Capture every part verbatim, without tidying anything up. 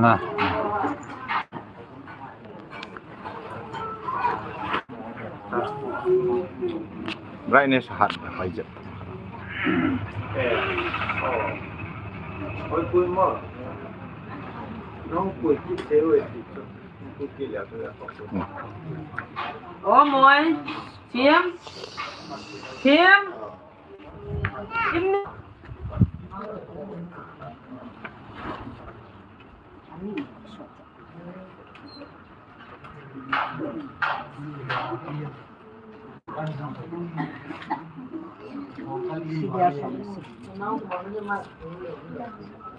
Na. Brightness hat pai jep. O moi, thiam, thiam.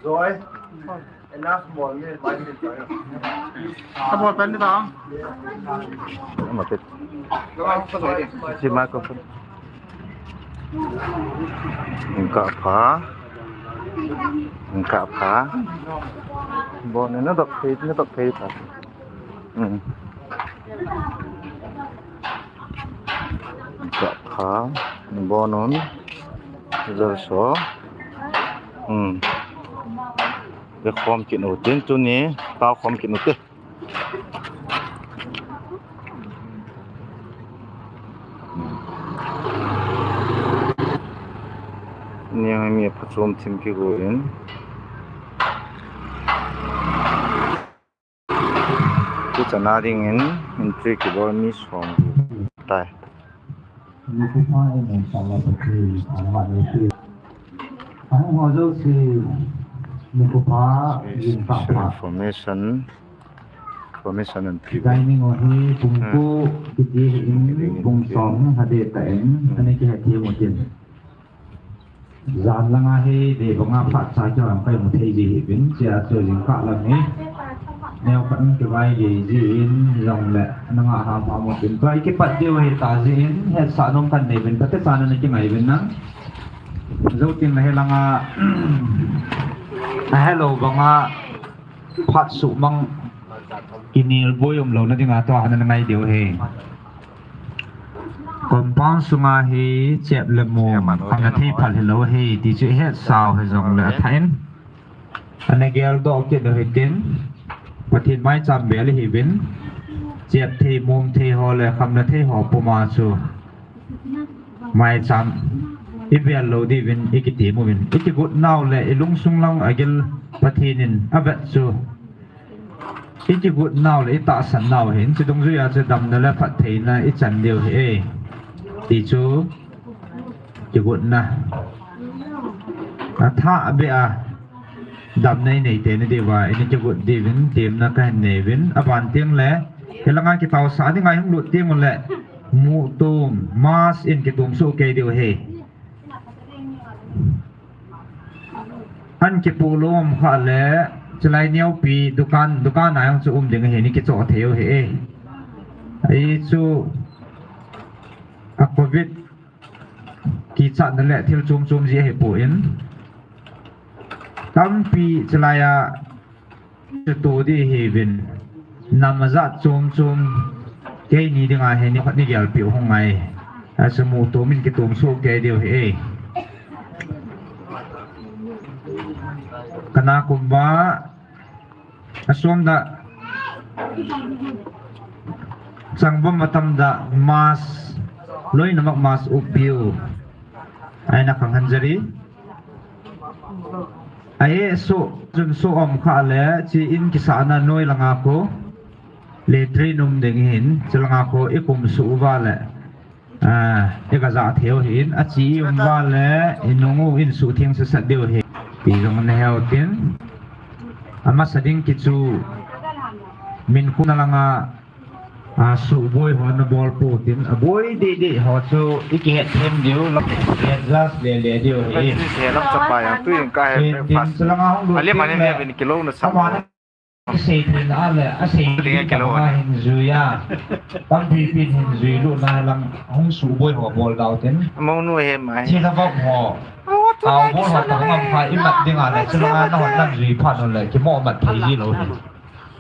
Joy. Tabol pen ni ta. Ama pet. Si microphone. Engkah pha. Engkah pha. Bon, na dok phe, na dok phe ta. Hmm. Engkah pha. Bon, non. Result so. Hmm. Ve khom kit u tin tuni, tao khom kit u te. Niang mi phachom thim kigo in. Tuchan a dingin entry kibol mi som tai. Information. Information and dining o hi pung ko kiti hi in pung som hade ta in ani ki hati mo tin. Jan langa hi de banga phat cha cha lam kai mu thei ji hi bin chia chu jing ka lam hi. Neo ka in ki vai ji ji in jong le nanga ha pa mo tin. Kai ki pat diu hi ta ji in het sa nom kan nei bin pate sa na ki ngai bin nang. Zo tin la he langa a hello banga phat su mang kinil boi um lo na dinga to hana ngai diu he. Compound sunga hi chep le mom ana thei phal hi lo he ti chu het sao he jong le atha in. Ana gel do kit lo he tin. Pathin mai cham bel hi bin. Chep thei mom thei ho le kham na thei ho puma chu. Mai cham i bel lo di vin i kiti mu vin i kigut nau le i lungsung lang a gil Pathin in a vet chu i kigut nau le i tahsan nau hin chi dungjuia chu damna le phattheina i chan diu hi e ti chu kigutna a tha be a. Damna i nei teni diuva, ini kigut diuvin, temna kahin nei uvin, aban teng le, hilanga kitao sa dinga hung lut teng ule, muh tum, mask in kitum soh kei diu ahi. An kipoh lou um kha le, chulai neopi, dukan, dukan a jong chu um ding ahi, ni kichoh thei u ahi e. Ahi chu, a covid, kichatna le thil chom chom ji ahipoi. Tampi chulai a chuto di ahiuvin. Nam ajat chom chom keini dinga hi nikhat ni gelpi u hung ngai. Achu muh tum in kitum soh kei diu ahi e. Kana kumba Asomda changbom atamda mask, loinamak mask upiu. Aina khang hanjari. Ahi so, chun so um kha le, chi in kisahna noi langa ko, le train um ding hin, chulanga ko, ikum suh uva le. Ah, i gajah thei u ahin, achi i um uva le, i nung u in suhtheng sasat diu ahi. Ti jong ana he u tin. Amasa ding kichu min khuna langa, ah, suhboi ho ana bol pou tin. Aboi dei dei ho chu i kihet them diu, lam kihet just le le diu ahi. He lam chapa yang tu in ka he breakfast. Chulanga hung lut tin le. Kilo na sa. Asei theina le, asei theina le hin jui a. Tampi pin hin jui lou na lang hung suhboi ho bol dau tin. Among nu he mai. Chi la vak ho. Au bol ho ta ngam pha i mat ding a le, chulanga na hon nan jui pha non le, kimo mat thei ji lou hin.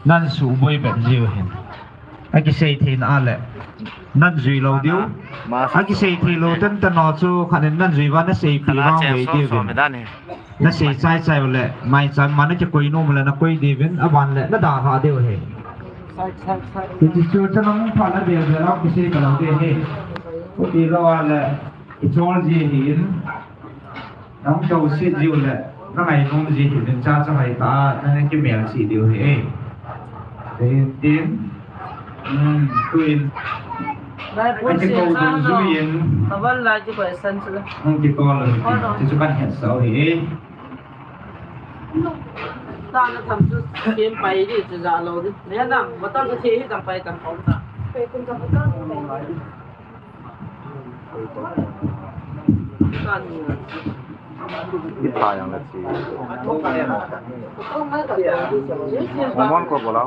Nan suhboi ben ji u hin. Akisei theina a le nan jui lou diu. Akisei thei lou tante ho chu khat in nan jui uva nasei pi vang vei diu. Nasei chai chai u le maicham ma nakikoi nom le nakoi diuvin aban le nadalha diu ahi. Hiche chu chanam pha nadel dela kisei talou ding ahi. Chuti lou a le ichol ji ahin. Nang chouset jiu le, nang ai nung ji hi, min cha cha hai ta, nang ai kimel si diu hi, eh. Tin, tin. Hmm, tuin. Ai ti ko dun ju yin. Kaval lai ti ko san chu. Hmm, ti ko lo. Ti chu kan het sao hi, eh. Ta na tham chu, kem pai di, chu ja lo di. Ne na, motor chu thi hi tam pai tam pom ta. Ipha yang na chi. Momon ko bola.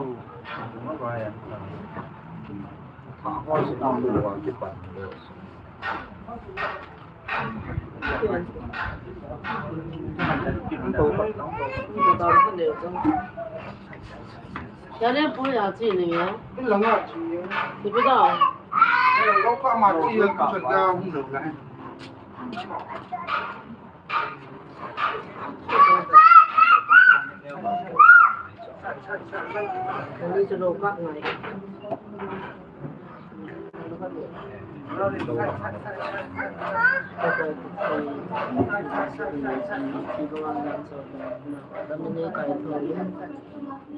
Yale pu ya chi ni ya. Langa chi. Ti pi da. Langa pa ma chi ya ku chon da hung lo la. Ni chu lo ka ngai.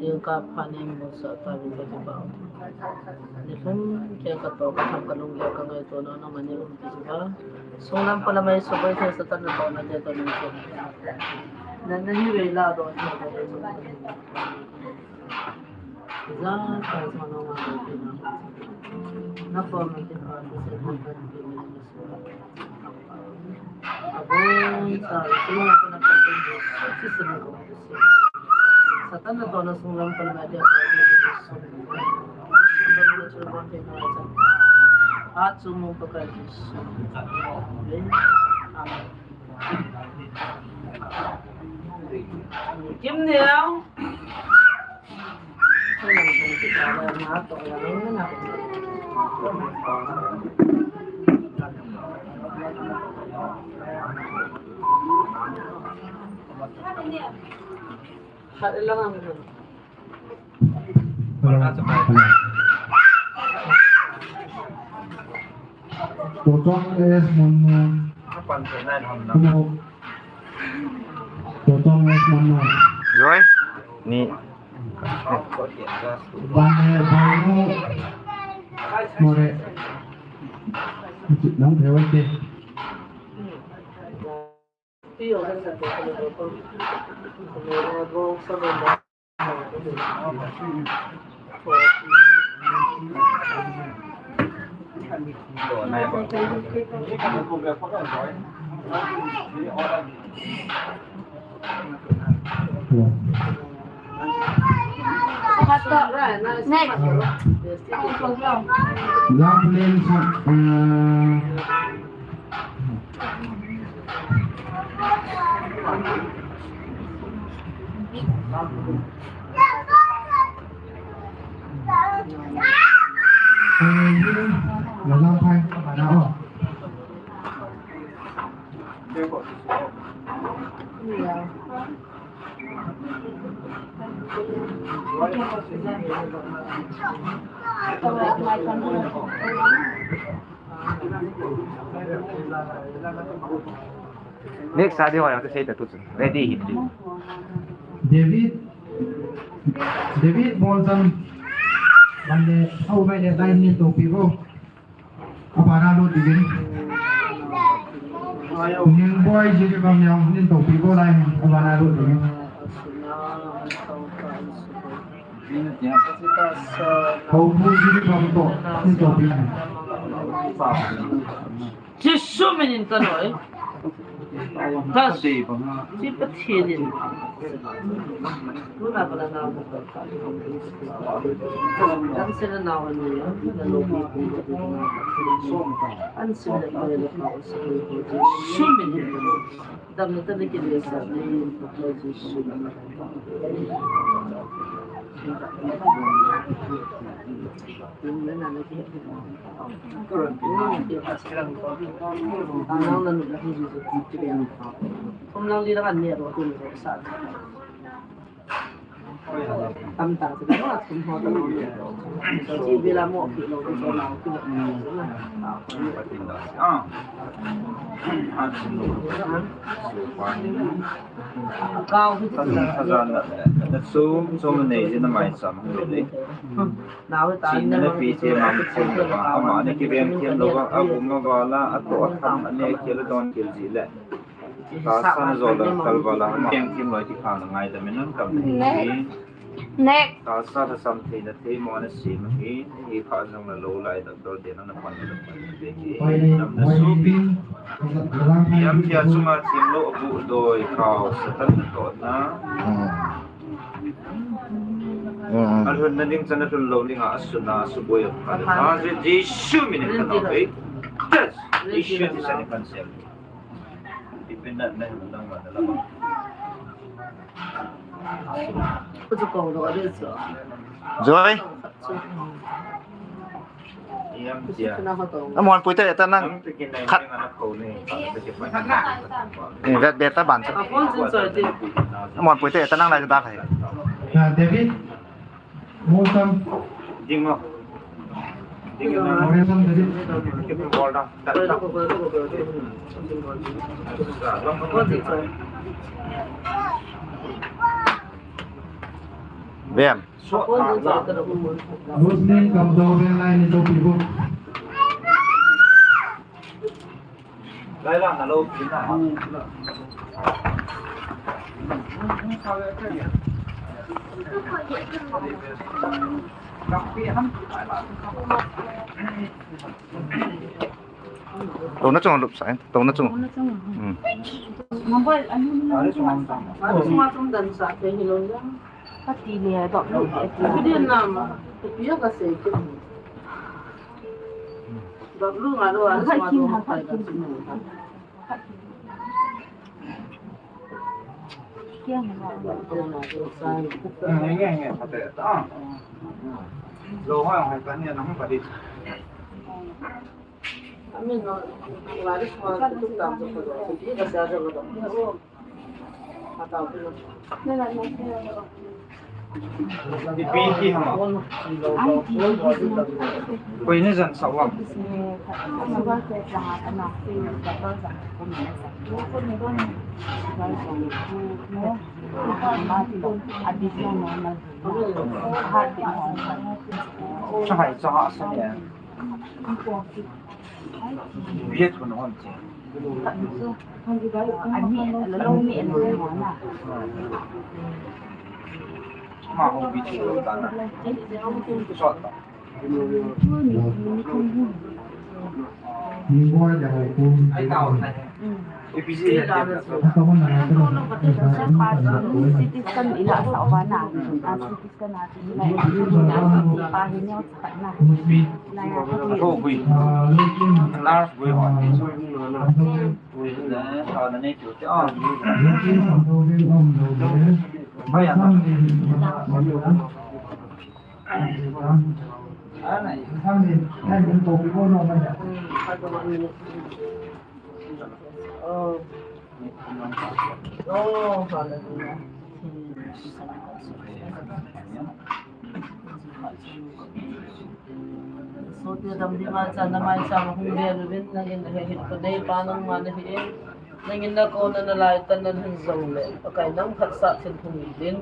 Ning ka pha ning mo sa ta ri ka ti ba. Ni lhum keng ka to ka tham ka lung le ka ngaito na na ma ni lhum ti ba. Sung lam pa la mai so bai the sa ta na to na te to ni se. Na na hi ve la do ni. Za ka sa no ma do ti na. Na ko ma ti ba ti se ko ka ti ni. Satan na tona sunglam pan na dia. Amen. Kim Neo. Hello. Hello. Totong S Monmon. Hello. Totong S Monmon. Joy? Ni. Bane, bane. More. Nang dewa ke. Next. Lamplin, uh, Next, adi ho yang tu saya tu tu. Ready, ready. David, David Bolton. Bande, au bai le line ni to pi bo. Abana lut ding. Ningboi Jiribam jong nin topi bol ahi, abana lut ding. Houbung Jiribam toh nin topi ahi. Jesu minin ka noi. Thase, si Pathen in. Tuna ka la nau ka. Kan sila nau ni, na lo bi ku. An sila nau ni ka. Sum ni. Dam na ta ni ki le sa ni. Chom chom anei jin amai cham hung le. China napi te man chom le ba, ama ni kiveng thiam lou ba, agum aval a, atoh atham, ane khel adon khel ji le. Tahsa na jol le kal val a, ama kiveng thiam lou ti kha na ngaidam in, nang kam na hi. Next. Tahsa lhasam theina theimo na sem ahi, hi kha jong na lou lai doctor te na na pan na pan na te hi. Nam na supi. Yam thia chunga thim lou abu doi khao, Satan na tohna. Alhun na ding chan alhun lou ding a, asuna, asuboi a. Jesu min in kan au, eh. Yes. Jesu ti sa ni kan sel. Joy. Amon puite ta nang khat. Eh, vet, vet ta ban. Amon puite ta nang lai ta hai. David. Welcome. Ding mo. Ding mo. Welcome, David. Bem. Muslim kam do be lai ni to pibu. Tona chunga lup sa, tona chunga. Tona chunga. Hmm. Number, ano na lang chunga. Ano chunga chunga dan sa, kaya hilong lang. Pati niya, dok, dok, dok. Pwede naman. Tapiya kasi, dok, lu nga, lu, ano, hakai kim, hakai kim. Ipi ti hama. Koi ni jan sa wang. Chahai, chahai sa ya. Bia thun hon che. Ani, lalo ni, ani, na. Ma hon bi che lo ta na. Sot ta. Ni boy da ho ko. Ai ta ho na. A B C ya. Ata ho na. City scan ila sa wa na. City scan a ti na. Pa hi ne. Large gui hon. Oh, hallelujah. Sote dam ding a chan na mai cha ma hung ve lu vin, nangin na he hin ko nei pa nangma na hi e. Nangin na ko na na lai tan na hin jong le. Pakai nang phatsah thin hung din.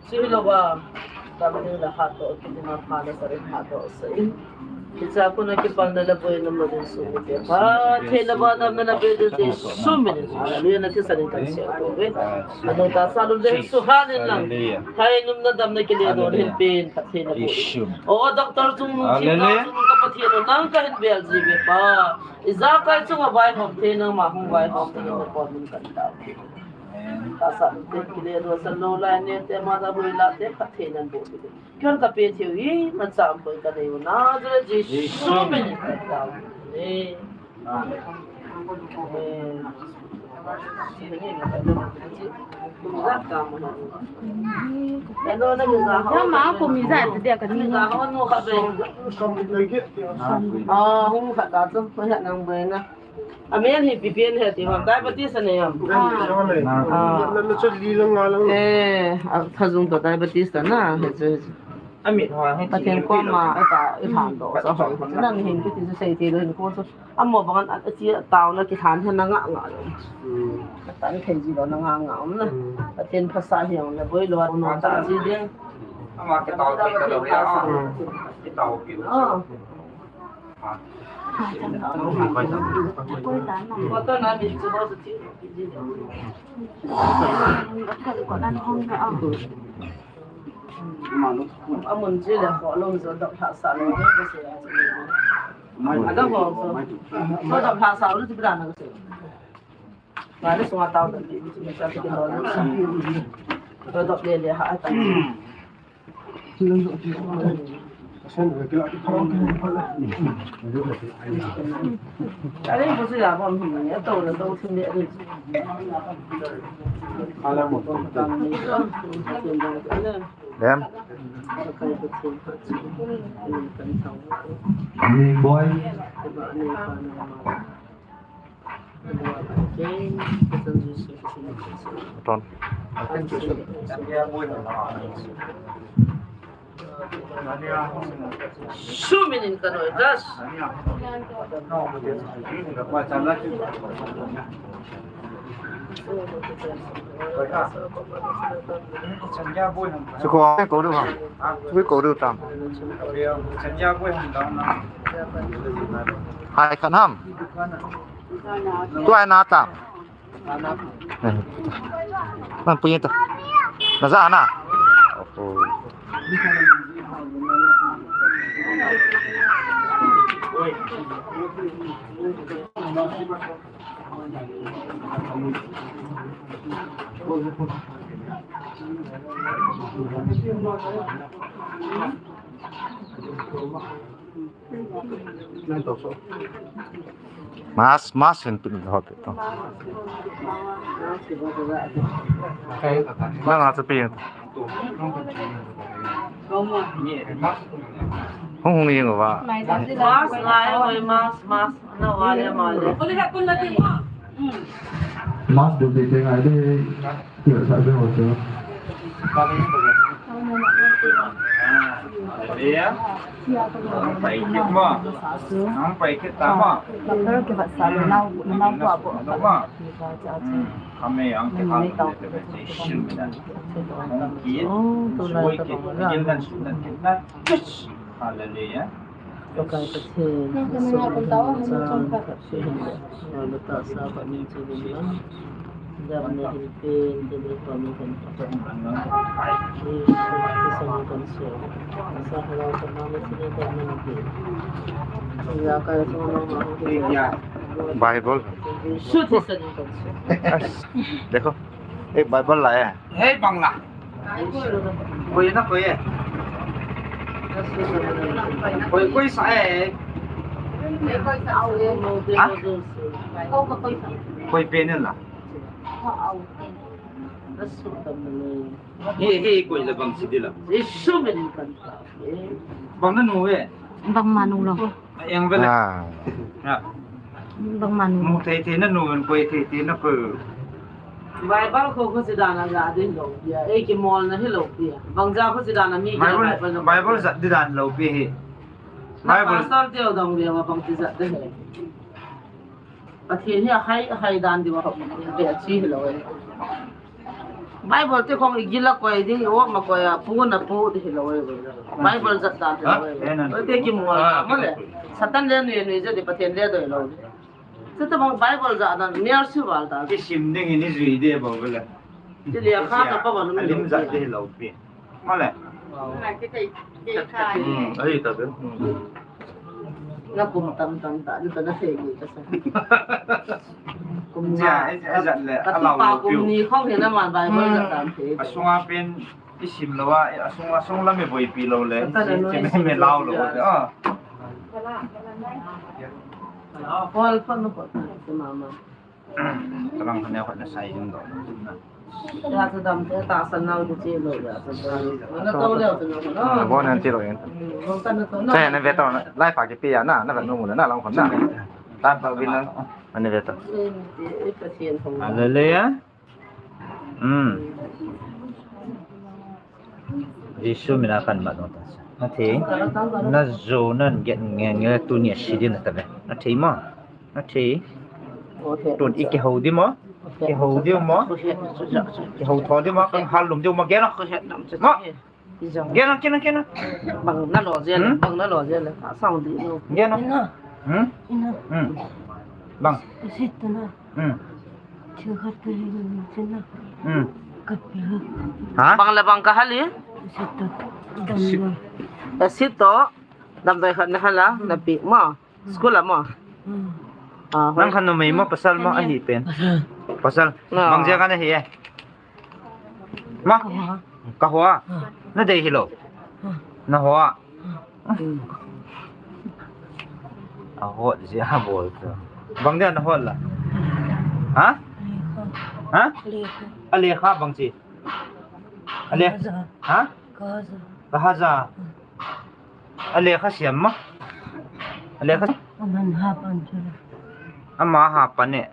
Chu hi lo va. Dam ding le hatdoh, kiti ma pha na sa rin hatdoh sa in. Hicha kona kipalna le boina mo ding sumil te. Phatthei le ba damna le pe ding te sumil in. Hallelujah, na thisan in kan share tou ve. Anu tahsa lum le suhan in lang. Hallelujah. Hai num na damna kile don hin pen, phatthei na bo. Yeshua. O doctor chung nung thim na chung ka Pathen o nang ka hin bel ji ve pa. Ijakai chunga vaihom thei nangma hung vaihom thei na kon min kan tao. Tahsa lum te kile don san lo lai ne te ma da hui la te phatthei nan bo. Keiman ka pe thei u hi, macham koi ka nei u na, Nazareth Jesu min in ka tao. Amen. Amen. Ama kum ijat dia kani. Ah, hung khat ta chu, ko het nang bai na. Amen hi pipian he ti ham, diabetes anei ham. Ah. Eh, a, thajung to diabetes ta na, he chu, he chu. Pathen koma, ata, i phan to, sa hoi, chu nang hin kiti chu sei ti lo hin ko chu. Amo bang an, a chi a tao na ki than hen na nga nga lo. Hmm. Tan thei ji lo na nga nga um na. Hmm. Pathen phasa hi ang le boi lo na ta ji ding. Ama ki tao thei ta lo ya. Hmm. Ki tao pi. Ah. Ko ta na bi chu bo su ti. Ko ta na hong ka a. Amun chi le ko lo zo dok tha sa lo ne ko se. Ada ko so. So dok tha sa lo ti bra na ko se. Ba le so ta ta ti ti sa ti lo. So dok le le ha ta. Dem. Boy. Ton. Suminin ka noi das. Siko ko du ha. Siko ko du tam. Hai kan ham. Tu ai na tam. Nan punya tu. Naza ana. Oh. Mas, mas hin pin ho pe to. Nang a chu pin. Hung hung ing va. Mas lai oi, mas, mas. Na wa le ma le. Mas du pe pe ngai de. Hallelujah. Pakai Pathen, Jesu Christa, Jesu Christa, Jesu Christa, Jesu Christa, Bible. देखो, एक बाइबल लाया है। Hey, Bangla. Koi na koi e. Koi, koi sa e. Ha? Koi pe ne la. He, he, koi la bang si di la. Bang na nu e. Bang ma nu lo. Eng vele. Ah. Ya. Bang ma nu. Nu thei thei na nu, koi thei thei na ko. Bible ko ko si dan a ja din lo. Ya, e ki mol na hi lo. Ya. Bang ja ko si dan a mi Bible, Bible na. Bible ja di dan lo pi hi. Na Bible. Pastor teu dong le wa bang ti ja de he. Pathen hi ahai, ahai dan di wa be a chi hi lo e. Bible te khong i gil a koi ding, i om a koi a, pun a pu di hi lo e. Bible jat dan di lo e. Te ki mu a mo le. Satan le nui nui jat di Pathen le doi lo. Chuti bang Bible jat dan, mi a si val dan. Ki sim ding ni jui de ba le. Ti le kha ka pa ba lu mi. Alim jat di hi lo pi. Male. Ahi ta be. Na kum tam tam ta, ni ta na thei ni ta sa. Kum ja, ja le, ka ti pa kum ni khong he na ma Bible ja tam thei. Asunga pen i sim lo a, asung, asung lam i boipi lo le, chi me me lau lo. Ah. Paul pa no ko ta mama. Talang khan ne khat na sai jing do. Ya, sa dam te, ta san nau te che lo ya, sa dam. Na to le, sa na. Ah, bo nan che lo yan. Hmm, bo kan na to na. Sa na ve to na. Lai fa ke pe ya na, na ka nu mu na, na lang khan na. Ta pa vin na. Ani ve to. Eh, eh, Pathen hong. Hallelujah. Hmm. Jesu mina kan mat nota. Na thei. Na jo nan get nge nge tuni a si din ta ve. Na thei mo. Na thei. Tun i kihou di mo. Kihou di mo. Kihou tho di mo. Kan hal lum di mo. Gen o. Mo. Gen o, gen o, gen o. Bang na lo je le. Hmm? Bang na lo je le. Ka sang di lo. Gen o. Hmm? Hmm. Bang. Sit na. Hmm. Thil khat ka hin chin na. Hmm. Ka pe ha. Ha? Bang le bang ka hal e? Sit to. Dam dam. Eh, sit to. Damdoi khat na hal a, na pe mo. School a mo. Hmm. Ah, nang hoi. Khan numei mo, pasal mo, ahi pen. Pasal. Pasal. No. Bang jeh a na hi e? Ma? Ka hoa. Ka hoa. Ah. Na dei hi lo. Ah. Na hoa. Hmm. A hot jeh a bol tu. Bang dia na hot la. Ha? Lekha. Ha? Lekha. A lekha bang chi. A le-, ha? Ka haja. Ka haja. Hmm. A lekha siam ma. A lekha. Aman ha pan chu. Ama ha pan e.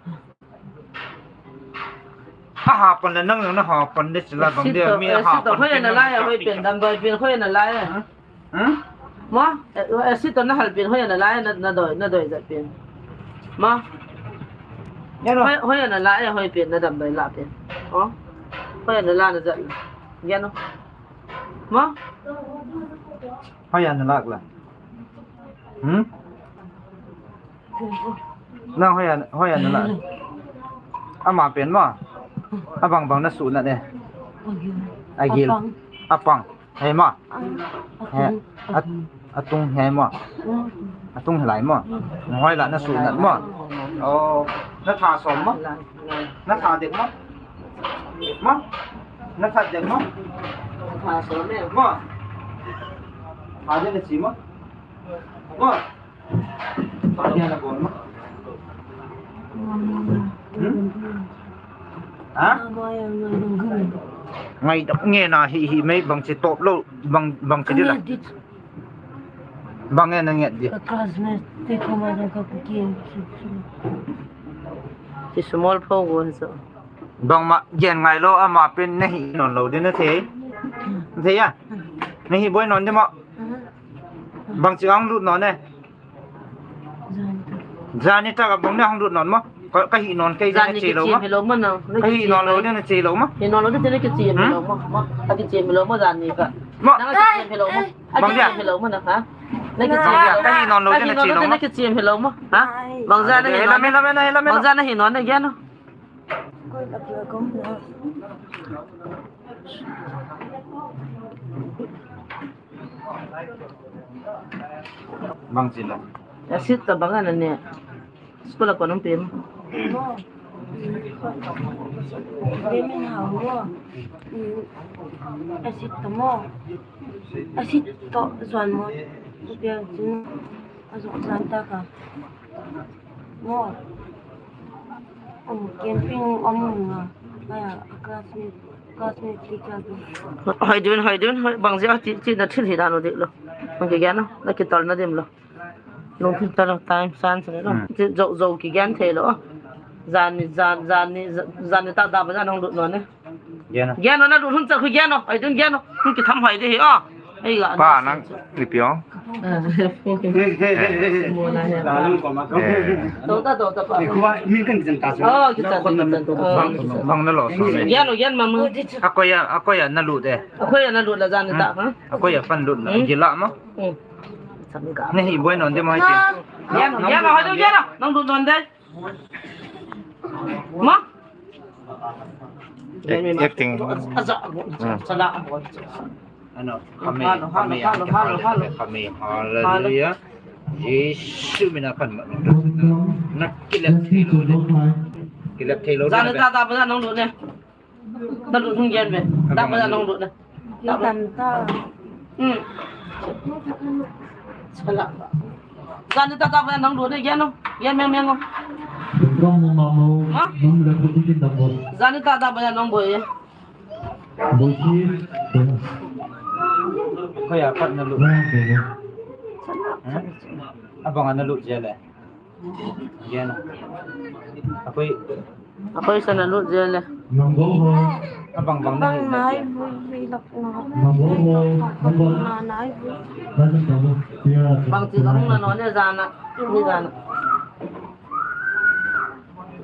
A ha pan le nang na ha pan le sila bang dia mi a ha pan. Hoi na lai a, hoi pen dam doi pen hoi na lai a. Hmm? Hmm? Mo, eh, eh, sit to na hal pen hoi na lai a, na, na doi, na doi jat pen. Mo. Ya no. Hoi, hoi na lai a, hoi pen na dam doi la pen. Oh. Hoi na la na jat. Ya no. Mo. Hoi na lak la. Hmm? Nang hoi a, hoi a na la. Ama pen mo. Abang bang na sunat e. Agil. Apang. Apang. He mo. He. Atung. Atung he mo. Atung he lai mo. Hoi la na sunat mo. Oh, na tha som mo. Na tha dek mo. Mo. Na tha dek mo. Tha som e. Mo. Tha dek na chi mo. Mo. Hmm? Ha? Ngaidam nge na hi hi mai bang chi top lo bang, bang chi di la. Bang nge na nget di. Ka classmate te ko ma ka ku kiem. Ti small pho go so. Bang ma gen ngai lo ama pen na hi non lo di na thei. Thei ya. Na hi boi non di mo. Bang chi ang lut non e. Jani ta ka bang na hung lut non mo. Ka, ka hi non kei jani che lo mo. Ka hi non lo na che lo mo. Hi non lo na che lo mo. Mo. Ka ki che lo mo jani ka. Mo. Na ka che lo mo. Bang dia. Che lo mo na ha. Na ki che. Ka hi non lo na che lo mo. Na ki che lo mo. Ha? Bang jani. Hela me, hela me, hela me. Bang jani hi non na ya no. Bang sila. Ya sit ta bang ana ne. School a kon um pem. Pem in hao mo. A sit ta mo. A sit to zuan mo. Pem sin. A zuan ta ka. Mo. Oh, camping om nga. Aya, classmate, classmate teacher ko. Hoi dun, hoi dun, hoi bang jia ti, ti na thil hi dan u dik lo. Bang kigen o, na kitol na dim lo. Lungthim ta lo, time san sa lo. Hmm. Ti jo, jo kigen thei lo. Jani, jan, jani, jani ta da ba jan hung lut non e. Gen o. Gen o, na lut hun cha khu gen o. Ai dun gen o. Hun kitham hoi di hi o. Ai ga. Pa nang ipi o. To ta, to ta pa. Oh, kichan, kichan. Bang, bang na lo so. Gen o, gen ma mu. Akoi a, akoi a na lut e. Akoi a na lut la jan ta ha. Akoi a pan lut la. Hmm. Gila ma. Hmm. Na hi boi non de ma hi. Gen o, gen o, gen o. Nang lut non de. Ma? Acting. Ano, kami, kami, kami, hallelujah. Jesu mina kan ma. Na kilep thei lo le. Kilep thei lo le. Jani ta ta ba nang lut ne. Ta lut hung gen ve. Ta ba nang lut ne. Ki tam ta. Hmm. Sala. Jani ta ta ba nang lut ne, gen o. Gen meng meng o. Program mo mamo, ha? Nung le ko tikin dam bol. Jani ta da ba ya nong boi. Boi si, boi. Kaya pat na lu. Na, boi. Hmm? Abang na lu jele. Yan. Akoy. Akoy sa na lu jele. Nong bol ho. Abang bang na. Bang na, boi, boi, lak na. Nong bol ho. Nong bol. Na, na, boi. Bang ti kong na no ne jana. Ni jana.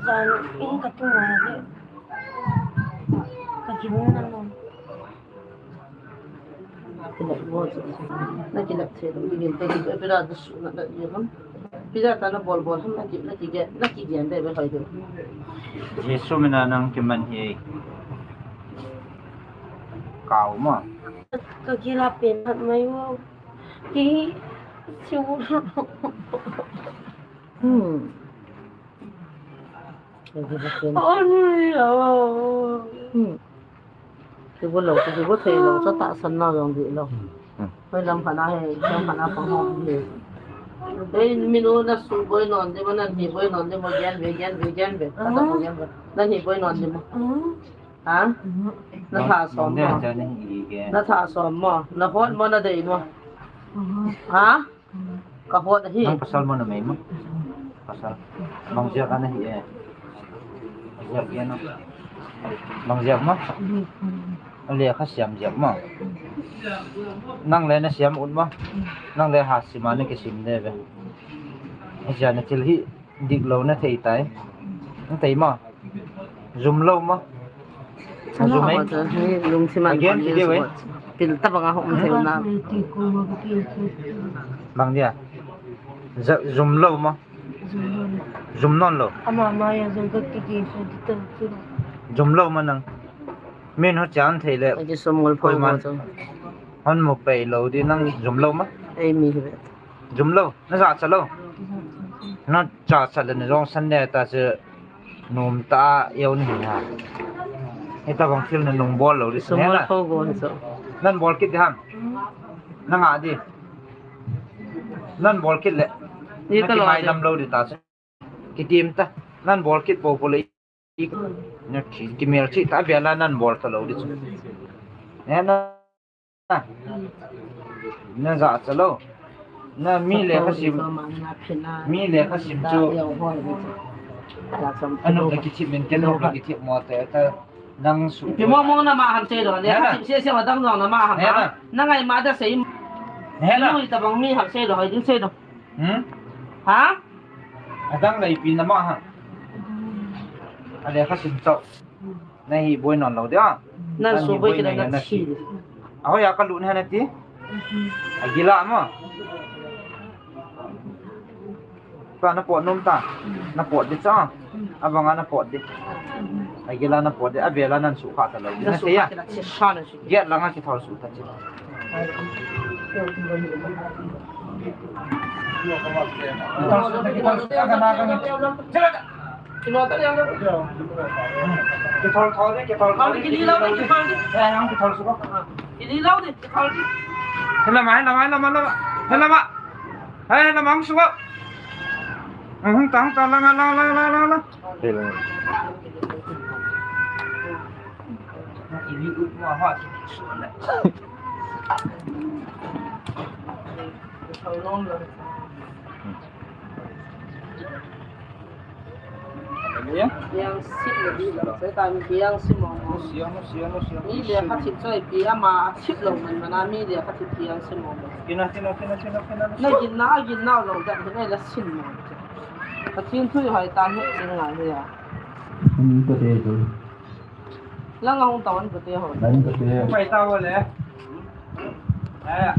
Jan in ka tung a le. Ka kin na no. Kila bo. Na kila the lo, ni ta ki pira da su na da ye ham. Pira ta na bol bol ham na ki, na ki ge, na ki ge de be hoi de. Jesu mina nang ki man hi. Kau ma. Ka kila pen hat mai wo. Ki su. Hmm. Oi, oh. Hmm. Kibol lou, kibol thei lou, cha tahsan na jong dih lou. Hmm. Hoi lam khat na he, lam khat na pang ho he. Ei, minu na su boi non ding mo, na ni boi non ding mo, gen ve, gen ve, gen ve. Ka ta mo gen ve. Na ni boi non ding mo. Hmm. Ha? Hmm. Na tha som mo. Na tha som mo. Na hot mo, na dei mo. Hmm. Ha? Ka hot ahi. Nang pasal mo na mei mo. Pasal. Bang jia ka na hi e. Jia ka na. Bang jia mo. Ale ka siam jia mo. Nang le na siam ut mo. Nang le ha sima na kisim de ve. Jia na thil hi dik lou na thei tai. Na thei mo. Jum lou mo. Jum ei. Lungthim a again, convince kiti wei. Pil ta banga hom thei na. Bang dia. Ja-, jum lou mo. Jum non lou. Ama ma ya jum ka ki ki su di ta ki. Jum lou mo nang. Min ho chan thei le. Aki sum ngol pho mo. Hon mo pei lou di nang jum lou mo. Ei mi hi be. Jum lou, na jachat lou. Na jachat le na jong san ne ta chu nom ta eu ni ha. Hita bang thil na nung bol lou di sum ne bol na. Pho go so. Nan bol kit di ham. Na nga di. Nan bol kit le. Ni na ka lo mai di. Lam lou di ta chu. Kitim ta. Nan bol kit po po le. Na ki, kimel chi ta bia la nan bol ta lou di chu. Ne na. Na jachat lou. Na mi le ka sim. Mi le ka sim chu. Anu le kichim min ken le kichim mo te ta nang su. Pi mo mo na ma ham sei lou. Le ka sim se se ma dang jong na ma ham. Na ngai ma da sei. He na. Ni ta bang mi ham sei lou, hoi din sei lou. Hmm? Ha? Adang le pi na ma ha. Ale ka sim chau. Na hi boi non lou dia. Nan su boi kila na thi. Ahoi a ka lut na na ti. Agila mo. Pa na pot nom ta. Na pot di cha. Abanga na pot di. Agila na pot di. Abela nan su kha ta lou. Na su kha ta lou. Get langa kithol su ta chi. Kithol thol di, kithol thol di. Kithol di. Eh, ang kithol su ko. Kithol di, kithol di. Hela ma, hela ma, hela ma, hela ma. Hela ma. Hai, hela ma, ang su ko. Ang tang ta la la la la la la. Hela. Hallelujah. Yang sim le di lo. Sai ta mi yang sim mo mo. Siang, siang, siang. Mi le kha thip choi pi ama thip lo man mana mi le kha thip yang sim mo mo. Kina, kina, kina, kina, kina. Na gin na, gin na lo da, na la sim mo. Pathen thu hoi ta he, ngai he ya. Hmm, ko te tu. Lang a hung tawan pute ho. Lang pute. Pai ta ho le. Aya.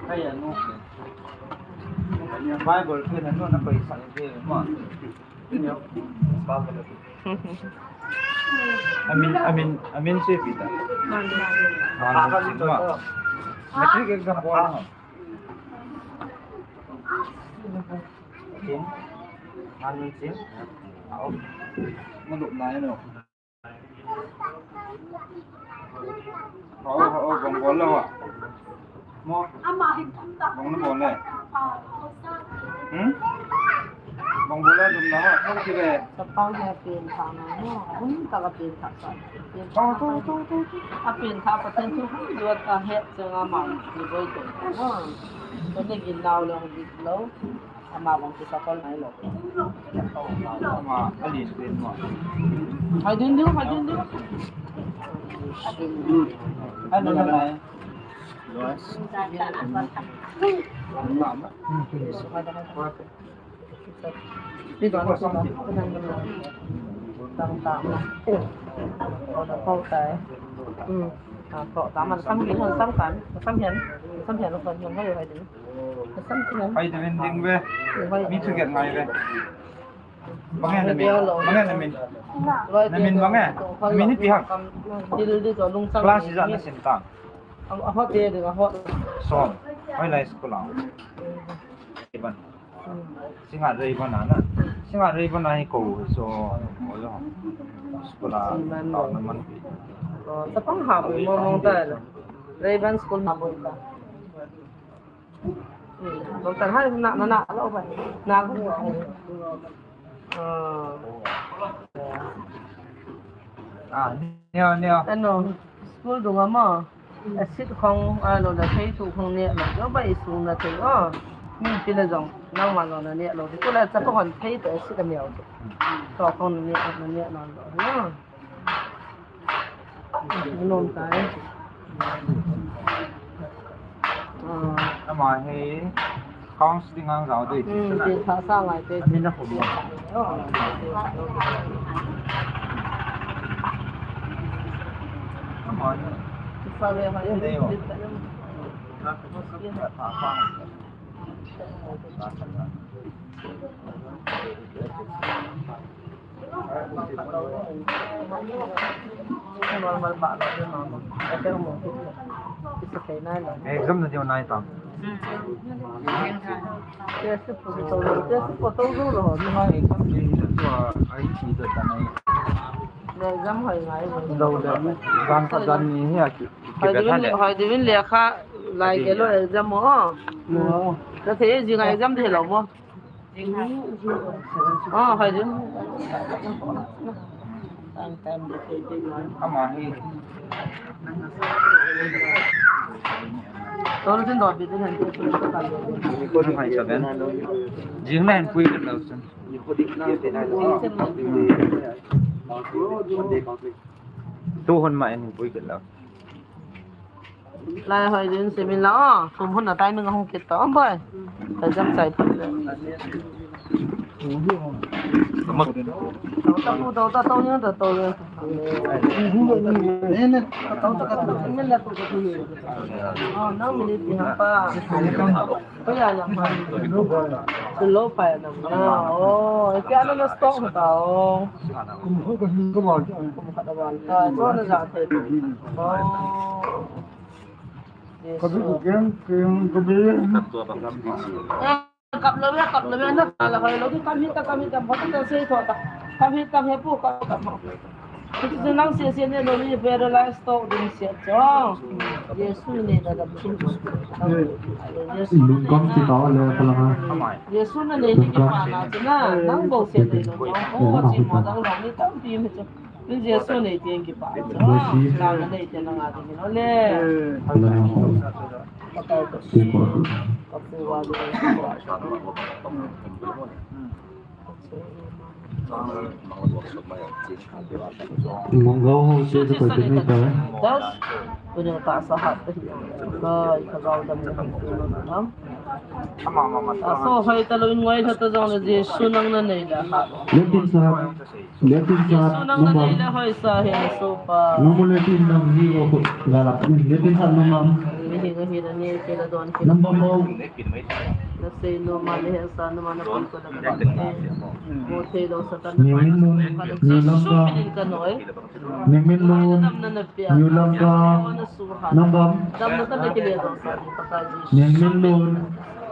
Aya nu. Bible phe na nu na pai sa ke ma. Amin, amin, amin se pita. Matric exam ko. Chin. Manin chin. Ao. Malup na yan o. Ao, ao, bang bol la wa. Mo. Bang na bol le. Hmm? Bang bol le, dum na ha, thong ki le. Chapang hi apen tha na mo. Hun ta ka pen tha sa. Pen tha. Apen tha pa ten tu hun duat ka het se nga ma. Ni boi tu. Mo. Ko ne gin nau le hong gin lo. Ama bang ki sa kol nai lo. Ama, alin pen mo. Hai din diu, hai din diu. Hai din diu. Hai ding ding ve. Mi thu get ngai ve. Bang e na min? Bang e na min? Na min bang e? Na min ipi ham? Class ijat na sim tam? Ahote ding, ahot. Som. Hoilai school a? Iban. Singa Reiban a na. Singa Reiban a hi ko so. Ko jo. School a. Na man. Oh, tapang ha bo mo mo ta la. Reiban school ha bo ta. Hmm, doctor hai na, na, na, lo ba. Na ko. Ah. Ah, neo, neo. Ano, school dunga mo. Acid khong, alo, na thei tu khong ne, lo, lo ba isu na thei, oh. Min pila jong, nangma lo na ne, lo. Tu la cha ko hon thei to acid a neo. To khong ne, na ne, na lo. No. Nom tai. Ah. Ama hi counseling ang jao dei. Hmm, ti tha sa ngai te. Amin a khum lo. Oh. Ama hi. Sa le ma. Dei o. Exam na deu nai tam. Exam hoi ngai. Lo le, bang ka dan ni hi a ki, ki bet ha le. Hoi ding, hoi ding le kha, lai ke lo exam mo. Ka the ji ngai exam de lo mo. Ah, hai din. Ama hi. Tol tin do bi tin han. Ko hai ka ben. Jing len pui kan lo sun. Tu hon ma en pui kan lo. Lai hoi din simin la o, sum hun na tai nung hung kit ta, o boy. Ta jam chai pha le. Ta mu, ta, ta, ta, ta, ta, ta. Ne, ne, ta, ta, ta, ta, min la tu, tu, tu. O, nang min ni ha pa. Ko ya na pa. Lo pa ya na ma. O, e kya na stock ta o. Kum ho ka hin ka ba. Kum ka da ba. Ta, so na ja te. O. Ka bi ku kem, kem ka bi. Kap lo ya, kap lo ya, na la hoi lo ki kam hi ta, kam hi ta, bot ta sei tho ta. Kam hi ta he pu ka, ka mo. Ki tu nang se se ne lo ni paralyze to ding se cho. Jesu ne da da. Lungkam ti ka le pala ha. Jesu ne ne ki pa na ti na, nang bo se ne lo. O ti mo dang lo ni tam pi me cho. Ni Jesu nei teng kipa. Langa nei teng langa ding lo le. Monggo ho se ko te ni ta. Punya ta sahat. Kai ka gau dam ni. Aso hoi ta lo in ngoi tha ta jong le Jesu nang na nei la ha. Lekin sa Lekin sa Jesu nang na number. Nei la hoi sa he so pa. Number lekin nang hi ko la la. Lekin sa number. Ni hi ko hi da ni ke la don ke. Number mo. Na sei number le he sa number na pon ko la ka. Mo thei lo sa ta. Ni min mo. Ni lam ka. Ka noi. Ni min mo. Ni lam ka. Number. Dam na ta le ke le don sa. Ni min mo.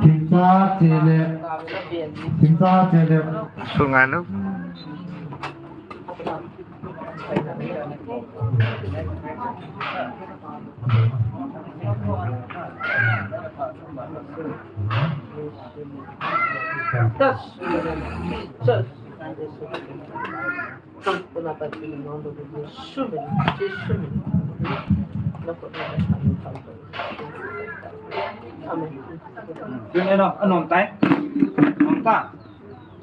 Thingcha chele. Thingcha chele. Sungai nu. Amen. Amen. Amen. Amen.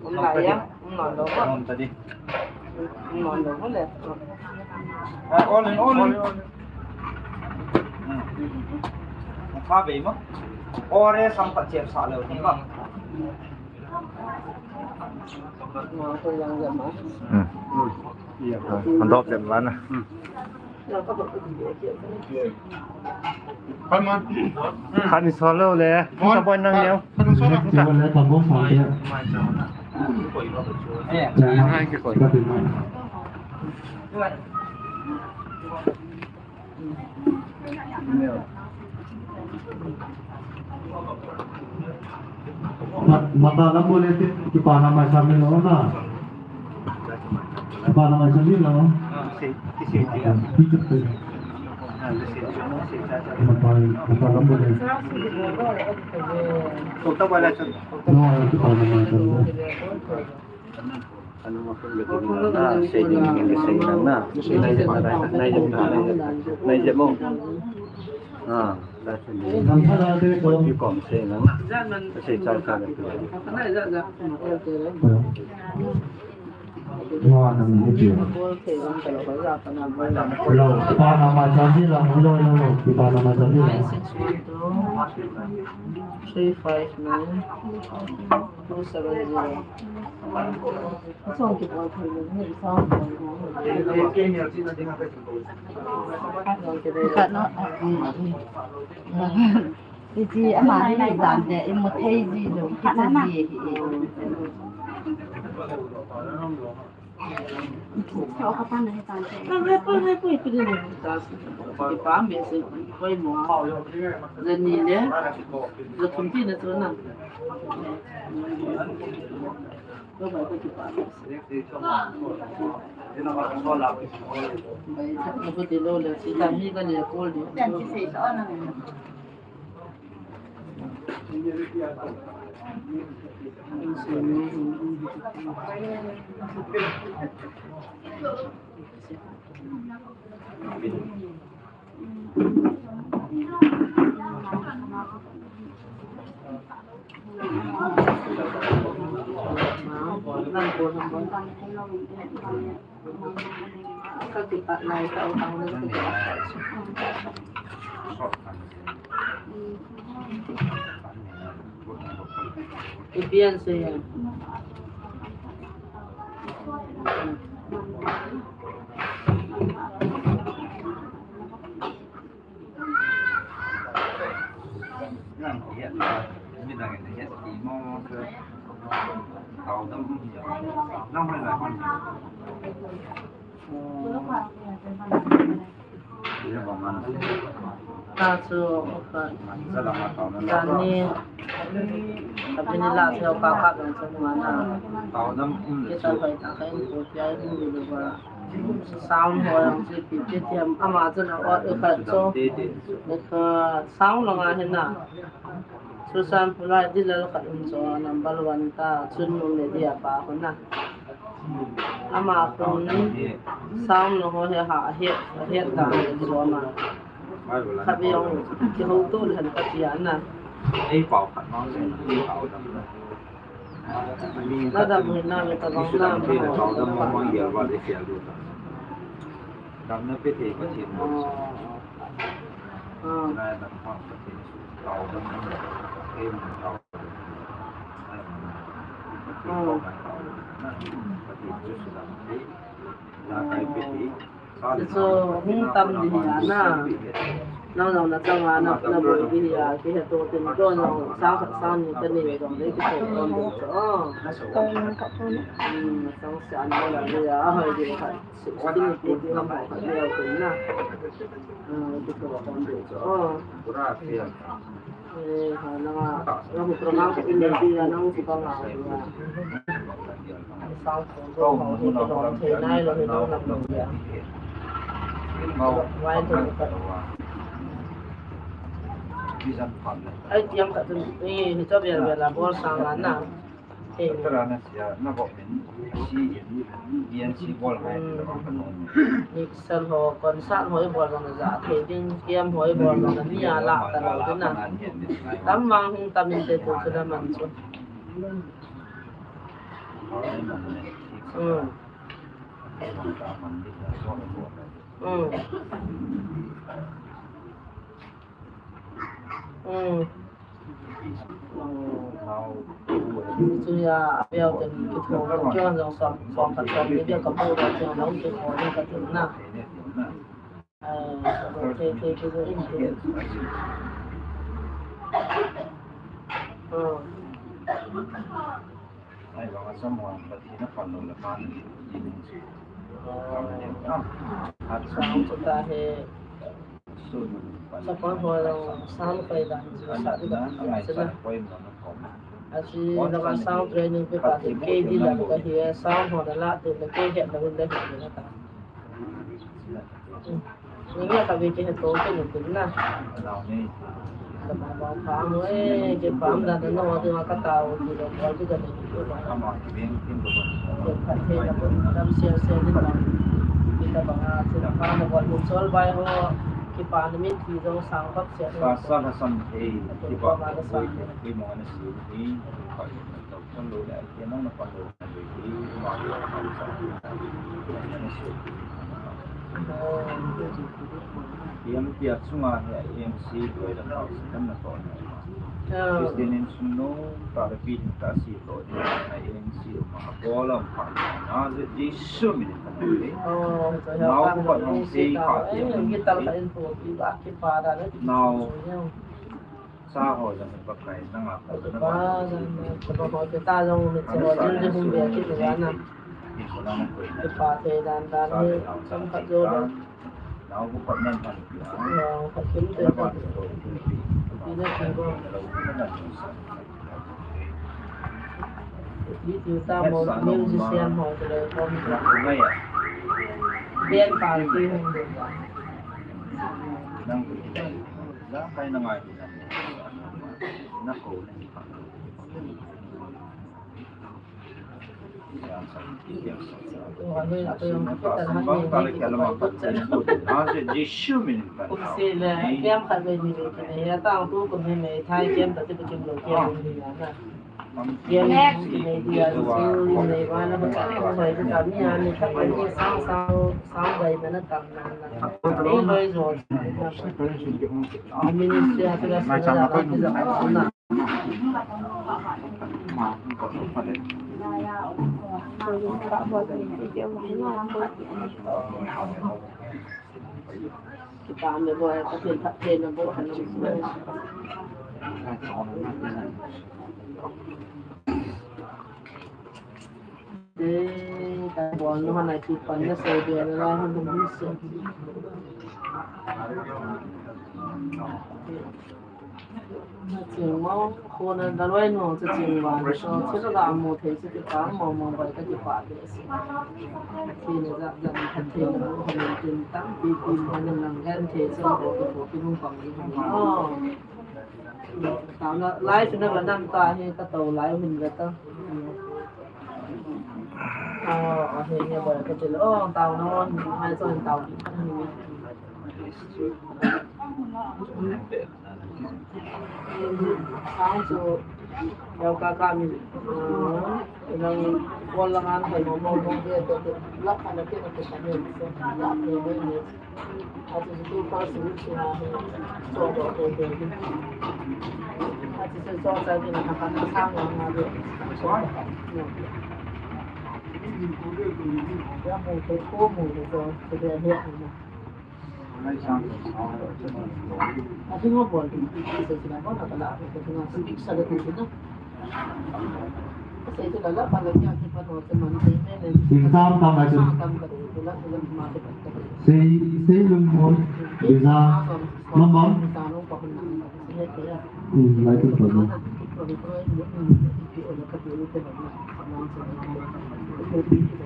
Om lai ya, om non lo. Om ta di. Om non lo le. Ah, all in, all in. Hmm. Kha be mo. Ore sam pa chep sa lo ni ma. Ma ko yang ya ma. Hmm. Hmm. An dop jep la na. Hmm. Khan ni sol lo le. Mon. Ka boy nang neo. Khan sol lo. Ti le ka bo sa de. Eh. Ka ti mai. Mata lam bole ti, kipana mai sa mi lo na. Kipana mai sa mi lo. Mata, mata lam bole. No, kipana mai sa mi lo. Ano mo kung gabi na, na, sa inyo yung kasi lang na. Sa inyo yung mga, na inyo yung mga, na inyo mo. Ah, dahil sa inyo. Yung kom, sa inyo lang na. Kasi sa, sa, sa, Mga nang video. Hello, kipana mai sa mi lo, hello, hello, hello, kipana mai sa mi lo. Three five nine. Two seven zero. Khat no. Iti ama ni dan de imu thei ji lo. Khat na ji. Kipa message koi mo. Jani le. Jathum ti na chu na. Koi mo ko kipa message. Bai, na ko ti lo le, si ta mi ka le ko le. Ipi asei a? Ta chu, dan ni, tapi ni la chu ka ka dong chu ma na. Kita pai ta kai ko pia ni lu ba. Sound ho yang chu pi pi tiam ama chu na o ka chu. Ka sound lo nga hin na. Susan Pulai di lal khat um chu number one ta chun nu me dia pa ko na. Ama khun sound no ho he ha he he ta ni zo ma. Khat ve jong kihouto le hen kati a na. Ei pao khat ma se, ei pao dam na. Na dam hin na, mi tabang na. Ei pao dam ma ma gel ba de fiel du ta. Damna pe thei Pathen. Ah. Na dam pa Pathen. Pao dam na. Ei pao. Pathen. Pathen. Hichu hung tam ding ahi a na. Nang jong na chang a na, na boi ding ahi a, kihe to tin ko jong sang khat sang ni ta ni jong le kithou kon ding chu. Oh. Hmm, sang se an bol a le a, a hoi ding khat. Sixteen ni ti ti ngam ho khat le a kon na. Ah, kithou kon ding chu. Oh. Eh, ha, nanga, nanga program ka inei dia, nang chu ka ngah dia. Sang phone ko, ho, hi, ka dong thei nai lo, hi, nang lam lo dia. Wai tu ka. Ai, tiam ka tu, eh, hi, cho bia, bia la, bol sang la na. Tara na sia, na vok min, si, D N C bol ngai, ti la vang ka nom. Mixer ho, concert ho i bol vang na ja thei ding, game ho i bol vang na mi a la ta lo ding na. Tam vang hung tam in te tu chu na man chu. Mm. Mm. Mm. Chuya, a piau ten kithou, kithou jong som, som khat som ni dia ka bu da jong jong kithou ni ka tin na. Eh, kithou, kithou, kithou in kithou. Hmm. Ai, vang a sam vang, Pathen a pan lou le pan ni, ni ni si. Vang a ni, ah, at sang chu ta he. Sa pa ho jong sang pai dan chu sa di ba. Asi, vang a sang training pe pa te, kei di lang ka hi, sang ho na la te, kei het na hun le hi na ta. Ni nge ka ve kihe to kei ni tin na. Ka ba ba pa mo e, kei pa am da na no, ti ma ka ta o, ti lo, bol ti da ni. Kei pa te na ko, dam sia sia ni ba. Ni ta ba nga, ti na pa na bol mo sol bai ho, kei pa na mi ti jong sang kap sia ni. Sa sa na sam thei, ti ba, kei mo na si ni, pa ni ta kon lo le, kei nang na pa lo. Hiam tia chunga hi A M C loi lam hausa tam na to na. President in sum no ta le pi ta si to ni A M C ma ko lam pa na je Jesu min ka na le. Nau ko pa nong se ka ti. Nau. Sa ho jong Pakai nanga ko na. Pa jong, pa ho kita jong ni ho jong ni hung be kit ni na. Pa te dan dan ni sam khat jo. Nau ko pa nan pan. Nau ko kim te. Ina ki bo. Ni tu ta mo musician ho le ko. Ngai ya. Bien pa ki hung be. Nang ko. Ching mo, khona daloi nu chu ching van, so, chila ga mu thei chu kipa, mo, mo, bai ka kipa te si. Thina ja, ja, ka thina, ka thina, tin tam, pi, pi, ka na lang gan thei chu, ko, ko, ko, ki nung pang ni. Oh. Ta na, live na ba nam ta he, ka to live hin ga ta. Oh, oh, he, he, bai ka thil. Oh, tao na, oh, hai chon tao. Sang chu, leo ka ka mi, ah, nang wall lang an thei mo mo mo de, de, de, lak ka na ke na ke ka mi, so, lak ke de ni. A chu chu pa su chu na he, so do de de. A chu chu so sa de na ka na sang lang na de. So, no. Ya mo to ko mo de so, so de he. Exam tam lai tu. Sei, sei lung mo, visa, mama. Hmm, lai tu pa.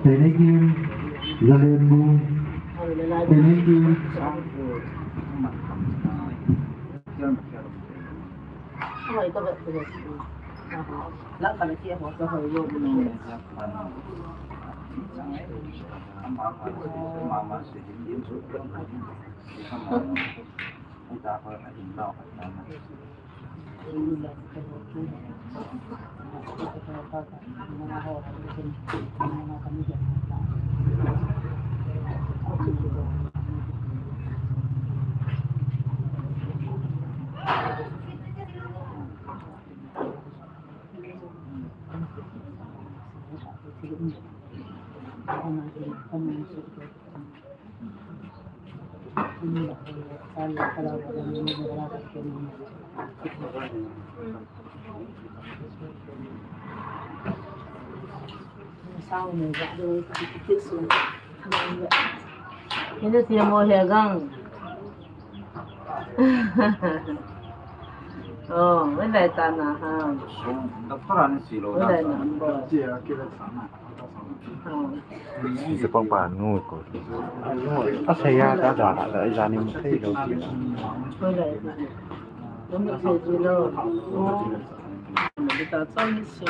Thank you. Zalen mo. Thank you. Ina tia mo he gang. Oh, wala ta na ha. Doctor ani silo. Wala na. Isi pang pa nu ko. A saya ta da da da ni mu thei lo ti na. Wala. Ni mu thei lo. Ni ta chang ni si.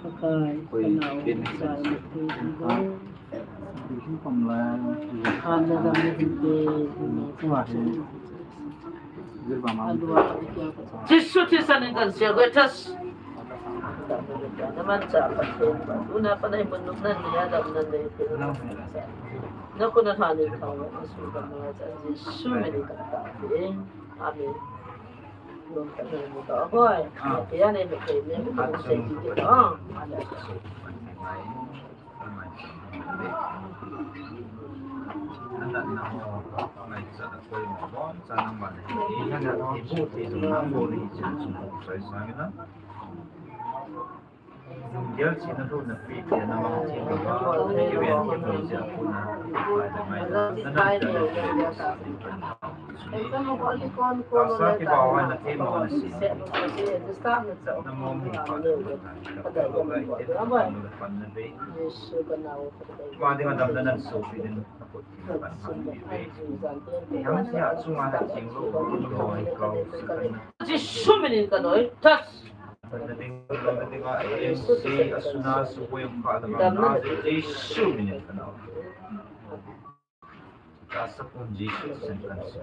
Ka kai. Ka na o. Sa ni. Jesu Christa min in kan sia ko thas. Naman sa pa. Una pa na himun nung nan niya dam nan niya. Na ko na thani ka wa su ka na sa Jesu min in kan ta. Amen. Nung ka na mo ta. Hoy. Kaya ne me ke ne me ko se ki. Ah. Jesu min in ka noi. Thas. Jesu min in ka noi. Ka sapun Jesu Christa min in kan sia.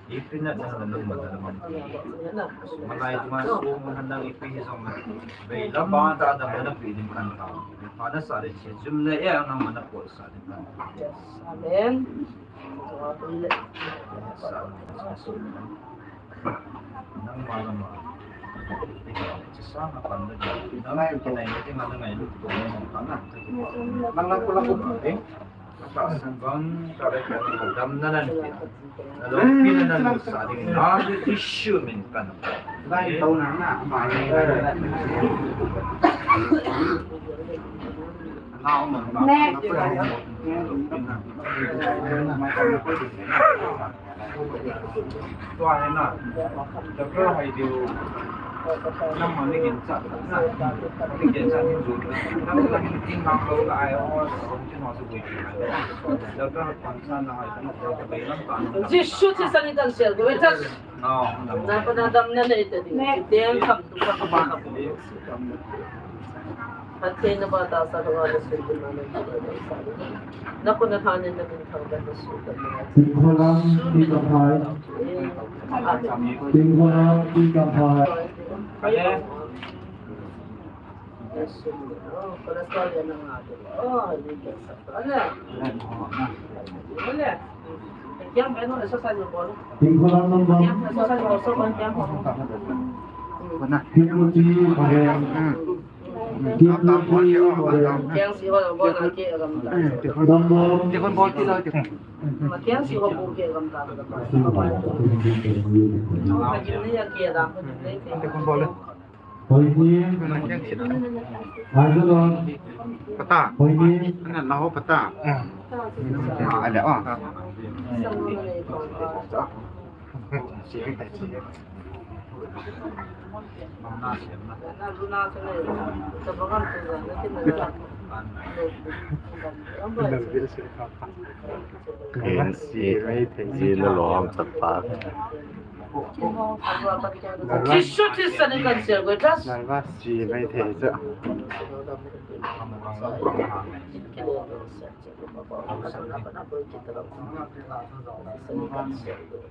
Ipi na na na ma na ma. Malai ma so mo na na ipi hi jong na. Bei la ba ta da na pi din kan ta. Pa na sa de che jum le ya na ma na ko sa de kan. Amen. Sa. Nang ma na ma. Sa na pa na. Nang ki na ni ma na ngai lu ko na ka na. Nang na ko la ko. Eh? Ka sang bang, ka re ka dam na nan. Alo, pina nan sa ding na, Jesu min kan. Dai tau na na, ma ni na na. Na o ma na. Tua hi na, doctor hai diu, nang ma ni kin cha, na, ni kin cha ni zu, nang ma ni kin nang lo la ai o, so kin ho su bui kin ai. Doctor kan sa na hai, na, doctor bai lam ta na. Jesu Christa min in kan sia, go ta. No, na pa na dam na nei ta di. Ti tiang kam tu ka pa ka. Phattheina ba tahsa lhanga na sutna na ki ba na sa. Na khut na thanin na minthang ba na sutna. Tingkholam ti ka phai. Tingkholam ti ka phai. Tingkholam number. Kimuti Phareng. Kimuti Phareng. Number. Hoini. Aijalon. Pata. Hoini. Ana laho pata. Ah, ale, ah. N C, N C na lom tapa. Jisu Krista min in kan sel goi tas. Nalva si mai thei cha.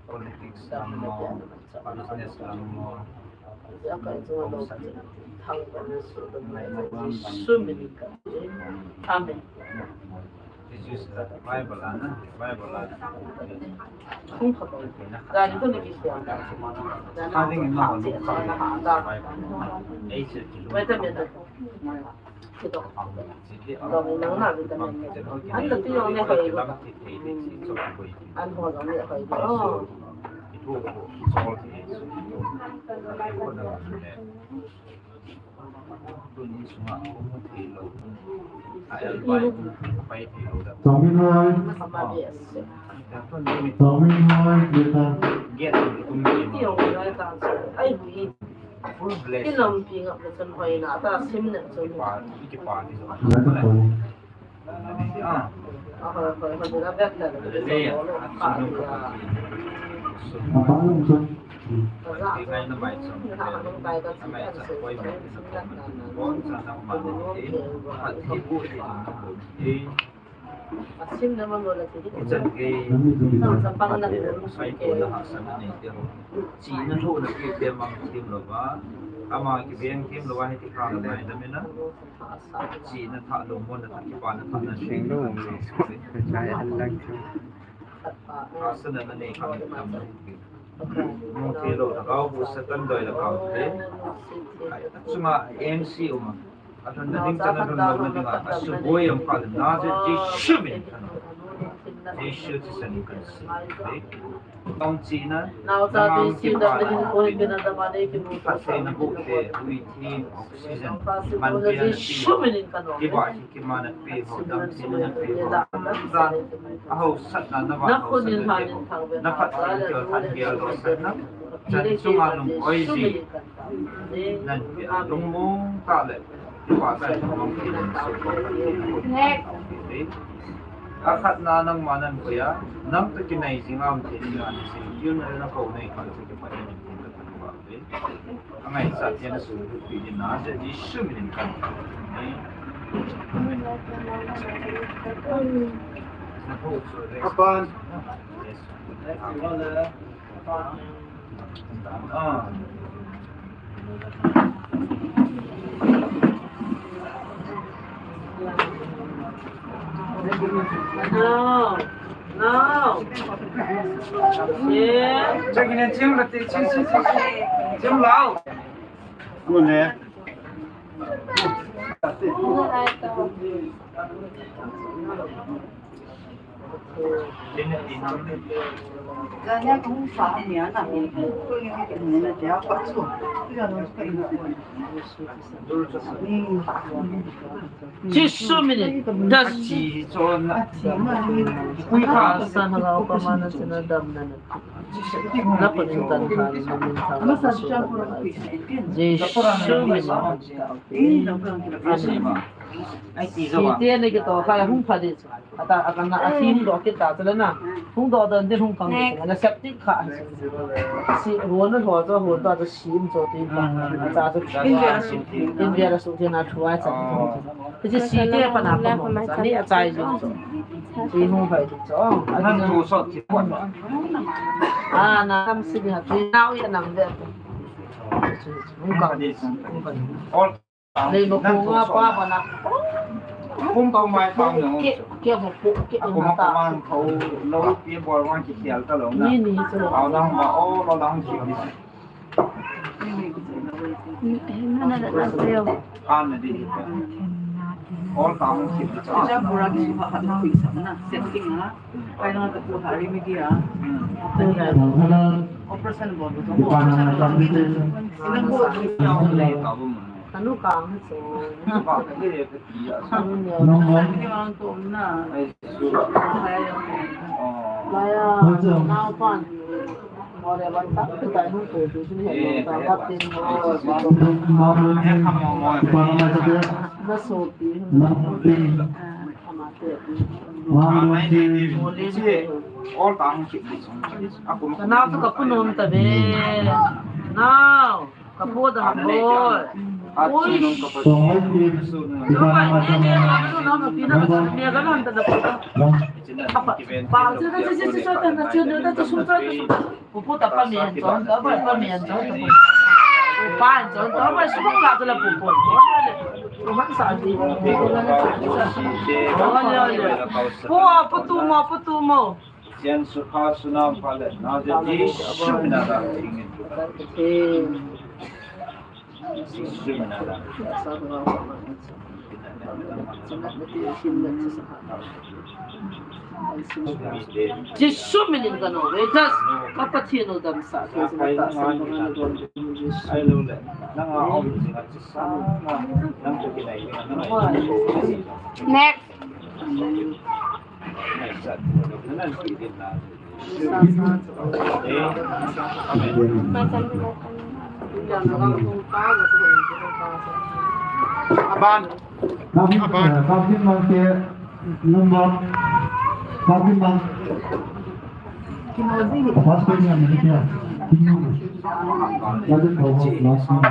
Politics lam mo, business lam mo. Amen. This is the Bible, ah, Bible, ah. Having in mind, Bible. Age. Vitamin. Kidong. Dong nang na vitamin. An la ti yong ne hoi. An ho dong ne hoi. Oh. Tongminhoi. Tongminhoi, kita. Ti yong ne ta. Ai, Full bless. Kinampi ngap le chun hoina ta sim le chun. Kipa, kipa ni jo. Nata ko. Ah. Ah, hoi, hoi, hoi, na vek ta le. Le, le, ah, sunu ka. Apa nung chun? Ka ja. Ti ngai na mai chun. Na ha nung kai ka. Mai chun koi mai. Bon sa na ma ni. Pat hi bu ni na bu ni. Asim na mamo la ti. Chang ke. Nang sa pang na mo su ke. Chihna lhuhna kiti mang thim louva. Ama kiveng thim louva hiti kha la nai da mina. Chihna tha lou mo na tha kipana tha na. Sing lou. Nai an lang chu. Asana na nei kha tam. Nung thei lou, lhagao bu Satan doi lhagao thei. Chunga M C um a. Athon na ding chan athon lou na ding a. Asuboi um kha le na je Jesu min. Jesu Christa min kan sei. Tong chihna. Nang kiphattheina bu te, ui thi, oxygen. Man pe na ti. Kiba hi kima na pe ho, dam thei na pe ho. Zan, aho satna na va ho satna te ho. Na phattheina te ho, than gel ho satna. Chan chunga lung oi ji. Nan pe a lungmong tah le, kipa tah le lungmong tah le. Akhatna nangma nan koiya, nang toh kinai jing a um thei ding a na sei, kil na le na kou nei kha le toh kipa in in ka than ba ve. Angaichat jeng na sum pi din na, Jesu min in kan. Apan. Yes. Nao. Nao. Chegine chim la ti, chim, chim, chim, chim lao. Kune. Jesu min in, das. Pui ka san ha lau pa ma na sina dam na na. Na pa nin tan ha ni na min ta. Jesu min in. Amen. Ai ti jo ba. Site nei kitoh kha hung pha di. Ata, ata na, a hung doh kit ta chule na. Hung doh don din hung kang. Next. Na septic kha. Si, hon na ho cho, hon ta cho, sim cho ti pa. Acha cho. India la su. India la su ti na thuai cha. Oh. Ti si te pa na pa mo. Sa ni a chai jo. Si hung phai ti cho. Nan tu so ti pa. Ah, na kam si ni ha. Ti nau ya nang de. Hung kang. Hung kang. All Nei, ma kong a pa pa na. Kum pa mai pa na. Ke, ke mo po, ke. A kum a ta. Kum a ko man ko lo pi bol wan ki khial ta lo na. Ni, ni, so. Au na hung ba, o lo na hung ki ni. Ni, eh, na, na, na, na, sa'yo. Kan na di. All ta hung ki ni. Sa pura ki suha hat na ko isam na. Setting na. Kaya nga ko hari media. Hmm. Operation bol ko. Operation bol ko. Ilang ko. Anu kang so. Laya, now pan. More one tap to tayo ko, to sini hello, tapat din mo. Na sopi. All ta hung ki. Ka nao to ka pu nom ta ve. Nao. Ka pu da ham boi. Ui. Pu pu ta pa mi an chon ta, pa mi an chon ta. Pu pa an chon ta, pa su bang la ta la pu pu. Pu man sa di. Pu, pu tu mo, pu tu mo. Chen su pha su nam pha le, na je Jesu mina da king in tu. Jesu mina da. Jesu minin ka no, we just, ka Pathen u damsah, ka Pathen u damsah, ka Pathen u damsah. Ai lo le, nang a om jing a chi sa, nang to ki nai, nang a. Next. Aban. Aban. Kapin man ke number. Kapin man. First page niya, minute niya. Lagi ko last one.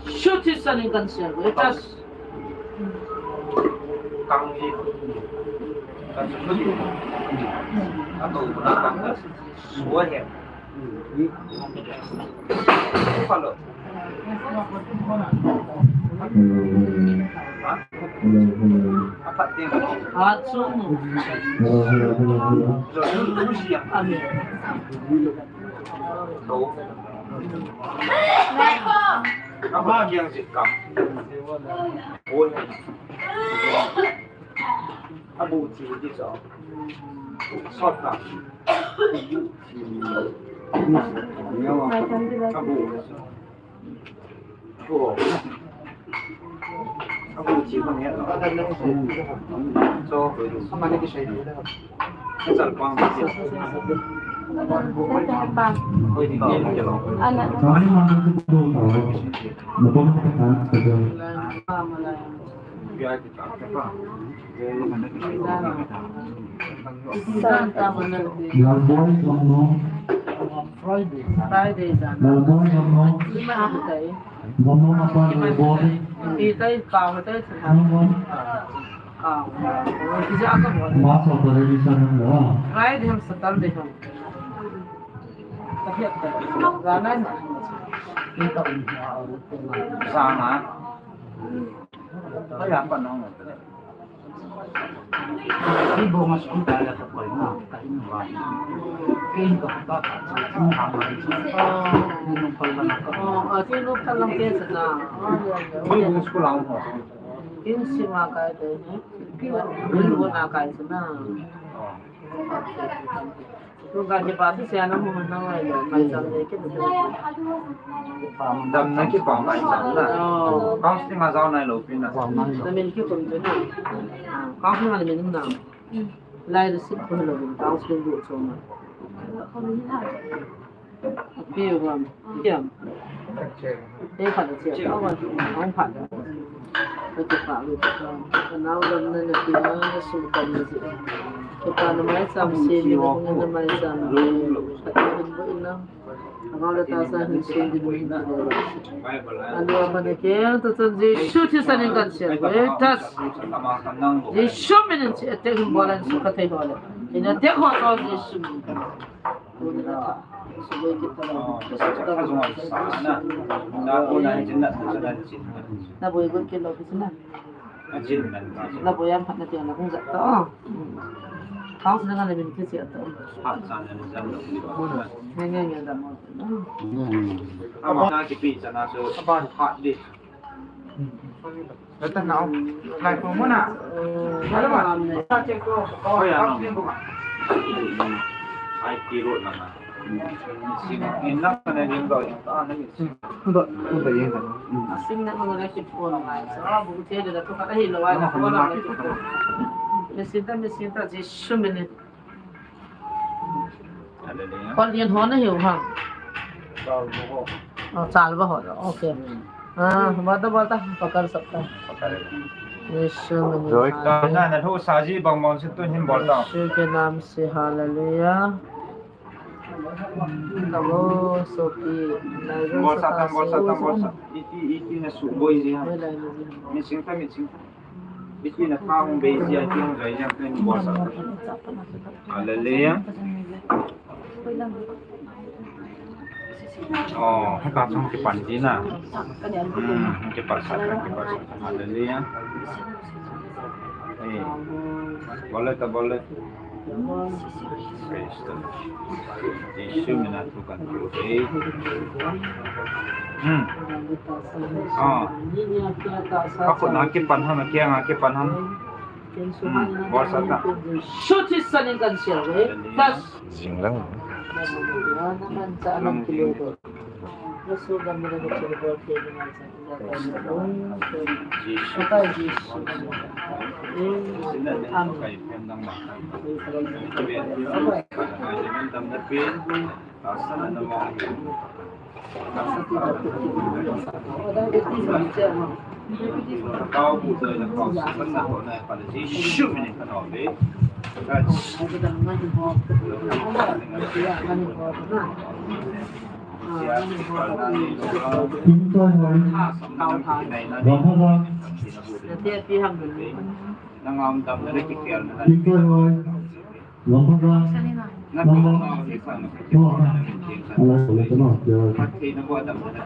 Shoot his son in concern. Let us. Kang ji. Kan su ji. Ato na kang na. Sua he. Hello, hello. Ha? Hello, hello. Hello, hello, hello, hello. Abu chi di cho. Sot ta. Abu. Ko. Abu chi ko ni. So, ama ni ki sai. Sal pang. Sal pang. Koi ni ki lo. Ana. Lalboi, Longno. Friday. Friday jana. Lalboi, Longno. Longno, Lalboi. Longno. Mass of the Revelation, Friday ham, Saturday ham. Jana. Sana. Kaya pa nang. Ibo nga school kaya ka koi na, ka in ba. Ka in ka ka ka. Ni nung pala na ka. Oh, ah, ni nung pala ke sa na. Oh, yeah, yeah. Ibo nga school ang mo. Kin si ma kai de. Ibo na kai sa na. Oh. Tua kipa chu sia na mu na ngai lo, mai chang le ke. Damna kipa mai chang na. Oh. Counseling a jao nai lo pi na. Na min kikum chu na. Counseling a min na. Lai receive ko lo, counseling bu chu na. Pi u ram. Kiam. Te phat a chia, a wan, a hung phat a. Ka ti pa lu ka, ka nau lam na na pi na na su kam na ji. Ka pa na mai sam se ni na na mai sam ni. Ka ta hin bo ina. Ka nau la ta sa hin sun di bo ina. Alu ama na ke, ta chan Jesu Christa min in kan sia. Wei tas. Jesu min in sia, te hin bo lan su ka te ho le. Ina te ho to Jesu min in kan. Lata nau. Lai ko muna. Wala ba? Sa check ko. Oh, ya, no. Ai, ti ro na. Sing, in na na rin do, in ta na ni. Ndo, ndo yin ta. Sing na ko na ki phone na. Sa bu te da to ka hi lo wa na ko na. Me sinta, me sinta, Jesu min in. Kon yen ho na hiu ha. Oh, chal ba ho. Okay. Ah, bolta, bolta, pakar sakta. Yesu min. Joy ka na na ho saji bang bang se tu hin bolta. Yesu ke naam se, hallelujah. Namo sopi. Bolsa tam, bolsa tam, bolsa. Iti, iti na su boi ji ha. Missing ta, missing ta. Iti na pa hung bei jia, iti hung bei jia, pen bolsa. Hallelujah. Oh, haka chung kipan ji na. Hmm, kipan sa, kipan sa. Hallelujah. Eh, bole ta bole. Praise the Lord. Jesu min a thu kan thu e. Hmm. Ah. Ka khut na kipan ham, ka kiang a kipan ham. Hmm. Bolsa ta. Jesu Christa min in kan sia ve. Tas. Jing lang. Lang. Jesu. Tingkoi hoi. Longphang a. Tingkoi hoi. Longphang a. Longphang a. Longphang a. Tingkoi, tingkoi.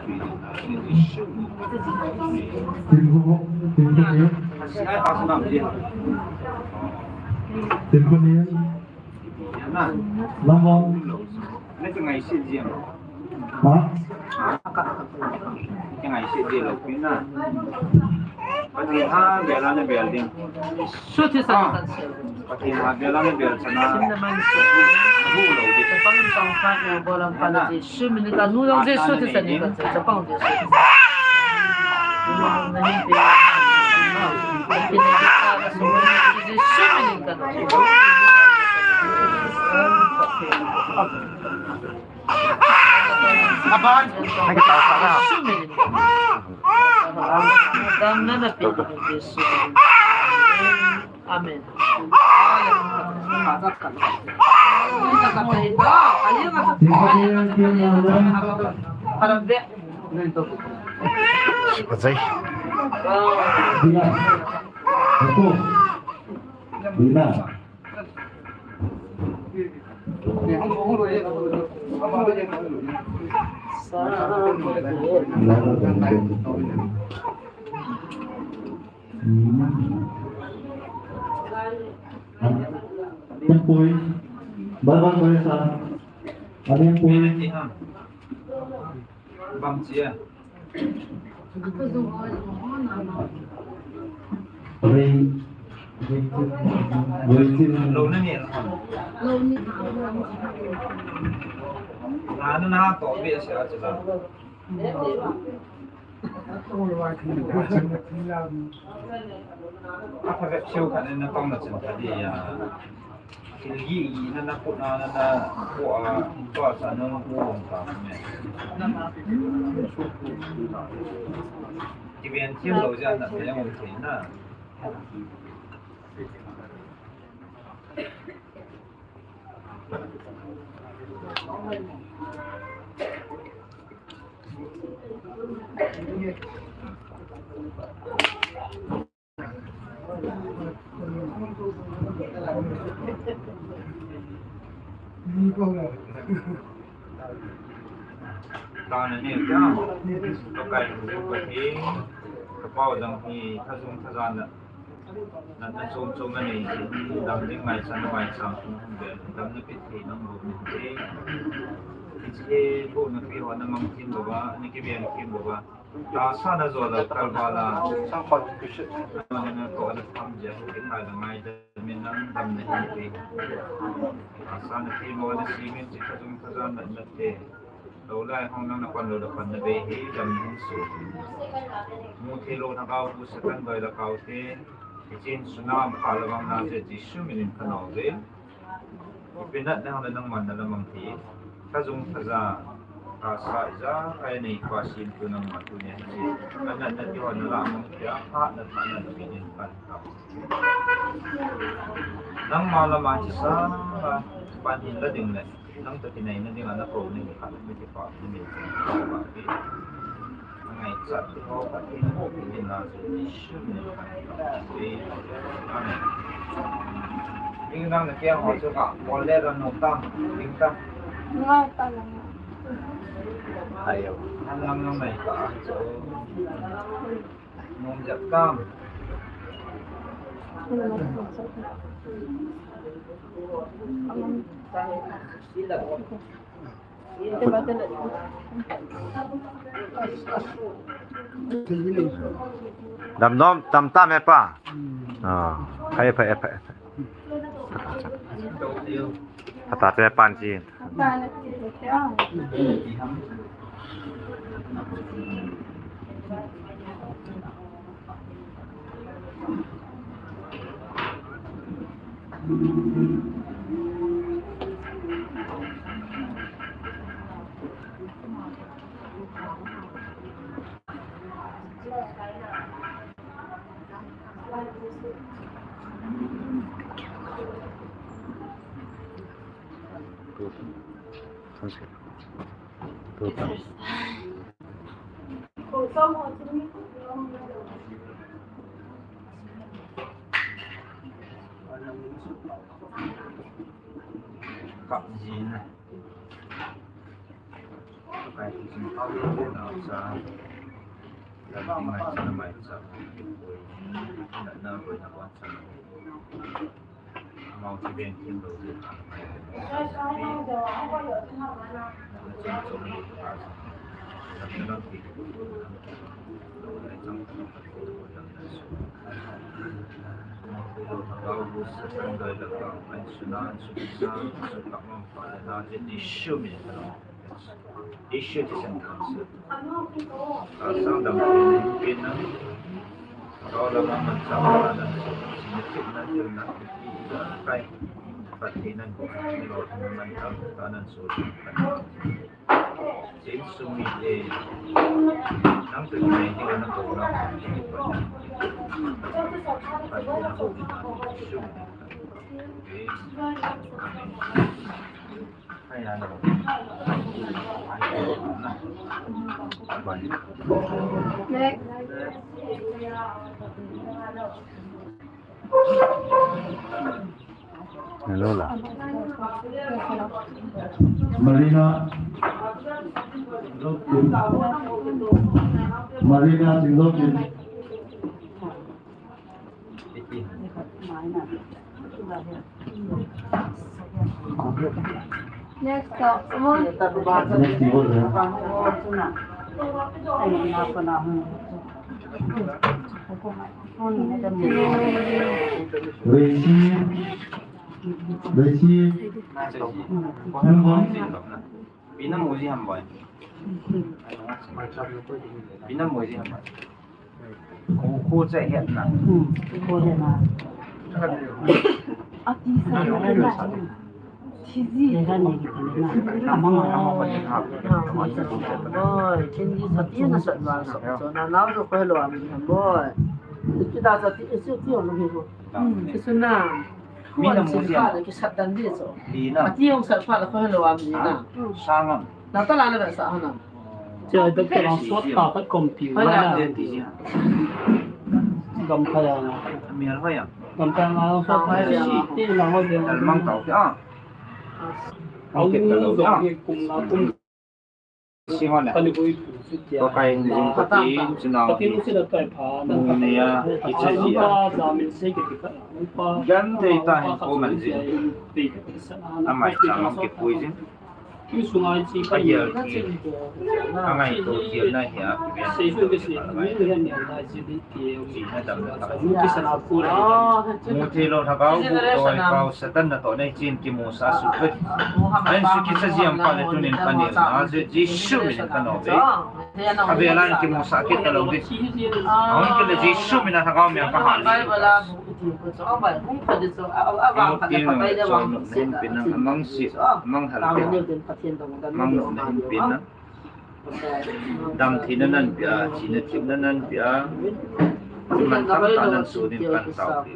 Tingkoi. Longphang a. Ha? Pathen ha bel a na bel ding. Jesu Christa min in kan sia. Pathen ha bel a na bel chana. Chapang in pang pha na bolam pha na Jesu min in kan nu long Jesu Christa min in kan sia. Chapang Jesu. Jesu min in kan. Aban. Ay, katawa ka na. Amen. Patay. Bila. Ako. Bila. Pui. Bye bye, Teresa. Amen, Pui. Bang chia. Lo na ni. Lo ni. Na na na to bi sia cha. A pha vek siu khat in na tong na chin khat di ya. Thil gi gi na na kut na na na ko a to sa na ko ta me. Ki ben thiam lo ja na te yang thei na. Tana ni kya? Ka kai ku ka hi, ka pau jang hi, ka jung ka jan na. Na, na chom chom na nei, dam ding mai chan mai chan, dam na pit thei nang bo ni te. Hiche bo na pi ho na mang thim bo ba, ni ki biang thim bo ba. Tahsa na jo la kal ba la. Sang pa ki shi. Na na ko na tham je, ki khai da mai da min nang dam na hi te. Tahsa na pi mo na si min chi ka jung ka jan na na te. Lo lai hong nang na pan lo da pan na be hi dam hin su. Mu thei lo na kau pu sa kan doi la kau te. Hichin sunam kha la bang na je Jesu min in ka nau ve. Ipi natna hang le nangman na la mang thei. Ka jung ka ja, tahsa ijakai nei pa sim tu nangman tu nia hi. Ka natna ti ho na la mang thei a, pha na tha na na min in kan ka. Nangma la ma chi sa, pan hin la ding le. Nang toh kinai na ding a na kou ning khat, mi ti pa, mi ti pa pi. Ngaichat ti ho, Pathen ho, Pathen na chu Jesu min in khat. Amen. Ding nang na kiang ho chu ka, bol le ran nung tam, ding tam. Ngai ta nang. Ayo. Nang nang nang nai ka chu. Nung jat kam. Dam nom, dam tam he pa. Ah, pha, pha, pha, pha. Pha ta te pan chi. Issue ti sen kan se. Ka sang dam pin, pin na. Ka la ma man sa ma na so. Ni pin na, pin na, pin na. Kai. Pati na ko. Ni lo na man sa ta na so. Sin sumi e. Nang tu mai ni na ko na. Pati na ko na. Sumi. Hello la. Marina. Marina Chingdokin. Next, uh, one. Next, you go there. Reisi, Reisi, Nungon. Pina muji ham boy. Pina muji ham boy. Khu, khu che het na. Hmm, khu het na. Ati sa na. Siji. Lega ne ki na. Amang amang. Boy, kin ji sa ti na sa na sa. So na na so ko lo am boy. Ti da sa ti, ti ti lo ni ko. Hmm, ti su na. Mina muji. Ki sat dan di so. Mina. Ati hung sat pha la ko lo am ni na. Sangam. Na ta la na sa ha na. Che ai doctor ang suat ta ka computer. Hoi la. Gam kha ya na. Mial hoi ya. Gam kha ya na suat ta ya. Ti na hoi ya. Dal mang tau ya. Au nu zong ni kum la kum. Singon na. Kani koi tu si tia. Ko kai ni jing ko ti, sinau. Ko ti lu si na kai pha. Mu ne ya, ki che ji ya. Ba za min se ki ti ka. Gan te ta hin ko man ji. Amai chang ki pui ji. Ka yel ki. Angai to ji na hi a. Sei su ke si. Ni ni ni na ji di. Mu thei lou lhagao bu toi pau Satan natoh nei chin kimusah sut ve. Ahin sukisa jiam pa le tunin ka nilna jeh Jesu min in ka nom ve. Avel a in kimusah kit talou ding. Ahung kit le Jesu min a lhagao mel ka hal ding. Mu thei lou lhagao bu toi pau Satan natoh nei chin kimusah sut ve. Ahin sukisa jiam pa le tunin ka nilna jeh Jesu min in ka nom ve. Avel a in kimusah kit talou ding. Ahung kit le Jesu min a lhagao mel ka hal ding. Dam thina nan pia, china thepna nan pia, man tam ta nan su din kan tao pi.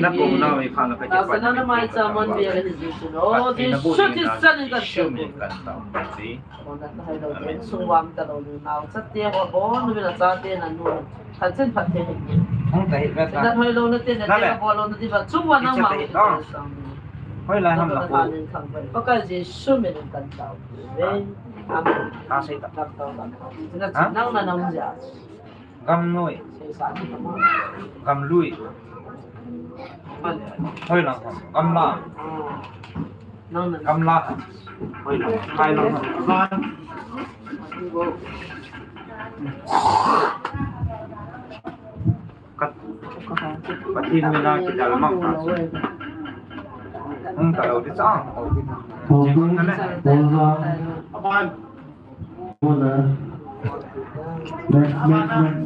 Na ko na mi kha na ka ke pa na mi ko ka tao. Ka tina bu din na Jesu min kan tao pi. Amen. Hong ta hi ve ta. Na hoi lo na te na te ka bol lo na ti ba chu wa nang ma. Hoi lai ham la ko. Pakal Jesu min kan tao. Amen. Ka sei ta. Nang na nang ja. Gamnoi. Gamlui. Hoi lang ham. Gamla. Gamla. Hoi lang. Kai lang ham. Kat-, Pathen mina kidal mang ta. Hung ta lo di cha. Amen. Next, next, next.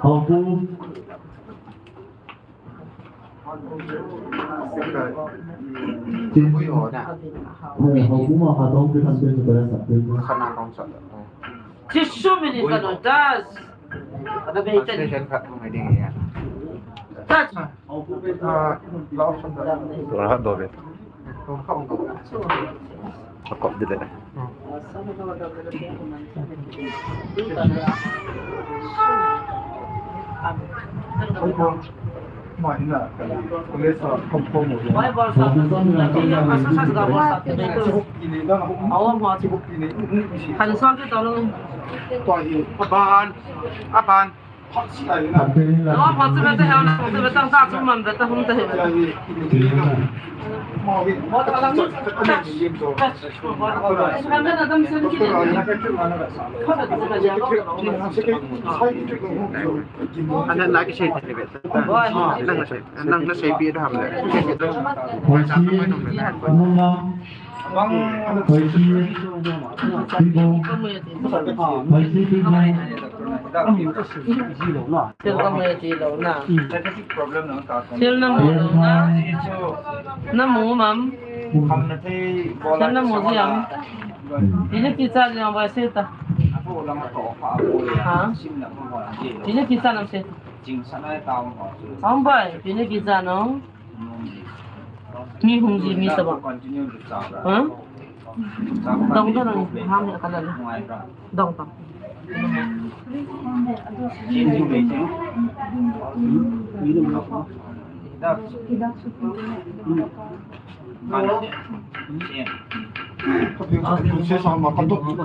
Hau pu. Hau pu ma kha tong ke tham pen ke sa pen. Khana tong sa. Jesu min in ka no das. Ada be chen. Station khat hung ding ya. Das. Ah, la option da. Tua ha do be. Tua ha do. Akop de de. Aban, aban. Ana na ki sei te be. Nang na sei, nang na sei pi da ham le. Hoi si, nung nang. Hoi si, pi bo. Hoi si, pi bo. Thil ka mu ti lo na. Thil na mu lo na. Na mu mam. Thil na mu ji am. Pi ne ti cha jong ba se ta. Ha? Pi ne ti cha nam se. Am bai, pi ne ti cha no. Mi hung ji mi sa ba. Ha? Dong dong, ham ya kala le. Dong dong.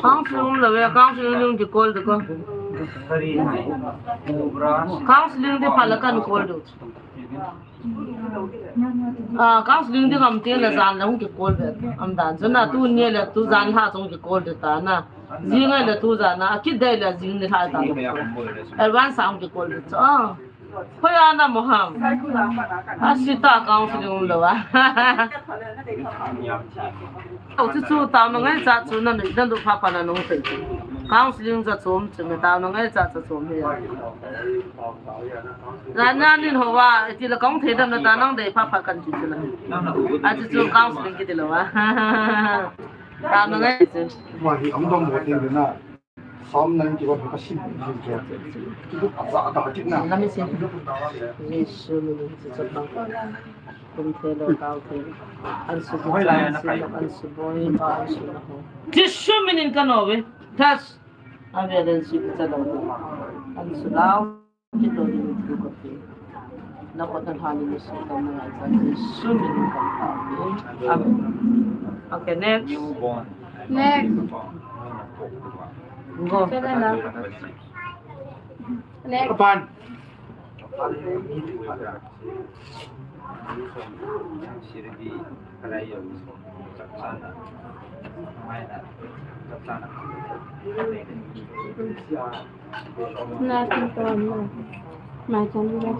Counseling lou ve, counseling ling kikol ding ko. Counseling ding phat le kan call ding. Ah, counseling ding um teng le jan le hung kikol ve. Um dan chu na tuni le tujan lha chu hung kikol ding ta na. Jing le tujan na, akit dei le jing nilhah ta. Advance a hung kikol ding chu. Ah. Hoi a na mo ham. Asita counseling um lou a. Au chu chu taona ngaichat chu na nui dan du pha pha na nung thei chu. Counseling ja chom chu me taona ngaichat chu chom hi. Jan na nin ho va, iti la kong thei dam na ta nang dei pha pha kan chu chu la. A chu chu counseling kiti lou a. Taona ngai chu. Ma hi am dom bo ting na. Psalm ninety-one ka sim ji ke. Ki du a za da kit na. Let me see. Jesu min in chu chu bang. Kum the lou, kau the. An su bu, an su bu, an su bu, an su na ho. Jesu min in ka no ve. Tas. A ve den su bu cha lou. An su lou. Kito ni tu ko pe. Na ko tan ha ni su ko na cha Jesu min in ka ta. Amen. Okay, next. Newborn. Next. Go. Next. Kapan. Nothing to know. My channel.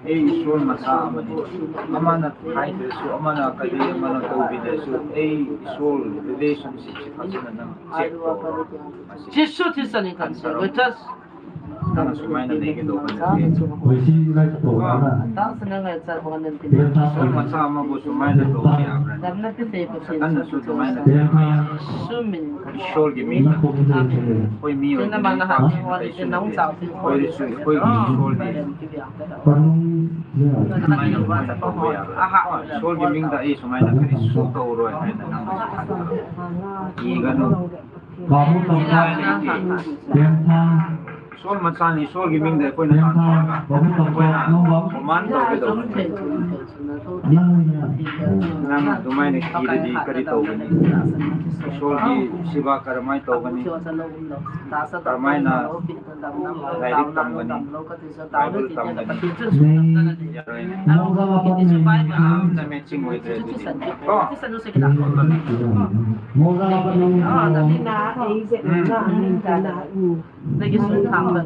Ei Isol masa amani. Amana hai de su, amana kadi, amana to bi de su. Ei Isol relationship si phachina nang check to. Jesu Christa min in kan se. Let us. Nang sumaina nei ke do ba ne. Oi si lai to na. Tang sa nang ai cha ba nan ti. Isol masa ama bo sumaina to ya. Dam na ti se ko si. Kan su sumaina. Jesu min in kan. Isol gi min. Amen. Hoi mi, hoi mi. Tina mana ha, hoi tina hung chao si. Hoi su, hoi mi, hoi mi. Aha. Sol gi min da i sungai na kari su to ro. I ga no. Sol ma chan ni sol gi min da koi na. Koi na. Koman to ke do. Nang, nang, tumai na kiri di kari to gani. Sol gi siba karamai to gani. Karamai na lairik tam gani. Bible tam gani. Na matching mo ito. Lagi sun thang ba.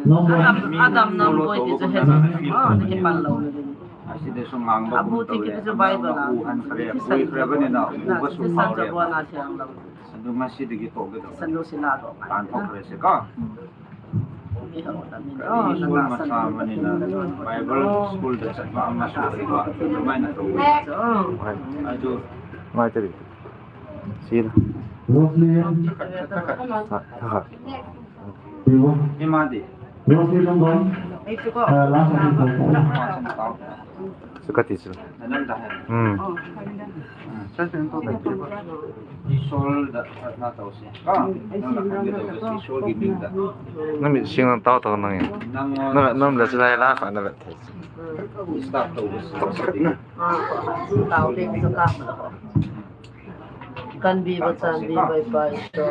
Adam, Adam nang boi ti chu he. Ah, ni ki pan lo. Asi de sung mang ba. Abu ti ki chu Bible a. U han kare, u kare ba ni na, u ba su pa re. Adu ma si de ki to ge do. San lo si na do. Tan to kare se ka. School masa mani na Bible school da chat ma ama su ba. Mai na to. Adu. Mai te. Sin. Roslyn. Ha, ha. Ima di. Roslyn nang don. Last one. Suka ti su. Hmm. Isol da na tau se. Ah, na na kan da Isol gi min da. Na mi sing nang tau tau nang ya. Nang na na la sila la fa na la. Start tau. Tau le suka. Kan bi ba chan bi bai bai to.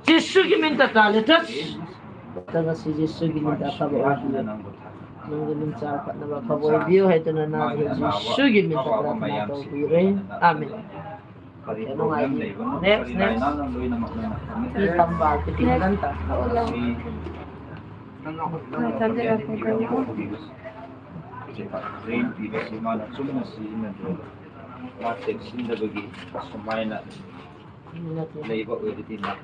Jesu gi min tah tah le touch. Tah si Jesu gi min tah tah ba. Nang gi min cha ka na ba ka boi biu hai tu na na Jesu gi min tah tah na to bi re. Amen. Next, next. Ni tam ba ki tin nan ta. Next. Reimpi ba si mana chumna si na do. Ma tek sin da bagi sumaina. Leiba oi di na.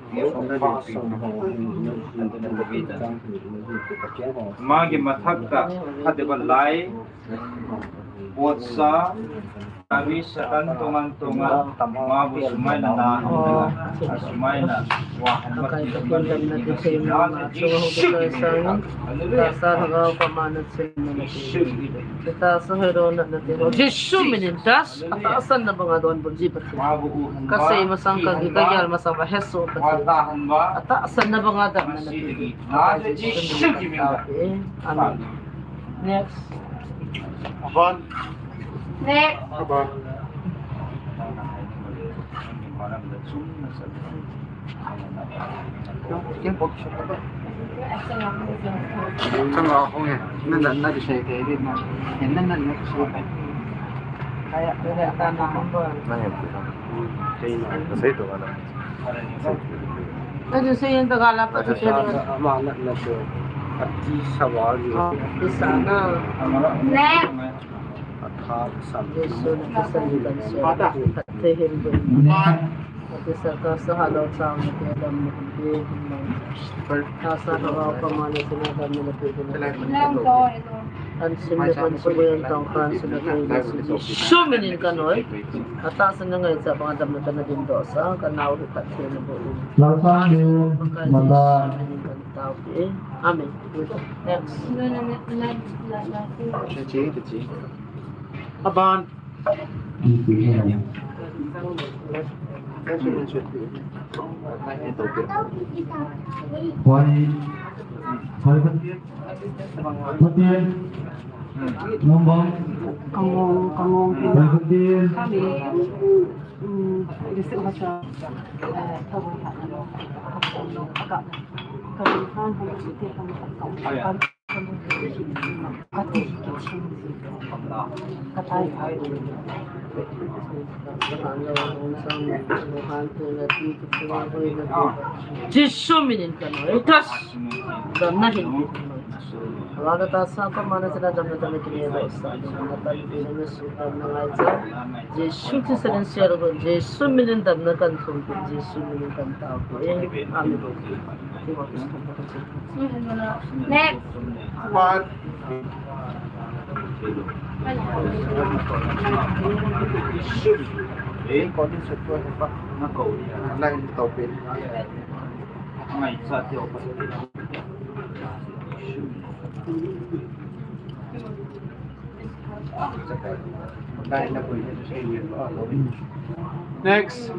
Magi mathak ta hade ba lai. Potsa. Kami Satan tongan tongan, mabu sumaina na, sumaina, wa han mati sumaina, Jesu minin das, atahsan na banga don bunji pati. Kasei masang kagi, kagel masang ba heso pati. Atahsan na banga dan na pati. Amen. Next. Aban. Next. Aban. Chang a hong e. Na, na, na di sei ke di na. Na, na, na, na. Kaya, kaya ta na number. Na, na. Sei to wala. Adu se yen ta gala pa tu se. Ama na na so. Ati sawal ni. Isa na. Ne. Atha sam. Jesu na kisan ni kan so. Te hin bu. Ati sa ka sa halo sam ni ke dam ni ke. Ka sa ka pa ma ni sina dam ni ke. An sim le ban su bo yan tong khan su na kai le su. Jesu minin ka noi. Atahsan na ngaichat banga damna tana din doh sa, ka nau hi Pathen na boh in. Lalpan din, mata. Amen. Next. Aban. Why? Why? Pathen. Ngambang. Kangong, kangong. Pathen. Kami. Hmm, di si uha sa, eh, tawag na, ka, ka, ka, ka, ka, ka, ka, ka, ka, ka, ka, ka, ka, ka, Jesu minin ka noi. Itas. Damna hin. Wala ta sa pa mana sa damna damna kini ba sa. Damna ta kini na su damna ngai sa. Jesu Christ rin siya ro. Jesu minin damna kan thum. Jesu minin kan tao. Amen. Next. What? Next.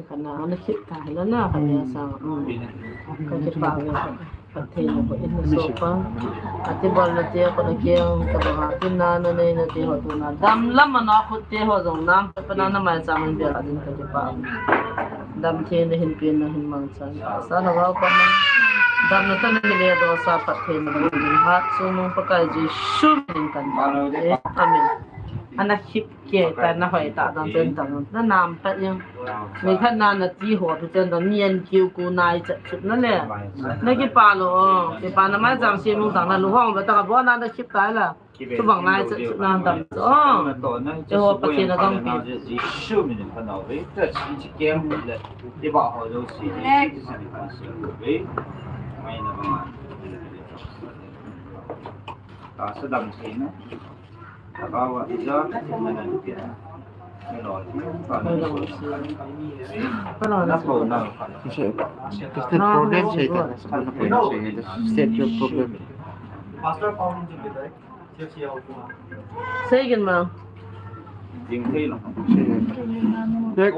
Kana ana khit ta hela na, kana sa, mm. Ka kipa ve ka, Pathen na ko in so pa. Ati bol na te ko na kiang, ka ba ha tin na, na nei na te ho tu na. Dam lam na khut te ho jong nam, pa na na mai sa man bia din ka kipa. Dam the na hin pin na hin mang chan. Sa na wa pa na. Dam na ta na le do sa Pathen na din ha, su mong Pakai Jesu min kan. Amen. Ana khit Ke ta na hoi ta dang chen dang na nam ta yang. Mi khat na na ti ho tu chen dang nian kiu ku nai chat chut na le. Na kipa lo, kipa na mai jam si mung dang na lu hong ba ta ka bo na na khit ta la. Tu bang nai chat chut na dam. Oh. Te ho Pathen na dang pi. Jesu min ka nau ve. Ta chi chi kem le. Ti ba ho lo si. Ti sa ni kan si ve. Mai na ba. Ta sa dam si na. Is there problem? State your problem. Say again, ma'am. Next.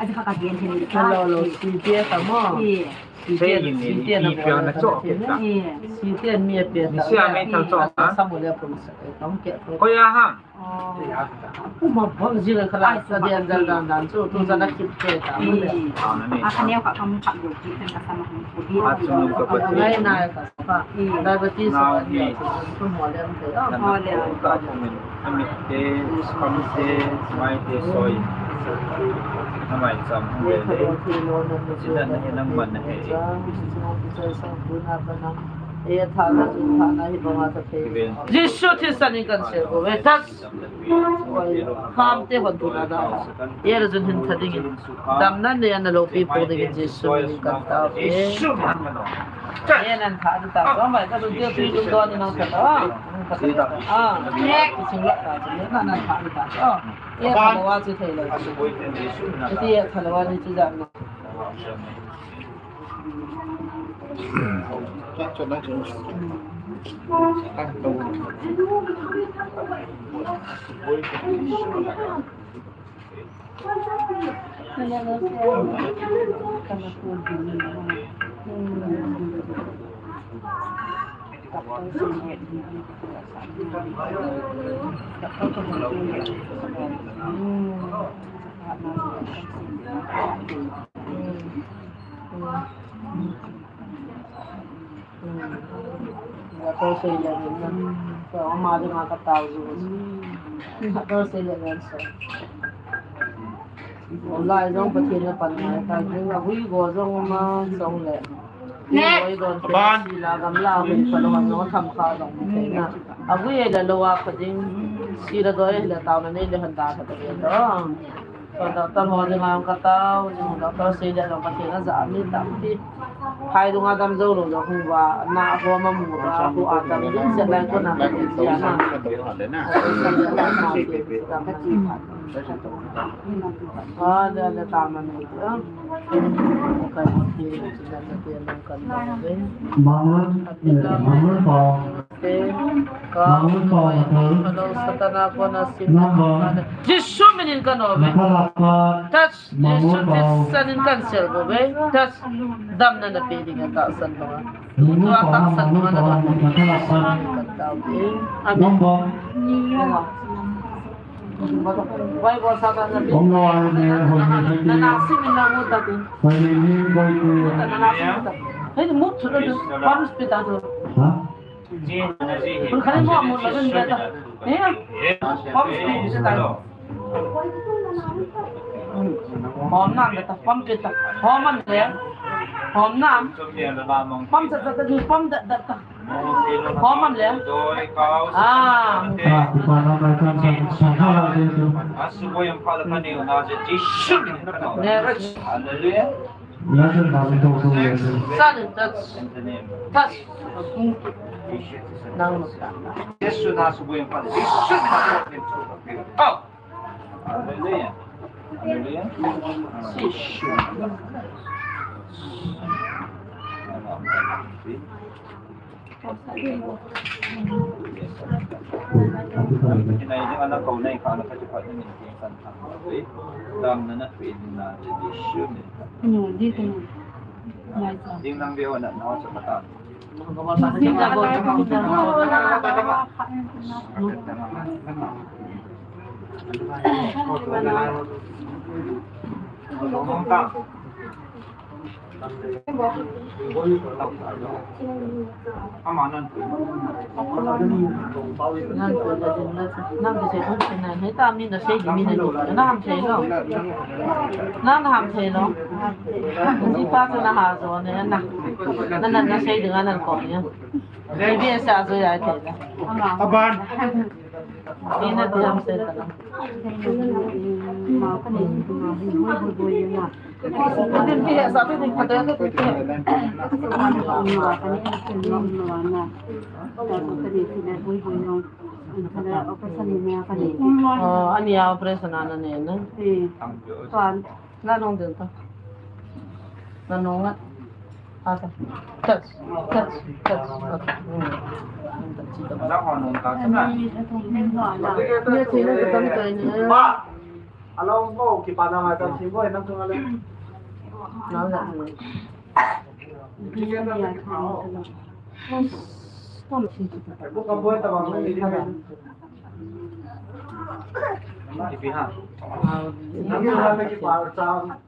Aji kha ka gen hin. Hello, hello, si te ta mo. Eh. Si te, si te na mo na cho ke ta. Eh. Si te mi pe ta. Ni si a mai thal cho ta. Sa mo le pum sa. Tong ke. Ko ya ha. Uma bang jing khala sa dian dan dan dan chu tu jana kit ke ta. A khaneo ka kam kha go ki kan ka sama hung ko di. A chu nu ka pa ti. Ngai na ka pa. Diabetes so ni chu mo le am te. Mo le. Ka ko min. Ami te, kam te, mai te soi. Amai cham hung le le. Sina na he nang man na he. Jesu Christa min kan sel uve. Tha. Kham te hon tu na da. Ye la jun hin tha ding in. Damna nei a na loupi po ding in Jesu min kan tao e. Ye nan tha da ta. Ka mai ka tu te tu jun don nan tha da. Ah. Ye ki sing la ta. Ye nan tha da ta. Ye tha wa chi thei lo. Ti ye tha wa ni chi ja na. Doctor sei le ngan. Ko ama de ma ka tao ju. Doctor sei le ngan sa. Lai jong Pathen a pan ngai ta, jing a hui go jong ma jong le. Ne. Hui go te si la gam la hui pa lo jong tham kha jong te na. A hui le lo a pa ding si la do le tao na nei le han da ka te do. Ko doctor ho ding a ka tao, jing doctor sei le jong Pathen a ja mi tampi. Phai dung a dam jou lou jong hung va, na ho ma mu va, ho a dam ding se lai ko na ka ti sia na. A, le, le, ta ma ni, a. Ka ti, ka ti, ka ti, ka ti, ka ti, ka ti. Mangun, eh, Mangun Pao. Te, ka, Mangun Pao, Mangun Pao. Hello, Satana ko na si. Number. Jesu minin ka no ve. Nakalapa. Touch. Jesu Christa min kan sel uve. Touch. Damna na pe ding a tahsan banga. Tua tahsan banga na dam. Kan tao e. Amen. Vai bol sa ta na pe. Na na si min na mu ta ti. Na na si min ta. Hei, mu tu na tu. Pam spi ta tu. Ha? Pun khani mo mo lagun beta. Eh? Pam spi beta. Hom nam beta, pam beta. Hom am le. Hom nam. Pam sa sa sa ni pam da da ta. Hom am le. Ah. Ah, tu pa na na kan sa sa ha la de tu. Hallelujah. Sa ni touch. Touch. Nang magkana. Jesu na subuyan pa. Jesu na subuyan pa. Oh! Hallelujah. Hallelujah. Jesu. Ding nang ve ho na, na ho sa kata. Nan pe le ding na, nan pe se thum pe na, hei ta mi na sei ding mi na ding, na ham sei lo. Na, na ham sei lo. Ji pa chu na ha jo ne na. Na, na, na sei ding a nan ko ne. Ni bi sa jo ya thei na. Aban. Ni na ti ham sei ta na. Oh, ani a operation ana ne na. Nanung din ta. Nanung nga. Ata. Touch, touch, touch. Ata. Hmm. Ata, sita ba. Ni a thei na ka tam tai ni. Along ko, kipana nga ta, simbo, enam tu nga le. Nang na. Bukan boy, tabang, ini dia. Ipi ha. Nang tu nga le, kipana.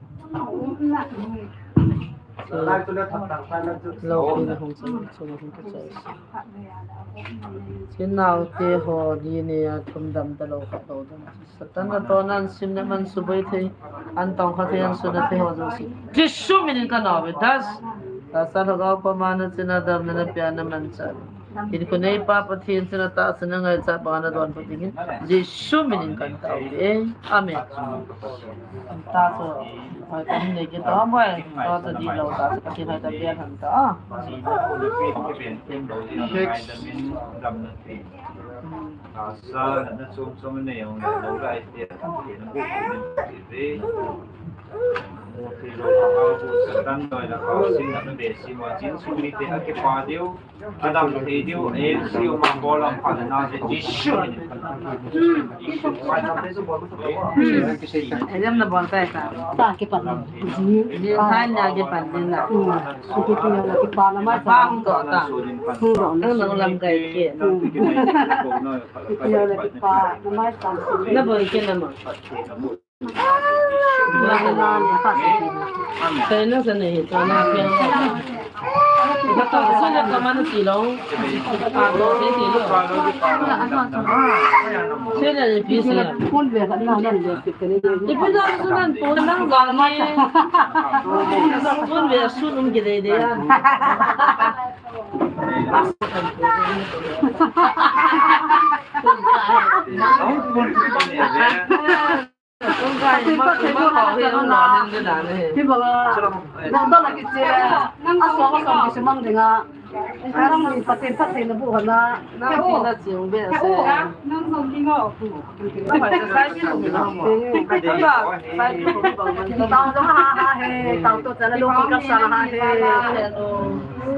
Lo pin hung chun, chun hung ka chai. Chin nau te ho di ne a thum dam ta lo ka lo dam. Satan na to nan sim na man suboi thei, an tong kha thei an su na thei ho jo si. Jisu min in ka nau ve das. Ta sa lo ga ko ma na chin a dam na na pia na man cha. Hin khunei pa Pathen chun atahsan a ngaichat banga nadon phat dingin Jesu minin kan tao e. Amen. Tachu, hoi kan nei kit u ham boi. Tachu dih lou, tachu Pathen hoitah bia han ta. Text. Adam thei diu, A M C um a bol lam phat na je Jisu. Adam na bol tai ta. Ta kipat. Ji, ji, ta na kipat din na. Ki ki na kipat na mai. Ba hung to ta. Hung to na. Nang lam kai ke. Ki na kipat na mai ta. Na bol ke na ma. Amen. Amen. Hi banga, dong dong la kiche, a song a song kiche mang dinga, nang Pathen Pathen na bu hana, nang pi na chiang be se. Nang song ki ngo. Nang pai sa sai ki lo mi na mo. Tao dong ha ha he, tao to chala lo ka sa ha he.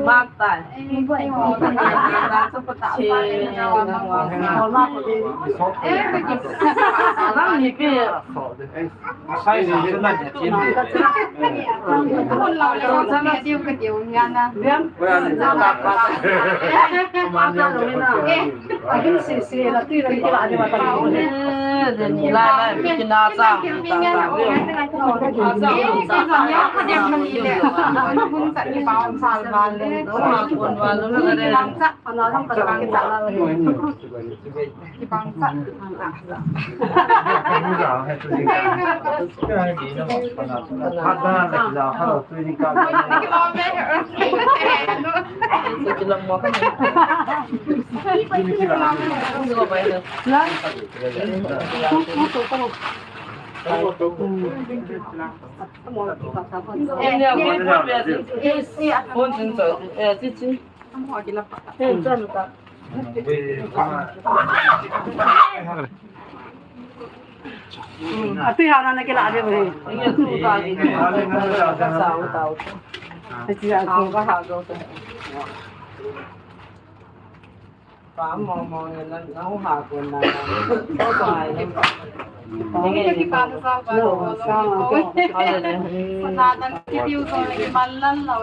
Mak tai. Nang ni pi. Kibang sa. Ati hana na kila ade bhai. Ati hana. Pa mo mo ne na na ha ko na. Ko ai ne. Ni ke ki pa sa ba lo. Sa na na ki piu so ni man lan la.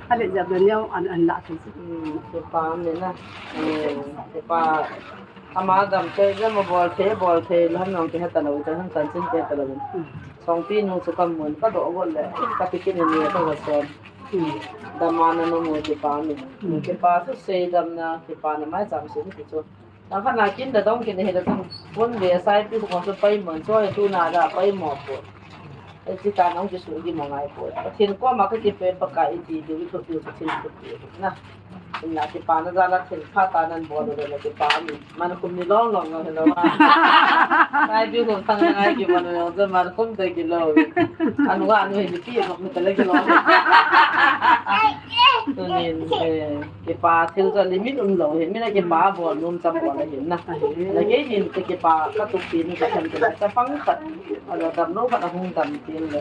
Hale jab dan yau an an la thei. Hmm, kipa me na. Eh, kipa ama dam te jam bol thei, bol thei, lam nong te ha ta lo, te han tan chin te ta lo. Song pi nu chu kam mun ka do go le, ka pi kin ni ka go son. Dam ma na no mo kipa me. Kipa su sei dam na, kipa na mai cham sei ni chu. Nang khat na kin da dong kin he da dong. Pon ve sai pi ko so pai mon so he tu na da pai mo po. E chi ta nong ki su gi mo ngai po. Pathen koma ka kipe Pakai i ti diu i thupi Pathen thupi na. Inna kipa na jal a thil pha ta nan bol le le kipa mi. Man kum ni long long na he lo ma. Sai pi ko tang na ngai ki bol le le man kum te ki lo. Anu anu he pi ko mi te le ki lo. Tunin, eh, kipa thil chu limit um lou hi, min a kipa bol nom cham bol ahi na. Ahi. Na kei hin ka kipa ka tup pi ni ka chan kila chapang khat, a lo dam lou khat a hung dam tin le.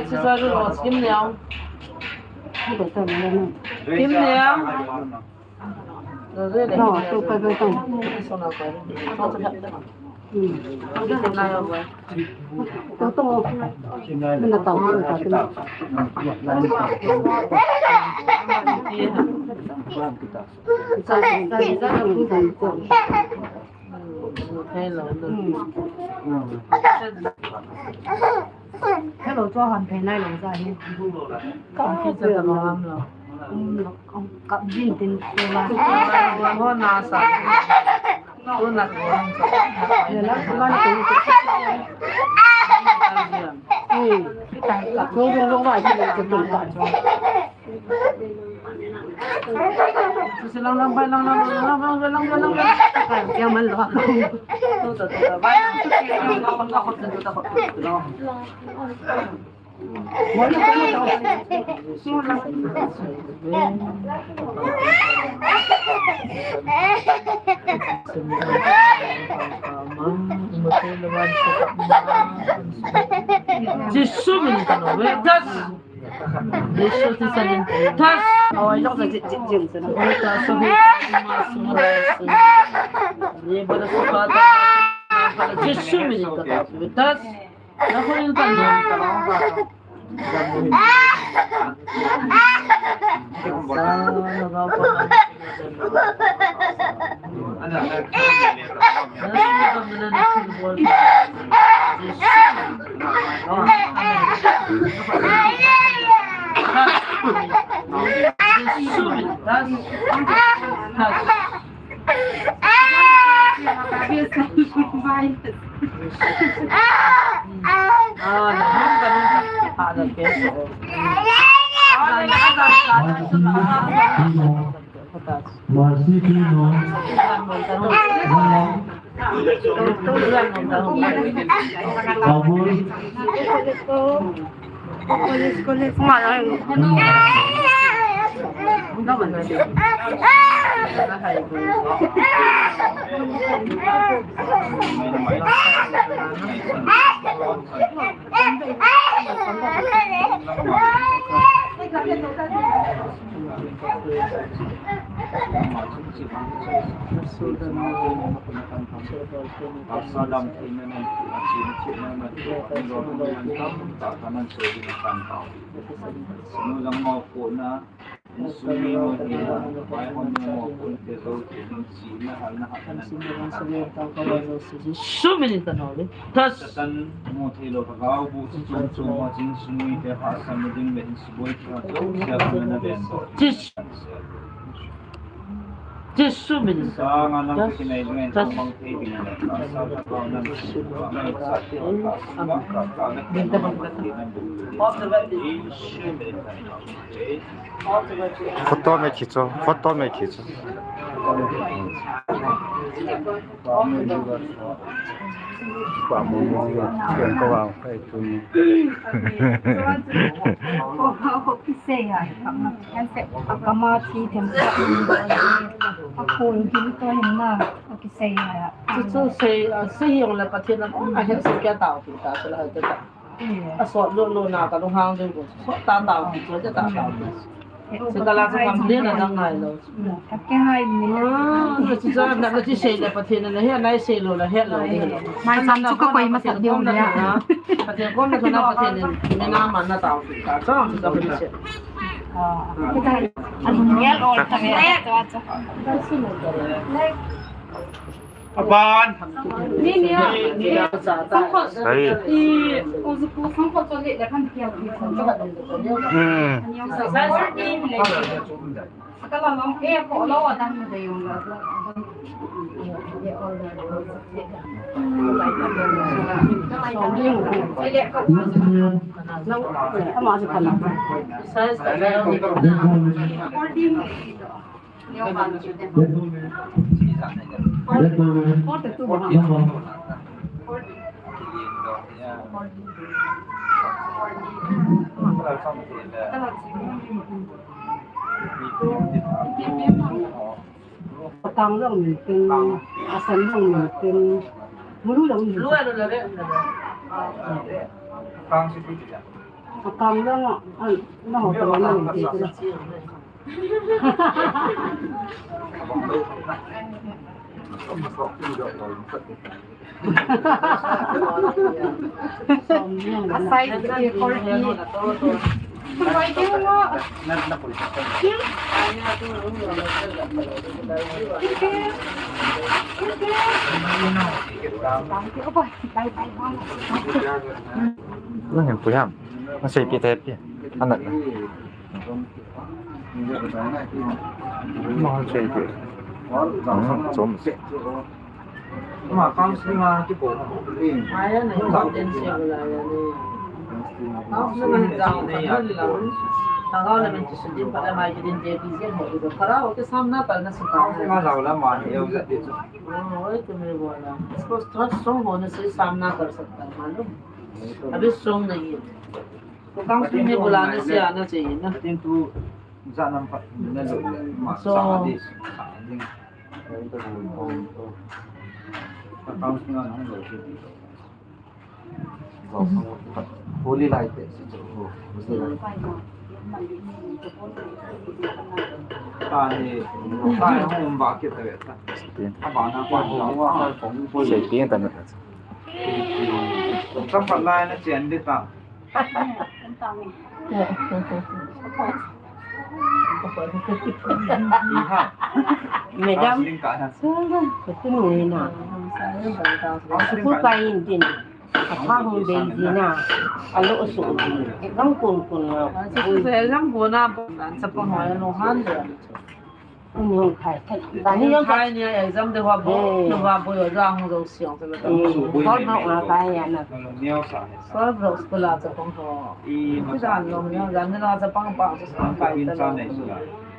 Tua chu sa chu lo kim neo. Kim neo. No, tu pa pa tu. Hmm. Tu tu. Mina tau tu ta tu. Hello. Hello, cho han thei nai lo sa hi. Ka ki sa ta lo ham lo. Um, kap jin tin tu ma. Ho na sa. Tu na ko ham sa. Ye la, la ni ko. Hmm. Ko ko ko ba ki ko ko. Jesu min ka no ve das. Jesu ti sa nin tas. Oi, lok sa jit jit jit sa. Oi, ta sa hu ma su ma su. Ye ba da su pa ta. Jesu min ka tas. Na ko nin ta no. Mercy, Kino. Abul. Jesu minin kanaole. Satan mo thei lou lhagao bu chu chom chom a ching sungui te ha sam ding le suboi ki ha chom sia kan na ben bo. Jesu. Jesu minin. Sa nga nang ki nei ngai mang thei ding le. Sa ka ka nang. Jesu minin. Photo me khicho, photo me khicho. Ko, ko kisei hai, kama thi them sa, ko hin to hin na, ko kisei hai. Chu chu sei, sei jong le Pathen a, a het su kya tao ti ta, chu la hai ta. A sot lo lo na ka lunghang ding ko. Sot ta ta ki cho ta ta. Se ka la sa kam de na dang ngai lo. Ka ke hai mi na. Ah, na chi cha na, na chi sei le Pathen na he, na sei lo la he lo de. Mai sam chu ka koi ma sa de le. Pathen ko na na Pathen ni na ma na ta. Ka cha ka ni se. Ah, kita. An yel ol ta me. Aban. Ni ni a. Ni ni a. Sangkho. Sai. I, uzupu sangkho cho le le kan piang. Hmm. Ni sa sa ni le. Ka la long e ko lo wa dan de yong la. Ama sa kana. Sai sa. Akang lang min tin, asan lang min tin, mulu lang min tin. Akang lang, ah, na ho ta lang min tin. Asai ke forty. Forty mo. Nang hin puyam. Nang sei pi te pi. Anak na. Mo che ke. Hmm, chom. Ma counseling a ki po. Ai na, counseling a hin jao na, ya la. Thagau le min ti su din pa la mai ki din de bi je ho. Kara ho ke samna kar na su ka. Counseling a jao la ma he yo de. Oi, tu me bola. Isko strong hone se samna kar sakta hai, malum? Abhi strong nahi hai. तो काउंसलिंग में बुलाने से आना चाहिए ना। लेकिन तू जा ना, पा-, ना लो, मा-, so, साथ दे, साथ दे। तो काउंसलिंग ना हम लोग के भी। Holy light है, ऐसे जो हो, मुझे लगा। ताहे, ताहे हम बाकी तो रहता। अब आना पड़ जाऊंगा। Sei pi ta na. Ka phat lai na chen di ta. Madam, tu nu na. Aku kain din. Apa hung dei din na. Alo su. Gang kun kun na. Sa pang ho lo han de. Ni hung khai, khai. Ni hung khai ni exam de wa bo, eh, de wa bo yo ja hung jo siang se. Eh, hol ma wa kai ya na. Sol bro school a cha pang ho. Ti dan lo ni dan ni la cha pang pang cha pang kai ta lo.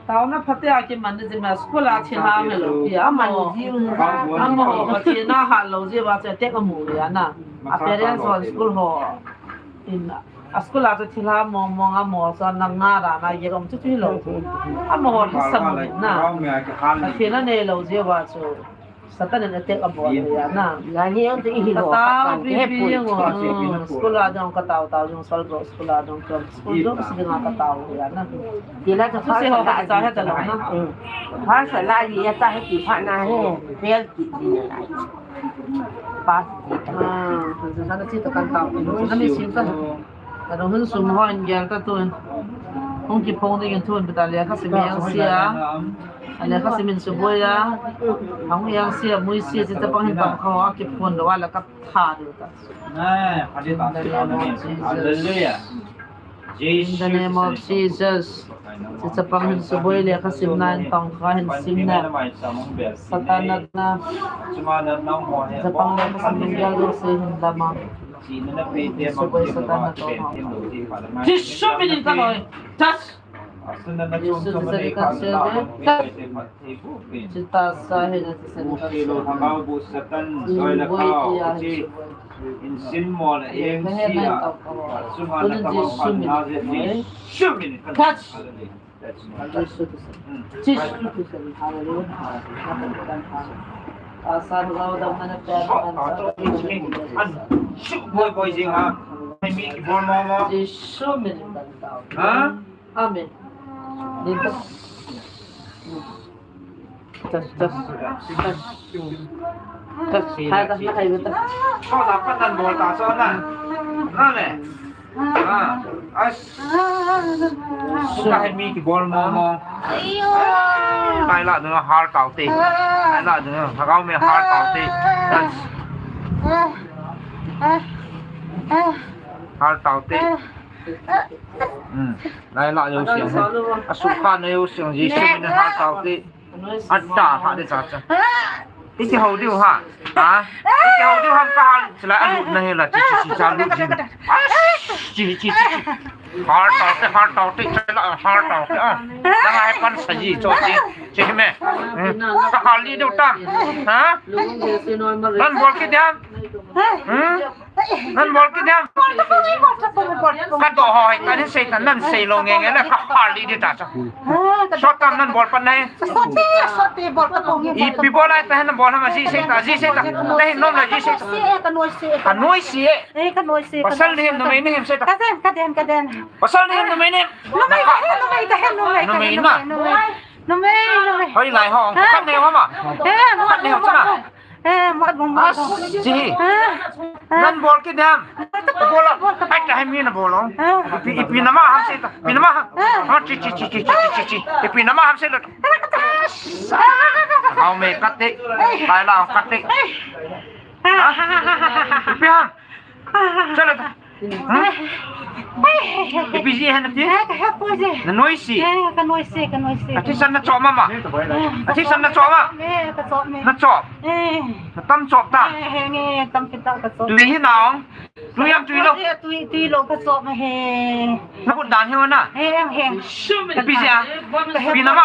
Tao na phate a ki man de ma school a thi na me lo. Ki a man ji. Amo, amo, ki na ha lo ji wa cha te ka mu ya na. A parents on school ho. In a school a chu thilha mong mong a mo chu na nga ra na ye rom chu chu lo. A mo ho thasam na. A thil a nei lo je wa chu. Satan in attack abol ahi na. Lani ang te ihi lo. Katao bibi jong, hmm, school a jong katao tao jong, sal jong school a jong, school jong si dinga katao ahi na. Tila ta. Tusi ho ka cha he ta lo na. Hmm. First la ni ya ta he ti pha na he. Fail ti ni na. Pass ti ta. Ah, sa na chi to kan tao. Na mi sim ta. Adong hun sum ho in gel ta tun. Hung kiphong ding in tun pita lekha sim jeng sia. A lekha sim in suboi a. Hung jeng sia, mui sia, chi chapang hin tong kho a kiphong do a la ka tha do ta. Hallelujah. In the name of Jesus. Chi chapang hin suboi lekha sim na in tong kha hin sim na. Satan na na. Chapang lekha sim in gel do se hin lama. Suboi Satan na to. Jisu min in ka noi. Touch. Jisu Nazareth ka sel de. Touch. Jita sa he na Satan. Satan. Insin mo na eng sia. Sumana ka Jisu min. Touch. Jisu. Jisu. Hallelujah. Asa rao dam na pe. An. Shu boi boi jing ha. Mai mi bol mo mo. Jisu min. Ha? Amen. Touch, touch, touch. Touch. Hai ta, hai ta. Ko la pa nan bol ta so na. Na le. Ah, as. Suka hai mi kibol mo mo. Hai la dun har tau te. Hai la dun har kau me har tau te. As. Har tau te. Hmm. Lai la yo siang. Asuka na yo siang Jisu min har tau te. Atta ha de ta cha. Iti ho diu ha. Ha? Iti ho diu ha ka ha. Sila alu na he la chi chi chi cha lu jin. Chi chi chi chi. Har tau te, har tau te, cha la har tau te. Ah. Na hai pan sa ji cho chi. Chi me. Hmm. Ka ha li diu ta. Ha? Nan bol kit diam. Hmm? Nan bol kit diam. Ka do ho hai, ka ni sei ta, nan sei lo nge nge le, ka ha li di ta cha. Sot tam nan bol pan nai. Ipi bol ai ta nan bol ha ma ji sei ta, ji sei ta. Nei nom la ji sei ta. Ka noi si e. Pasal ni hem, numei ni hem sei ta. Pasal ni hem, numei ni hem. Numei na. Hoi lai ho. Kat ne ho ma. Kat ne ho cha na. Eh, mat bong, mat bong. As, ji. Eh, eh. Nan bol kit diam. Bol, bol. Ai, ka hai mi na bol. Eh. Ipi, ipi nama ham sei ta. Ipi nama ham. Eh. Ha, chi, chi. Ipi nama ham sei lo. Hao me kate. Kai la kate. Ha? Ipi ham. Chalo ta. Hmm? Ipi ji hai nati? Eh, ka he po ji. Na noi si. Eh, ka noi si, ka noi si. Ati san na chop mama. Eh, ati san na chop ma. Eh, ka chop me. Na chop. Eh. Na tam chop ta. Eh, he nge, tam kita ka chop. Tui hi naong. Tui am tui lo. Eh, tui, tui lo ka chop ma he. Na put dan hi na. He, he. Ipi ji a. Ipi nama.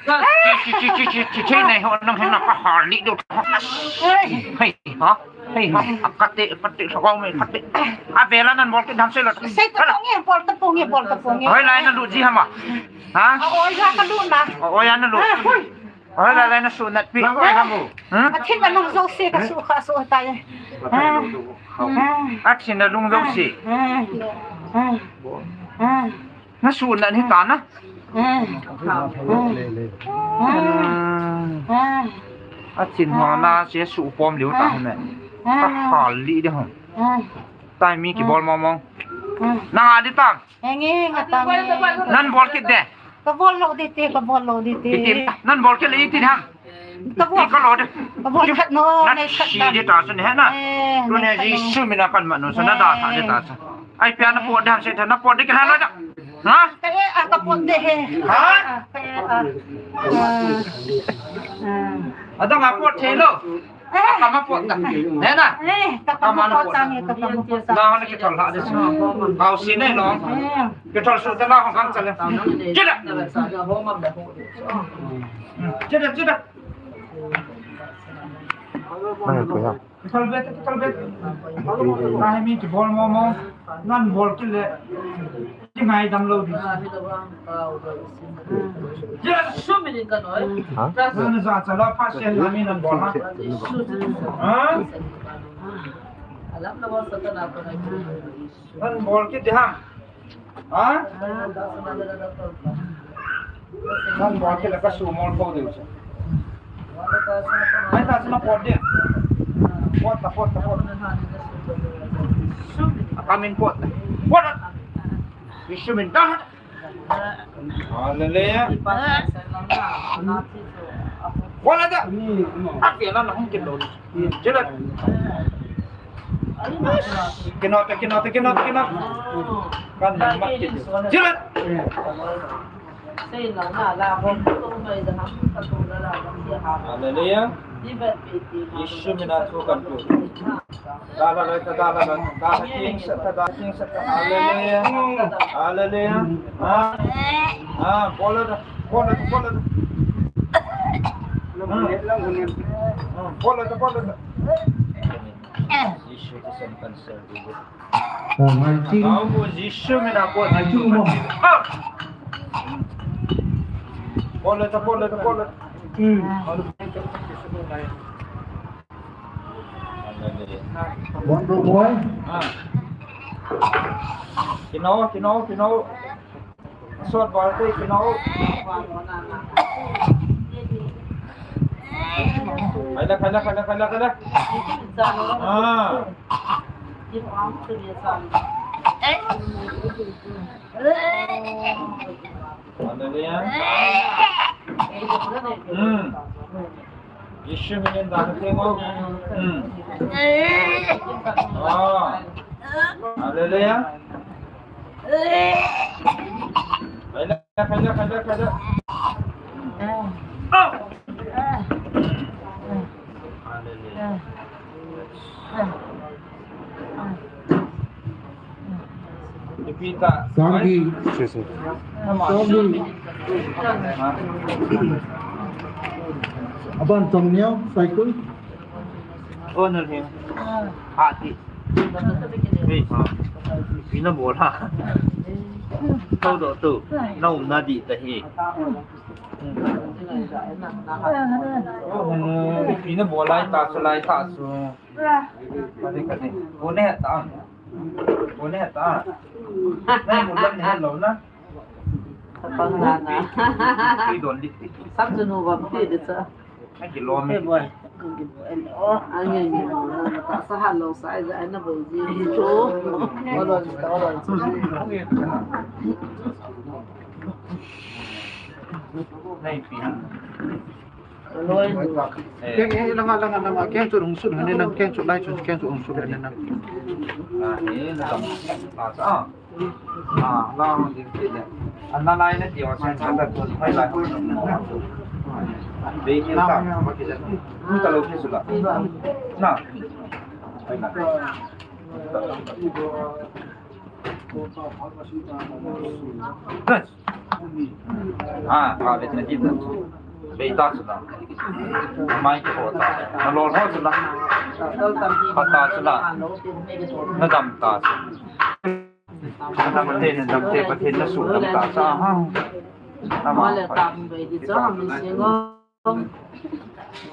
Chi, chi, chi, nei ho, nang hin na ka ha li do. Hei, ha? Hei, ha? Kate, kate, sa ko me, kate. A vela nan bol kit diam sei lo. Sei ta pong e, bol ta pong e, bol ta pong e. Hoi lai na lut ji ham a. Ha? A, oi, ya ka lut na. O, oi, ya na lut. Hoi lai, lai na sunat pi. Hmm? A thin na lung jo se ka su, ka su ta e. A thin na lung jo se. Na sunat hi ta na. A chin ho na se su pom liu ta hon ne. Ka ha li de hon. Tai mi kibol mong mong. Na nga di tam. Nan bol kit de. Ka bol lo di te, ka bol lo di te. Nan bol kit le iti ham. Ka bol. Ka lo de. Ka bol khat no, na si de ta sun he na. Tu ne Jisu min a kan ma no sa na da tha de ta sa. Ai pia na pot de ham sei ta na pot de ka ha lo da. Ha? Ka e a ka pot de he. Ha? Ka e a. Adang a pot the lo. Ka ma pot ta. Ne na. Ka ma pot ta ne, ka ma pot ta. Na na kithol ha de. Kau si ne lo. Kithol su ta na hong kang cha le. Chi da. Chi da, chi da. Mai ko ya. Kithol bet, kithol bet. Ai mi kibol mong mong. Nan bol kit le. Ngaidam lou ding. Jia sum min in ka noi. Ha? Nana ja cha la pha sen la min an bol ha. Ha? Nan bol kit di ha. Ha? Nan bol kit la ka sumol kho diu chu. Mai ta chu na pot di. Pot ta, pot ta, pot. A kamin pot ta. Pot ta. Jisu min ta. Hallelujah. Pot ta. A ke la na hung kin lo. Jela. Kino ta, kino ta, kino ta, kino ta. Kan na mat kit. Jela. Hallelujah. Jisu min a thu kan tu. Dala lai ta, dala lai ta, dala king sa ta, dala king sa ta. Hallelujah. Hallelujah. Ha? Ha, bola ta, bola ta, bola ta. Ha. Ha, bola ta, bola ta. Jisu tu sen kan ser dulu. Almighty. Kau mo Jisu min a pot. Almighty mo. Ah! Pot le ta, pot le ta, pot le ta. Hmm. Wonder boy. Ah. Kino, kino, kino. Sot bol te kino. Khaila, khaila, khaila, khaila, khaila. Ah. Hallelujah. Hmm. Jisu min in dan te mo. Hmm. Ah. Hallelujah. Khaila, khaila, khaila, khaila. Hallelujah. Ipi ta. Sangi. Sangi. Aban tong neo, cycle. Oh, no, no. Ah, ti. Hey, ha. Ipi na bol a. Thou doh tu. Na um na di ta hi. Hmm. Ipi na bol lai ta su, lai ta su. Kati, kati. Ko ne ta. Ko ne ta. Nai mu lam ne lo na. Tapang na na. Ipi don di ti. Sam junu bam ti di cha. Ai, kilom. Hey, boy. Ang yan, yan. Ano, natasahan lang sa isa, ano ba, yung dito? Wala, wala. Naipi. Ano, ano? Eh. Keng, eh, langa, langa, langa. Keng chu lungsut, hanin lang, keng chu lai chu, keng chu lungsut, hanin lang. Ah, eh, langa. Ah. Ah, la hung ding ti le. An na lai na ti wa sen ka ta tun, mai lai. Bei ki ta, ma ki ta. Ka lo ki su la. Na. Ai na. Ah, ka bet na ti na. Bei ta su la. Mai ki ho ta. Na lo ho su la. Pa ta su la. Na dam ta su. Dam te, dam te, Pathen na su dam ta sa ha. Ama le tam be di cha mi se ngo.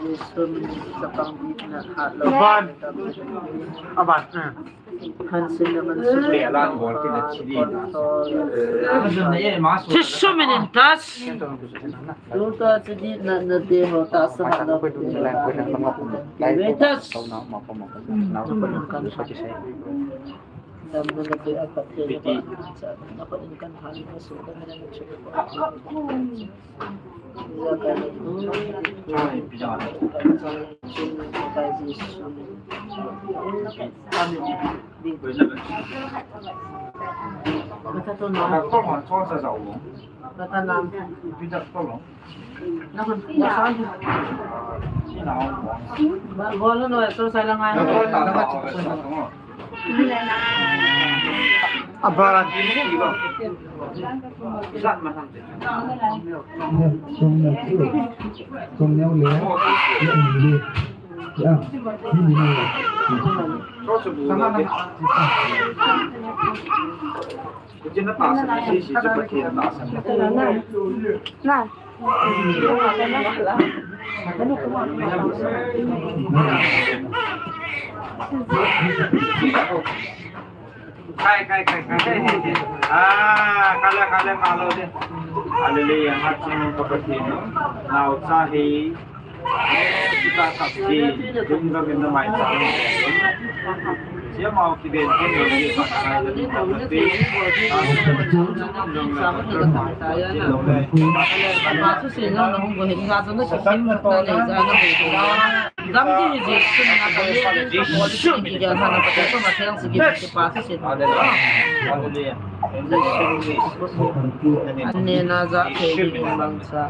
Yesu min sa pang di na ha lo. Aban. Aban. Han sin na man su. Be lan bol ki na chi di na. Jisu min in tas. Tu ta chi di na na te ho ta sa ha lo. Be tas. Dam na na pe a Pathen na ba sa na ba in kan hal na su kan na chu. Aban. Kau chu bu lo de. Kuchi na ta san, si, si, si, pati na ta san. Na. Khai, khai, khai, khai. Ah, kala, kala, malo de. Hallelujah. Hachung kapati no. Nau cha hi. Kita kap ki. Dum ga min na mai cha. Sia mau ki ben ki. Satan na to na. Dam di hi Jesu min a, Jesu min a. Hallelujah. Hallelujah. Anne na ja thei di bang cha.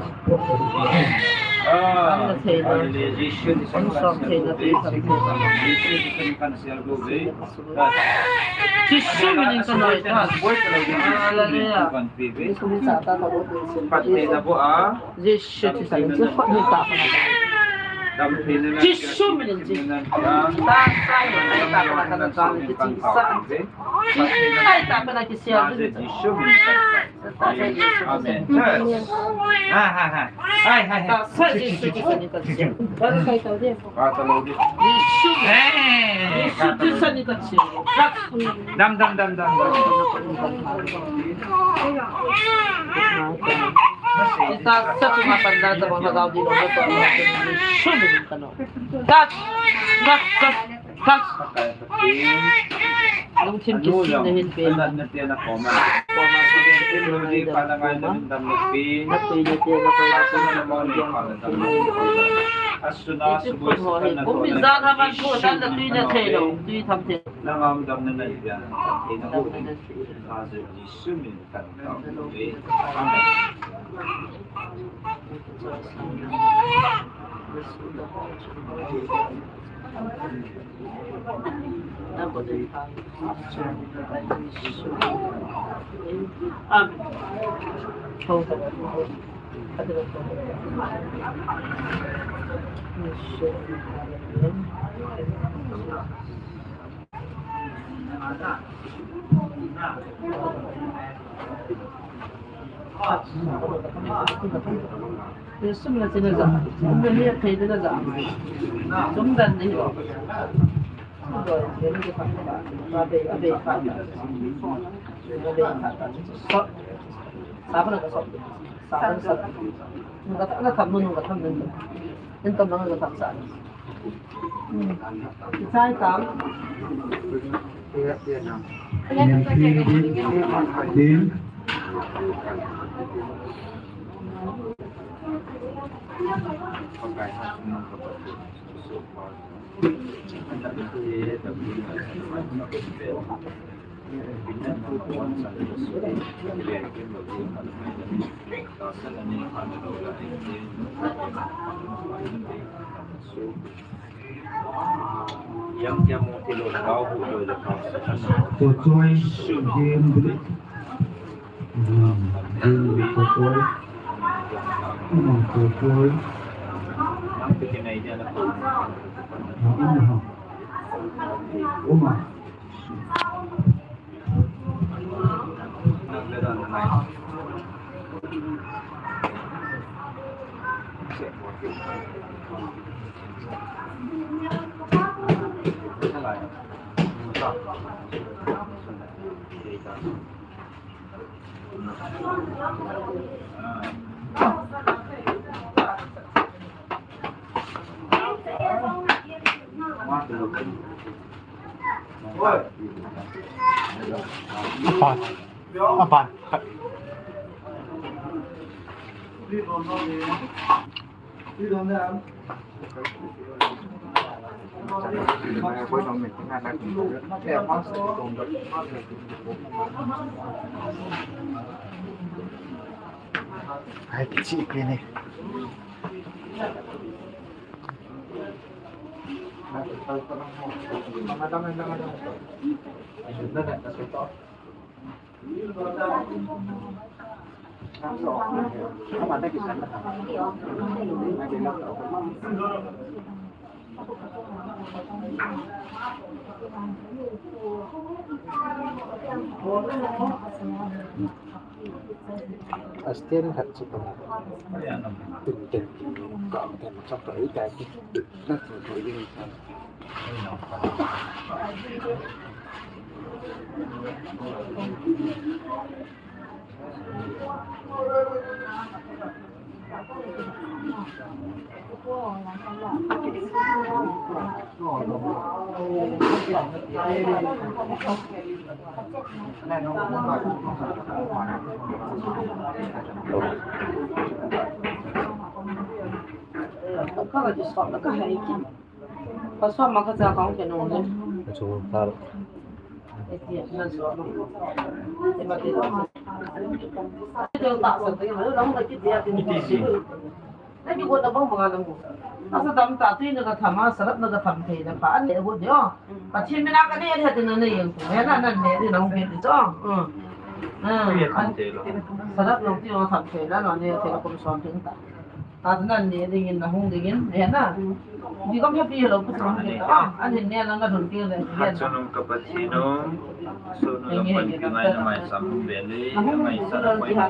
Anne thei na. An som thei na ti sam thei. Jesu min in ka noi ta. Hallelujah. Pat thei na bo a. Jesu Christa, Jesu Christa. Jesu min in Jesu. Ta sa ni ta ta ta ta ta ni Jesu. Ai ta ta ki sia. Jesu min. Amen. Ha ha ha. Hai hai hai. Ta sa Jesu Christa ni ta sia. Ba kai ta de. Ka ta lo de. Jesu. Eh. Jesu Christa ni ta sia. Dam dam dam dam dam. Ita sa tu ma panda ta bang na dau di lo na to. Shu ni ka no. Kat kat kat kat. Lungthim kisi na hin pe. Na na te na ko ma. Ko ma si den te lo di pa na ngai na dam na pe. Na pe na te na ko. Asuna suboi sa na ko. Umi za na man ko sa na tui na thei lo. Tui tham thei. Na ngam dam na na ya. Te na ko. Amen. Sum la china ja, sum la ni thei na ja. Sum dan ni. Sum doi ni ni ka ba, ba be, ba be ka. Ba be ka. So, sa ba na ka so. Sa ba na sa. Nung ka, na tham, nung ka tham, nung ka. Nin tom nang ka tham sa. Kochoi, Jim, Jim, Kochoi. Uma, Kochoi. Uma, Uma. Apan. Apan. Hai, kichi kini. A stand khat chu ka mu. Tin, tin, tin, ka, tin, ka, ka, ka, ka, na, tin, tin, tin, tin. Ka sawm ma kha cha kong ke nung le. Ka chung thar. Iti si. Na ki got na bang bang a lang ko. Asa dam ta tui na ka tham a, sarap na ka tham thei na pa an le got de o. Pathen mina ka ne he te na ne yeng ko. He na nan ne de na hung ke de o. Sarap na ti o tham thei na no ne te na kum som thei ta. Tat nan ne dingin na hung dingin, ne na. Di kam happy lo, ku sung ding. Ah, an hin ne na na dun ding le. Khat chunung ka Pathen u, sunu lam pan ki ngai na mai sam hung ve le, na mai sa na koi na.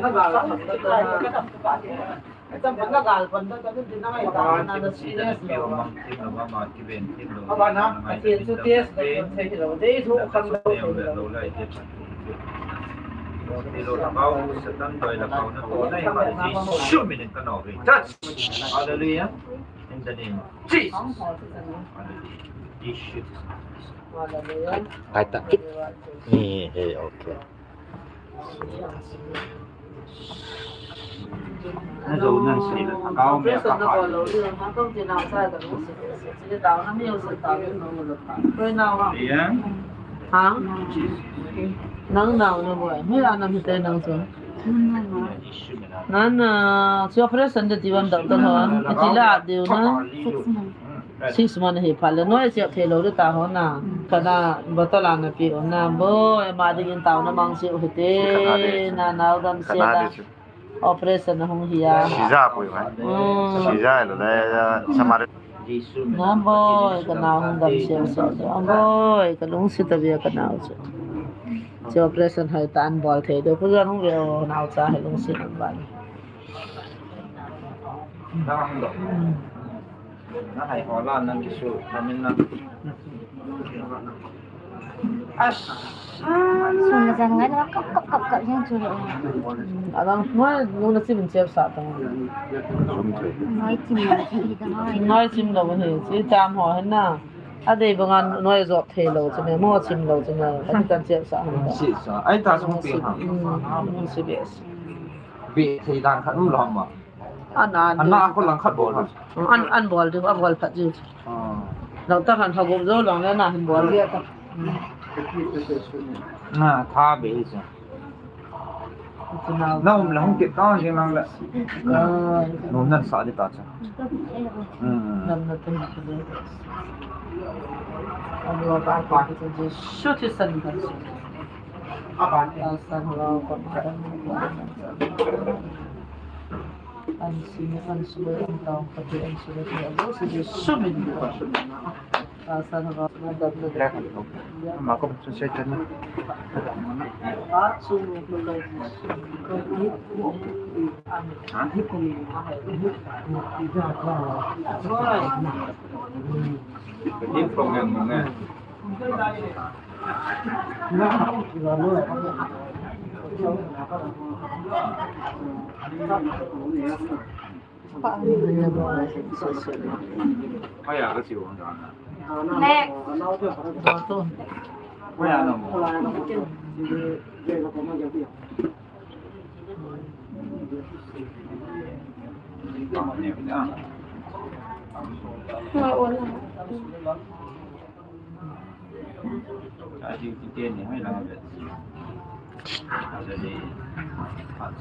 Cham pan na gal pan da ka dun na ngai ta na na serious lo. Mang thim lo ma ki ven thim lo. Aba na, Pathen chu test da kun thei lo. Dei thu kham lo. Lo lai te. Ti lo la kau, Satan doi la kau na to na i ma Jesu min in ka no ve. Touch. Hallelujah. In the name of Jesus. Hallelujah. Jesu. Hallelujah. Ai ta. Ni, hey, okay. Na zo nan si la kau me ka ha. Hallelujah. Ha? Nang nao na boy. Mi la na mi te nang so. Nana, si operation de ti bam doctor hon. Ti la de na. Six months. Six months hi pha le. Noi si thei lo de ta ho na. Kana bottle ana pi ho na. Boy, ma ding in tao na mang si ho te. Na nao dam si la. Operation ahung hi a. Sija pui mai. Hmm. Sija lo le, samare. Nam boy, ka nao hung dam siau siau. Nam boy, ka lungset a bia ka nao chu. Chu operation hoi ta an bol thei do. Pu jan hung ve o nao cha he lungset an bal. Hmm. Na hai ho la nang kisu, na min na. As. Sun na jan ngai na kap, kap, kap, kap, yang chu. Alang noi, noi na chim chep sa ta. Noi chim na chi ta noi. Noi chim lo he, chi tam ho he na. A dei banga noi jop thei lo chu me, mo chim lo chu me. A kan chep sa. Si sa. Ai ta sung pi ha. Hmm, si bes. Be thei dan khat um lo ma. An, an, an na ko lang khat bol. An, an bol diu, an bol phat diu. Ah. Doctor han ha gum jo lang le na han bol dia ta. Na, tha be hi cha. Na um lang kit ta jing lang le. Ah. Nom nan sa di ta cha. Hmm. Nam na tum. An lo ba ba ki Jesu Christa ni kan. Asan lo ko. An sini, an sini, an tao, pati an sini, an sini, sumi ni ko. Asan lo ko, na dam na dam. Ma ko, sun sai tan na. Ba, sumi ko lai. Ha? Ni ko nge, nge. Next.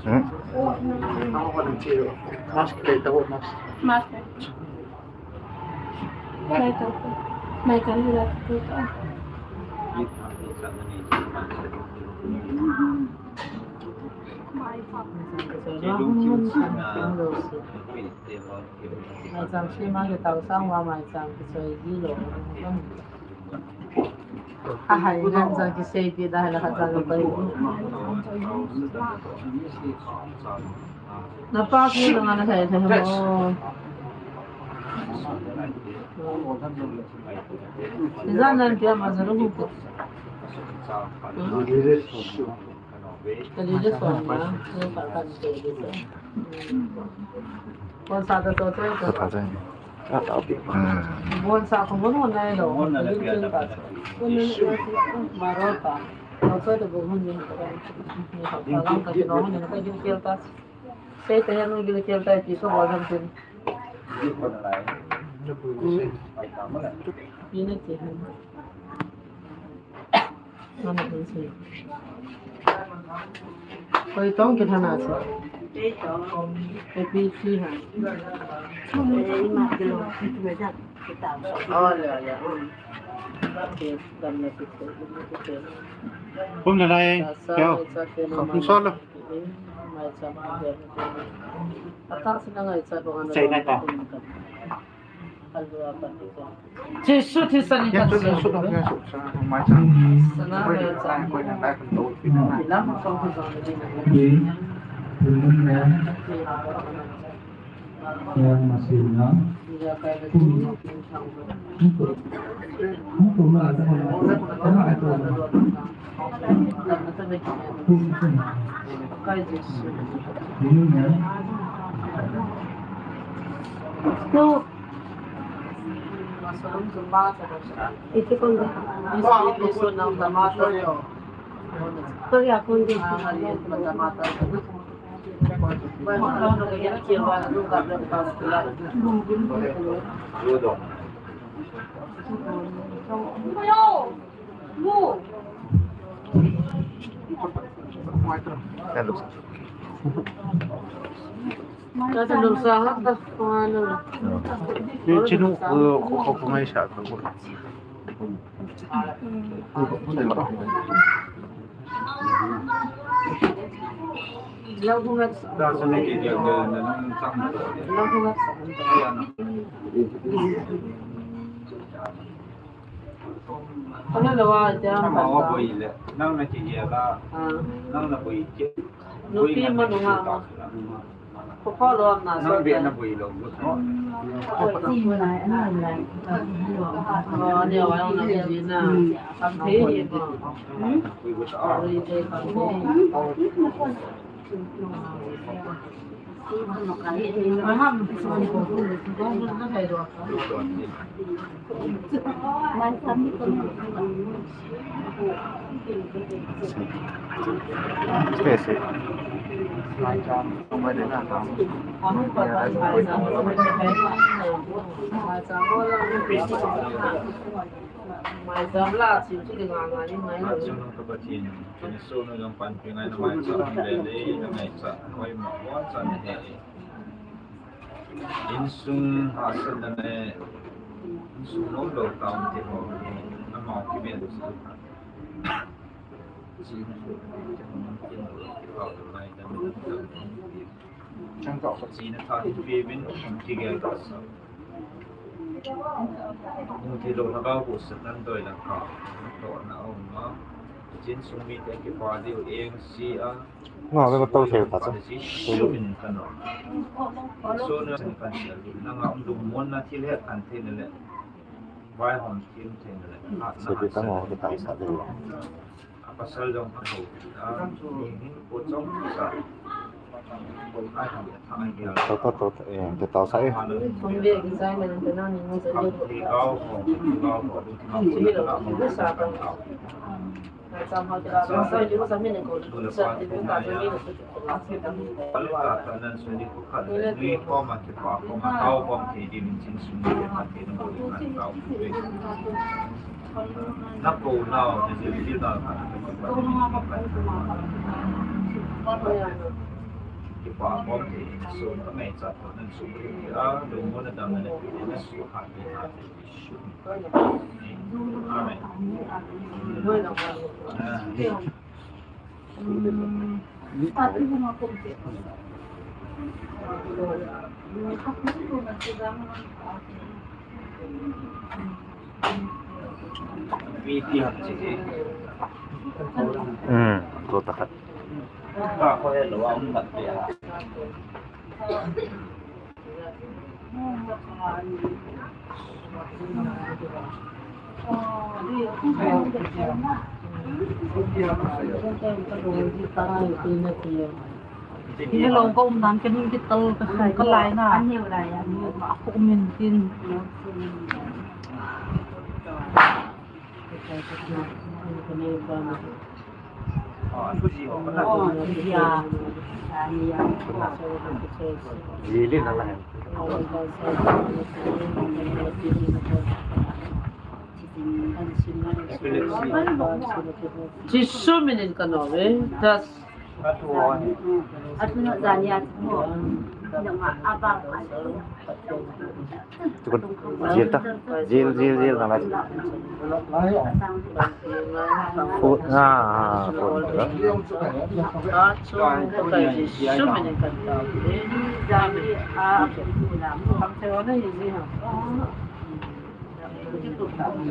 Hmm? Mask. Mask. Mai kan hula tu ta. Maicham sema ke tau sang wa maicham ke soi ji lo. A hai ngan chang kisei ti da hai la kha chang ka pai. Na pa ki lo ngan hai thei mo. Ti jan nan pia ma zaru hu ko. Ka li le so ma, ne pa ka ni so de so. Kon sa ta so so. Sa ta so. Ka ta pi. Bon sa ko bon hon nai lo. Bon na le pia da. Marota. Lo so de bon hon ni. Ni ka ka ka no ni ka gil kel ta. Sei te ya no gil kel ta ti so bon hon tin. Ni na ti. Koi tong ke thana se. Koi tong. Koi pi si ha. Koi ma ke lo. Oh, ya, ya. Pum na lai. Kyo. Kung solo. Sai na ta. Jesu Christa ni ka chu su dong ya su sa mai sa. Koi na lai, koi na lai kan to pi na lai. Ya masih na. No. Ito kung sorry, ako hindi. Chinu ko ko ko ngai sa ko. Nang na kigel a. Ah. Nang na boi kit. Nupi ma nunga ma. Ko ko lo am na so. Nang be na boi lo. Oh, ni wa na ni na. Kam thei ni ko. Hmm? Boi ko ta. Boi ko ta. Maicham la, chin chu ding a ngai in ngai lo. Maicham ka Pathen, Jesu na jong panpi ngai na maicham le le na ngaichat, koima bon chan he. Insung hahsatna le, insung lomlou taona te ho, na mau kiven su. Chin chu, te ho, te ho, te ho, te ho. Chang tah khat china tha hin peuvin, kigel tah sa. Hung thilou lhagao haosatnan doi lang kha, tohna a um a. Chin sung mite kipa diu eng si a. Nga ve to thei ta chu. Sum in kan o. So na sen kan sia lu. Nanga um lungmonna thil het kan theina le. Vaihom thim theina le. Hatna hatna. A pasal jong ka ho, a, ni hin ko chom sa. Ko ai ha, tha ai ya. To, to, to, to, eh, te tao sa, eh. Kom ve ki sai men te na ni ni sa ni. Ti gao ho, ti gao ho, ti gao ho. Ti mi lo, ti sa ka. Sa ma ka, sa ni sa mi ni ko. Sa ti ka sa mi ni. Alta tanan suni ko khat, nui khom a kipa khom a tao khom thei ding in chin sung ni khat thei na ko khat tao. Na ko nau, na jil jil nau khat na ko khat. Kipa khom thei, so na ngaichat tanan sung ni a, lungmonna damna na su khat ni khat. Amen. Hmm, to ta khat. Ni long ka um dan ka ning kital ka, ka lai na. An neu lai a. Ka um in tin. Jesu minin ka nom e. Das. Atu na jania tu mo. Ina ma abang. Tukun. Jil ta. Jil, jil, jil na lai. Fu-, ah, ah, fu-, ah.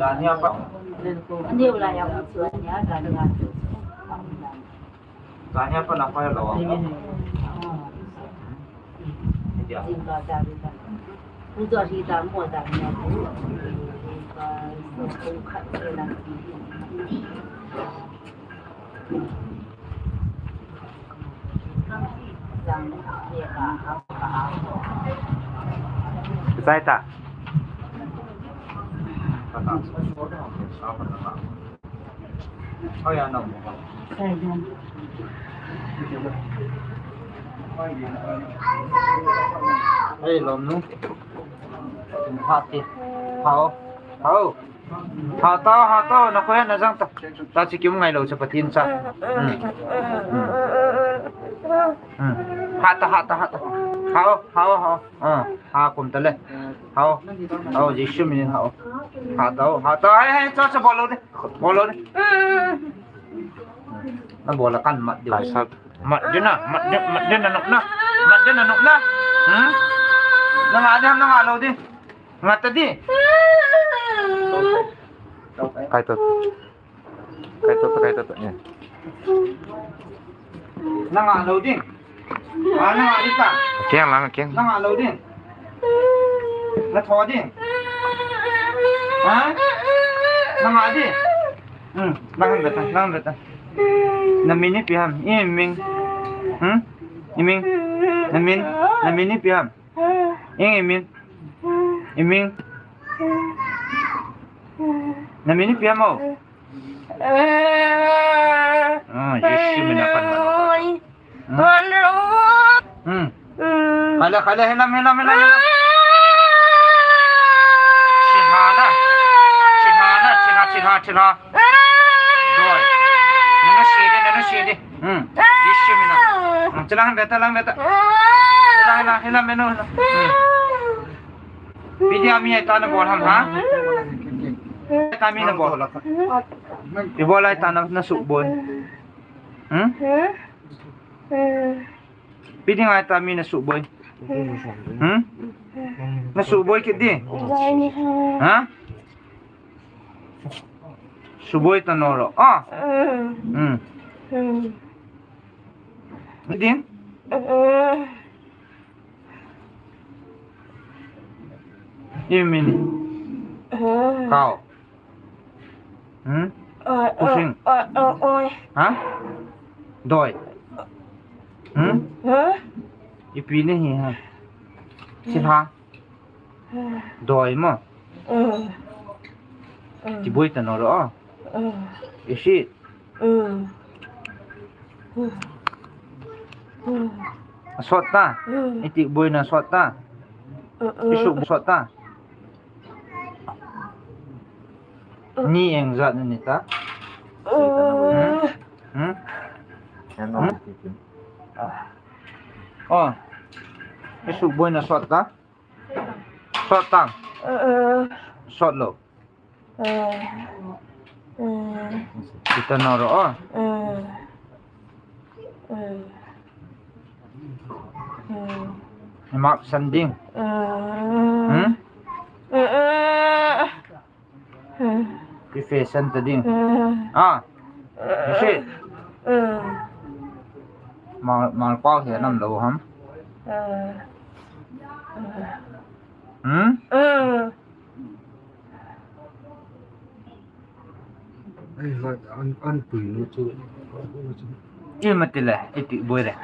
Jania pa. Ani ula ya ku jania jania. Zania pa na pa lo. Zai ta. Ei, lom nu. Hati. Hao. Hao. Hao ta, hao ta, na ko na jang ta. Ta chi kim ngai lo cha Pathen cha. Hmm. Hmm. Hmm. Ha ta, ha ta, ha ta. Hao, hao, hao. Ah, ha kum ta le. Hao. Hao, Jesu minin hao. Ha ta, ha ta. Hai, hai, cha, cha, bol lo de. Bol lo de. Na bol la kan mat de. Hai, sir. Mat de na, mat de, mat de na nok na. Mat de na nok na. Hmm? Na nga de, na nga lo de. Nga ta de. Kai to. Kai to, kai to, to, eh. Na nga lo ding. Ah, na nga ding ta. Kiang lang, kiang. Na nga lo ding. Na tho ding. Ha? Na nga ding. Hmm, na han beta, na han beta. Na min ipi ham? I ming. Hmm? I ming. Na min, na min ipi ham? I ming. I ming. Na min ipi ham o? Ah, Jesu min a kan mano. Hmm. Hmm. Khala, khala, hinam, hinam, hinam, hinam. Chilha na. Chilha na, chilha, chilha, chilha. Doi. Nana sidi, nana sidi. Hmm. Jesu min a. Hmm, chilha, hinam beta, hinam beta. Hinam, hinam, hinam, hinam. Hmm. Video mi ai ta na bol ham ha? Ta mi na bol. Ibola ai ta na, na suboi. Hmm? Piding ai ta mi na suboi. Hmm? Na suboi kit di. Ha? Suboi ta noro. Ah. Hmm. Ding? Ipi mi ni? Kau. Hmm? Kusing. Ha? Doi. Hmm? Ipi ni hi ha? Chilha. Doi mo. Tiboi ta noro. Isi. Asot ta. Iti boi na sot ta. Isu sot ta. Ni eng jat ni ta. Hmm? Hmm? Hmm? Oh. Isu boi na sot ta. Sot tang. Sot lo. Ita noro, oh. Imak san ding. Hmm? Ki fashion ta ding. Ah. Isi. Mal, mal pau he nam lo ham. Hmm? Ai, an, an pui nu chu. Ima ti le, iti boi le.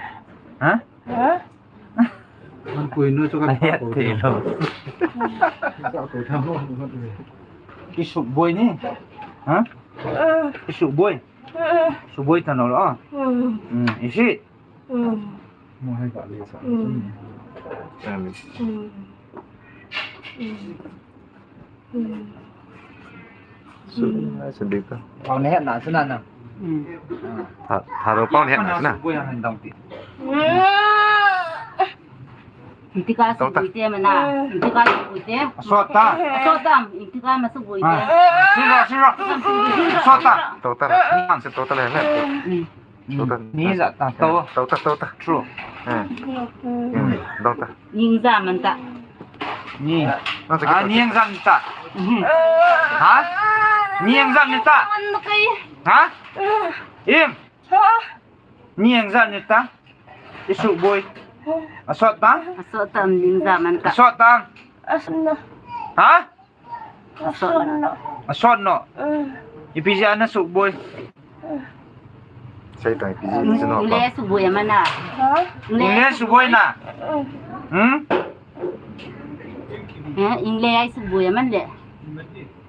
Ha? An pui nu chu kan pa ko ti lo. Ka ko tha mo mo. Ki su boi ni. Ha? Ki su boi. Su boi ta no lo. Hmm, isi. Mo hai ka le sa. Pau ne na suna na. Tha, tha ro pau ne na suna. Intika subui te mana. Intika subui te. Sota. Sota. Intika ma subui te. Sira, sira. Sota. Tota. Sota le ne. Ni za ta to. Tota, tota. True. Dong ta. Ning za man ta. Ni. Ah, ning za man ta. Ha? Ning za man ta. Ha? Im. Ning za man ta. Isu boi. Asot ta? Asot ta, ning za man ta. Asot ta. Ha? Asot no. Asot no. Ipi jeh a na suboi. Sei ta ipi jeh a na suboi. Ingle suboi mana. Ha? Ingle suboi na. Hmm? Eh, ingle ai suboi man le.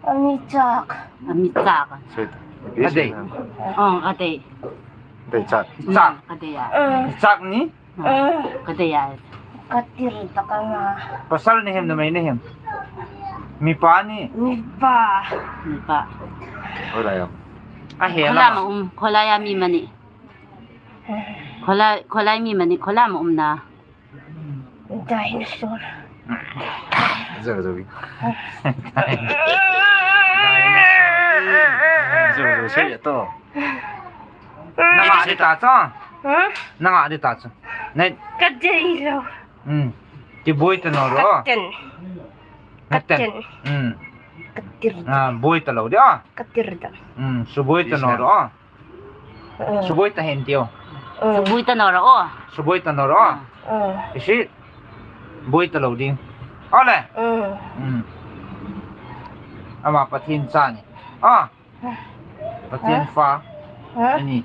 Ami chak. Ami chak. Sei ta. Adei. Oh, adei. Adei chak. Chak. Adei ya. Chak ni. Ka dei a. Ka tir ta ka nga. Pasal ni hem, numei ni hem? Mipa ni. Mipa. Mipa. Hola yo. A he la. Khola ma um, khola ya mi mani. Khola, khola mi mani, khola ma um na. Dinosaur. Zo, zo. Zo, zo, sei to. Nanga di ta chu. Ha? Nanga di ta chu. Nei. Ka dei lo. Hmm. Ti boi ta no ro. Ka ten. Ka ten. Hmm. Ka tir. Ah, boi ta lo di a. Ka tir da. Hmm, suboi ta no ro. Suboi ta hen ti o. Suboi ta no ro. Suboi ta no ro. Isi. Boi ta lo ding. Ole. Hmm. Ama Pathen cha ni. Ah. Pathen fa. Ani.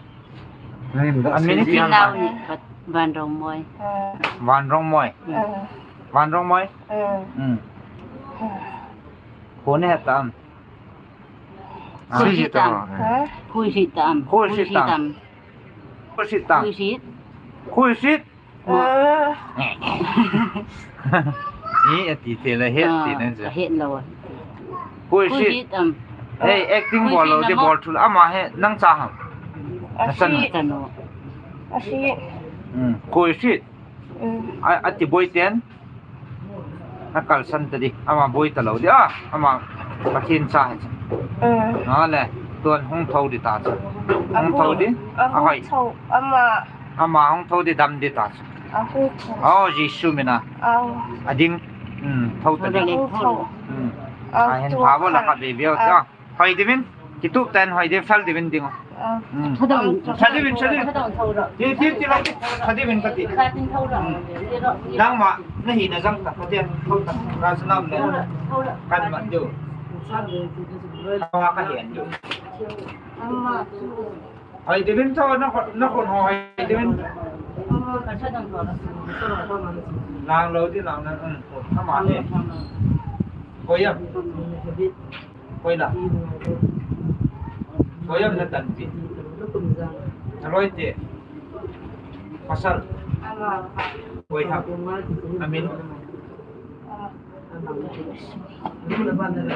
An min ti nau ni, Vanrongmoi. Vanrongmoi. Vanrongmoi. Hmm. Kho ni het tam. Khuisit tam. Khuisit tam. Khuisit tam. Khuisit. Khuisit. Ni ati te la het ti nan ja. Het lo. Khuisit. Khuisit tam. Ei, acting bol lo, ti bol thul ama he nang cha ham. Asan. Asi. Hmm. Khuisit. Hmm. A, ati boi ten. Na kalsan ta di. Ama boi ta lo di. Ah, ama Pathen cha hi. Hmm. Na le. Tuan hung tho di ta cha. Hung tho di. Ahoi. Ama. Ama hung tho di dam di ta cha. Ahoi. Oh, Jesu mina. Oh. Ading. Hmm, tho ta di. Hung tho. Hmm. Ahin pha bo la kha be be ta. Hoi diuvin, kitup tan hoi diuvin, fel diuvin ding o. Hmm. Fel diuvin, fel diuvin. Ti, ti, ti, fel diuvin kati. Hmm. Nangma, nahi na jang ta, kati, fel ta. Ka sanam le. Kan ma diu. Ka ka hian diu. Hoi diuvin tho, na khun, na khun hoi diuvin. Nang lo di, nang na, um, ama ni. Koi ya. Koi la. Koi ya na tan ti. Na loi ti. Pasal. Koi ha. Amin.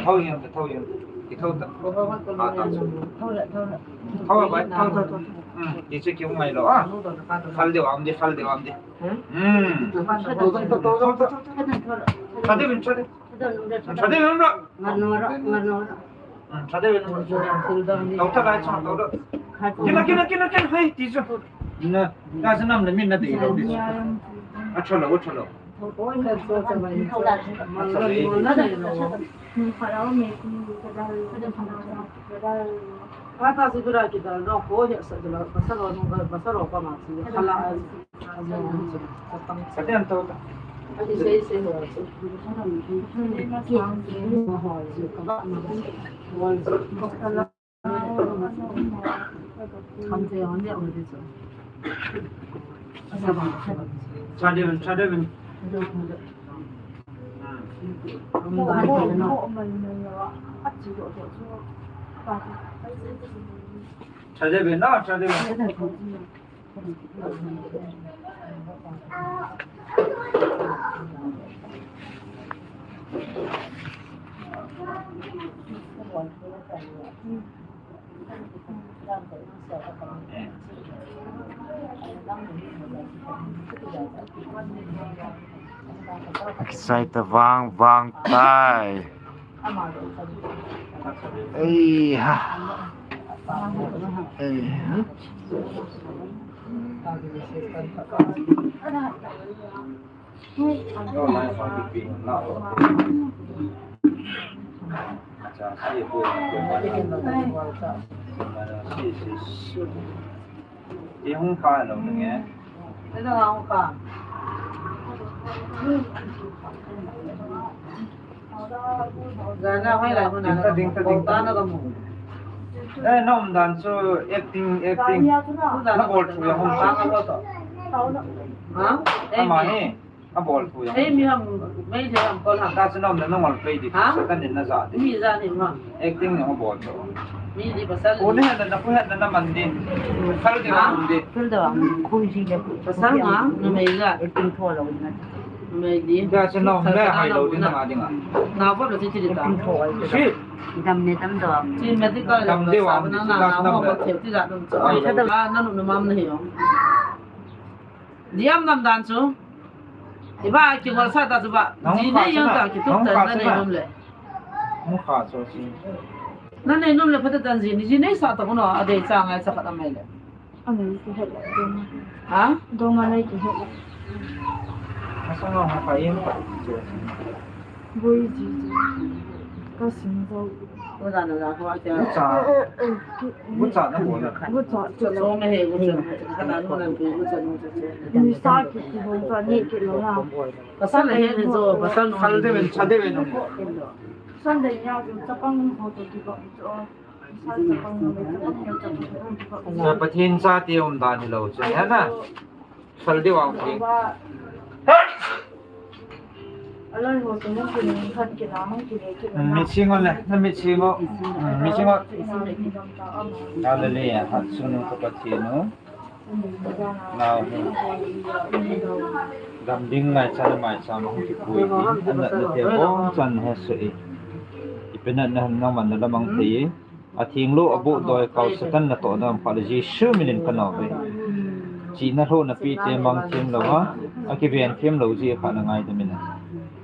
Thau jeng, thau jeng. Ki thau ta. A ta. Thau la, thau la. Thau bai, thau, thau, thau. Hmm, ki che ki ngai lo a. Fal deu am di, fal deu am di. Hmm. Thau, thau, thau, thau. Thau deu, thau deu. Thau deu, thau deu. Ngar no ro, ngar no ro. Hmm, thau deu, thau deu. Thau ta lai chang, thau deu. Kina, kina, kina, kina, hai, ti chu. Na, ka sa nam na min na ti lo di. A chalo, a chalo. Kata si dura kita no ko ya sa dura pasal no pasal pa ma si hala. Sa tian to ta. Excited vang vang tai. Ei ha. Ei ha. Eh, na umdan chu acting, acting. Na bol thu ya hom chu. Ha? Ama hi. A bol thu jong. Ei, mi ham, mei le ham, kol ham. Ta chu nom na nongol pei di. Ha? Sa kan in na ja di. Mi ja ni ma. Acting ni ho bol chu. Mi di pasal. Ko ni hena na, ko hena na man di. Pasal di. Ha? Man di. Pasal da. Ko ji le. Pasal ma, na mei ja. Acting tho lo na. Mei di. Ta chu nom le hai lo di na ma di nga. Na bol lo ti ti di ta. Acting tho ai. Si. Dam ne dam da. Si medical. Dam de wa. Na na na ho ko ti ja dum chu. Ai, sa da. Na nu na mam na hi yo. Diam nam dan chu. Iba kigol sa ta chu ba. Ji nei yong ta kitup ta na nei nom le. Mu kha chu si. Na nei nom le phata tan ji ni ji nei sa ta kono a dei cha ngai cha khat a mai le. A nei ki het la dong. Ha? Dong a nei ki het la. Asa no ha pa yem pa chu. Bui ji ji. Ka sim zo. Ko da na da ko a cha. Gucha na bol na. Gucha. Cho cho me he gucha. Ka na no na gucha gucha. Ni sa ki ki bol ka ni ki lo na. Pasal he jo, pasal no. Sal de ben, sal de ben. Sal de ya jo, chapang ho to ki bol jo. Sal chapang no, chapang no, chapang no. Sa Pathen chate umdan hi lo chu, he na? Sal de wang thing. Mit sing o le, na mit sing o. Mit sing o. Hallelujah. Hat sunu ka Pathen u. Nau hi. Gam ding ngai chan mai chan hung kipui hi. Anat na te bong chan he su i. Ipenat na han na man na lamang thei. A thing lo a bu doi kau Satan na to dam kha le Jesu min in ka nau ve. Chi na lo na pi te mang them lo ha. A ki ven them lo ji kha na ngai da min.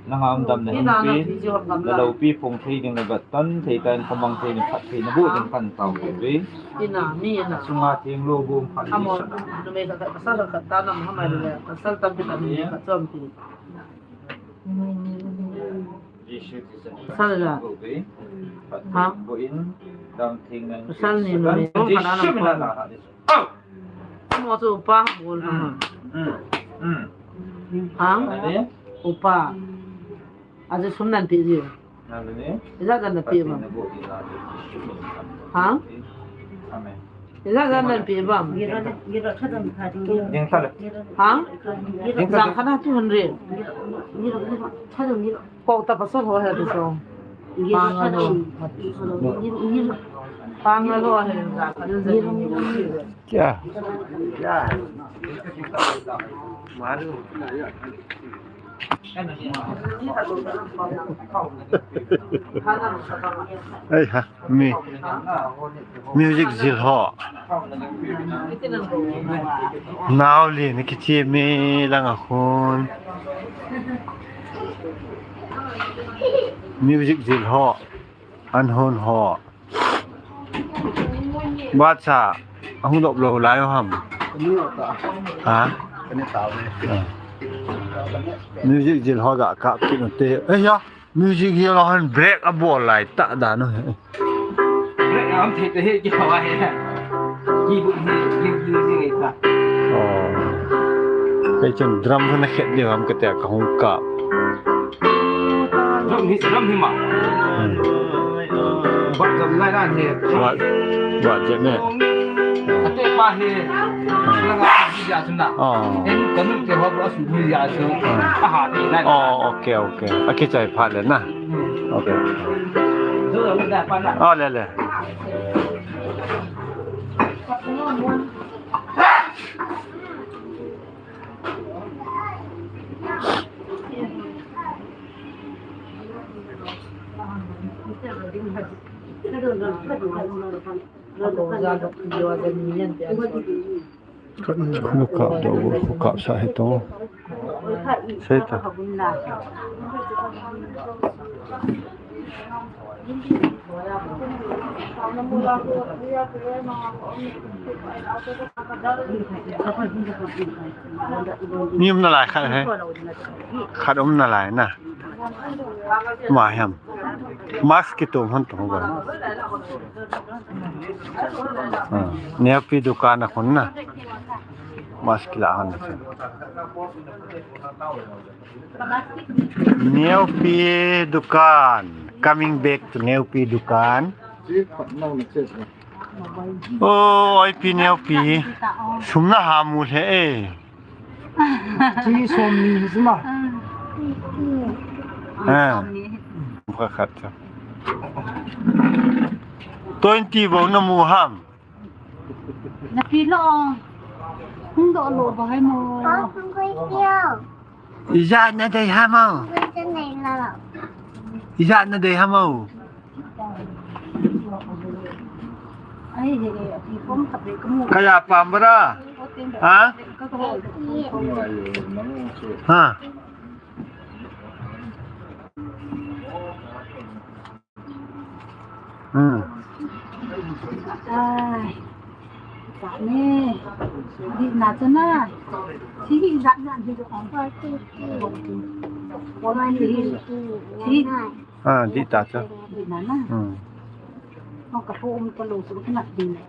Na ngam dam na hin pi. Na lo pi phong thei ding na bat tan thei tan ka mang thei ni khat thei na bu ding kan tau ve. Ina, mi ina. Sunga thing lo bu khat ni sa. Amo, numei khat, khat, pasal khat, khat, ta nam ha mai le, pasal tam pi tam ni khat chom pi. Pasal la. Ha? Pasal ni numei. Jesu min na na. Mo chu upa bol na. Ha? Upa. Aje sum nan pi ji. Ija jan na pi ma. Ha? Ija jan nan pi ma. Ding ta le. Ha? Ding ta le. Jang khana two hundred. Ko ta pasal ho he tu so. Pang lo. Pang lo he. Kya? Kya? Malu. Ai ha, mi. Music jil ho. Nau le ni kiti mi lang a khun. Music jil ho. An hon ho. Bacha, ahung dop lo lai ham. Ha? Ah. Music jil ho ga kap kit u te. Eh ya, music jil ho hin break abol lai ta dan u. Break am thei te hi ki hawa he. Ki bu hi, ki, ki, ki, ki ta. Oh. Kei chun drum ho na khet diu ham kati a ka hung kap. Drum hi, drum hi ma. Hmm. Bat jam lai dan hi. Bat, bat jam ne. Ate pa hi. Hmm. Langa hi ja sun na. Oh. En kanu te ho ba su hi ja sun. Hmm. Aha ni na. Oh, okay, okay. Aki chai pha le na. Hmm. Okay. Zo lo da pa na. Oh, le, le. Khu kap do, khu kap sa he to. Sei ta. Ni um nalai khat he. Khat um nalai na. Ma hem. Mask kitum hon tu ba. Ah, neopi dukan a khun na. Mask kila hon na. Neopi dukan. Coming back to neopi dukan. Oh, neopi neopi. Sum na ha mu he e. Chi som ni hi sum a. Ah. Kha khat cha. Twenty bou na mu ham. Na pi lo. Hung do lo ba hai mo. Ija na dei ham o. Ija na dei ham o. Kaya pam bara? Ha? Ha? Hmm. Ai. Ka ne. Di na cha na. Chi hi ja ja di ko. Ko na ni. Chi. Ah, di ta cha. Di na na. Hmm. Ko ka po um ko lo su na di na.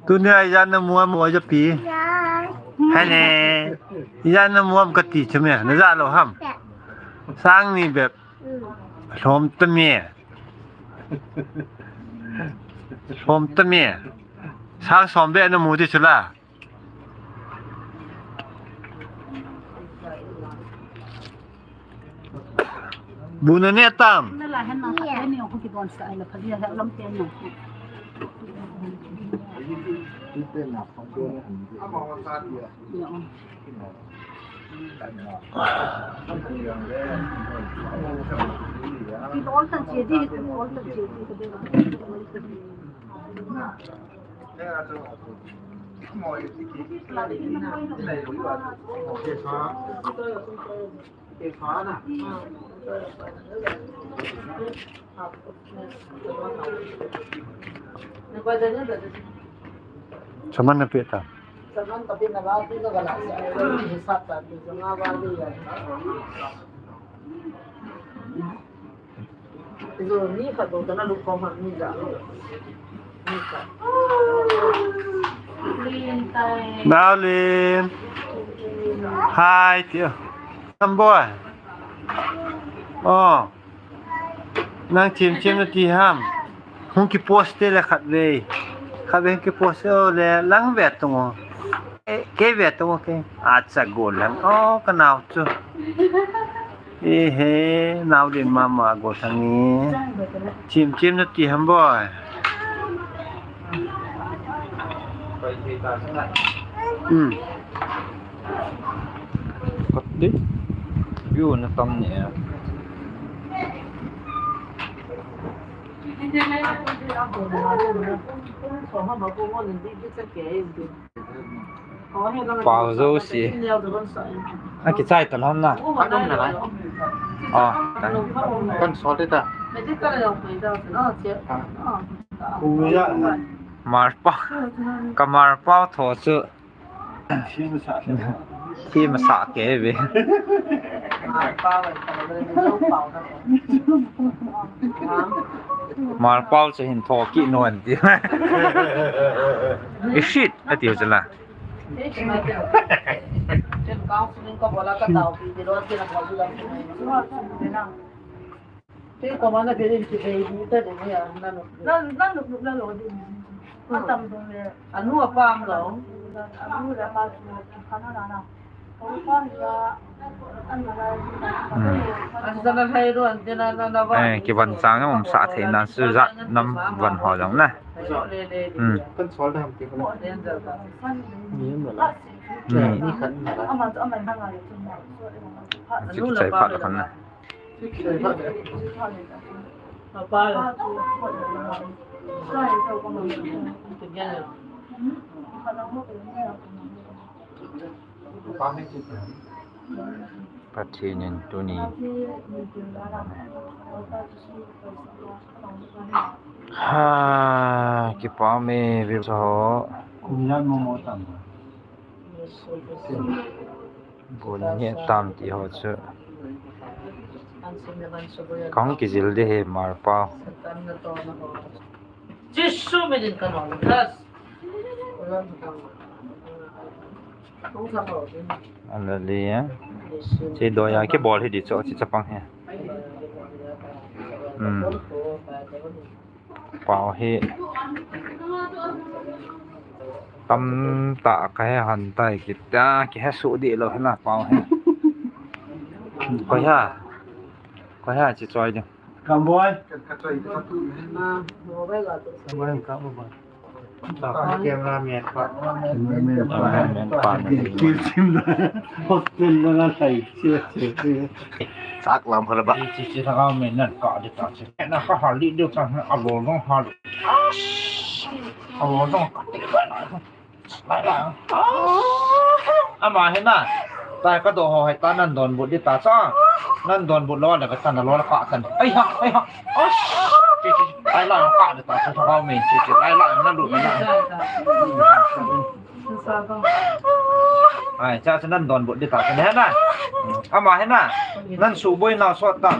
Tunia ijat na mu am o ja pi. Hai ne. Ijat na mu am kati chu me. Na ja lo ham. Sang ni bep. Lhom ta me. Lhom ta me. Sang som bep na mu ti chu la. Bu na ne tam. Saman na pita. Saman tapi na lagi na gala sa hisap tapi janga wali ya. Ijo ni khat bou tana lukong ham ni ja. Ni khat. Naolin. Hai, tia. Samboy. Oh. Nang chim chim na ti ham. Hung ki post te le khat ve. Khat ve hung ki post o le lang ve tung o. Ke, ke ve tung o ke. Acha gol lang. Oh, ka nao chu. Ehe, nao din mama go thang ni. Chim chim na ti ham boy. Hmm. Kati. View na tam ni. Pau zo si. A kichai ta lhon na. Kan um na lai. Ah, kan, kan sol ta. Medical lo pai da na che. Ah. Ku ya na. Marpa, ka marpa tho chu. Thi masa ke ve. Marpa chu hin tho ki non ti. I shit, ati ho chu la. Nan, nan luplup na lo din. Atam dong le. Anu apa am lo. Anu le apa chu. Kana na na. Ko pa ya. An na la. Hmm. An sa na hai ro an te na na na ba. Eh, kivan sang um sa thei na su za nam van ho jong na. Le le le. Hmm. Kan sol da ham ti ko. Ni mo la. Hmm. Ni khat na la. Ama ama na la. Anu le apa. Chai phat la khan na. Pathen in tuni. Ha, kipa me ve ho. Bun nge tam ti ho chu. Kong kijil de he marpa. Jesu min in ka nong das. Ana le ya. Che do ya ke bol hi di cho chi chapang he. Hmm. Pao hi tamtah ka he han tai kita, kihe suh dih lou hi na pao hi. Koi ha, koi ha chi choi ding. Kam boy. Kam boy, kam boy. Cameraman pa. Cameraman pa. Cameraman pa. Hotel na nga sai. Sak lam phala ba. Chi chi thagau me nan ka de ta chi. Na ka hal li de ta a lo no hal. A lo no ka te ba na. Lai lai. Ama hi na. Tai ka do ho hai ta nan don but di ta cha. Nan don but lo la ka tan lo la ka tan. Ai ha, ai ha. Chi chi. Lai lai ka de ta chi thagau me chi chi. Lai lai na lu na. Ai, cha cha nan don but di ta cha ne na. Ama hi na. Nan su boi na sot ta.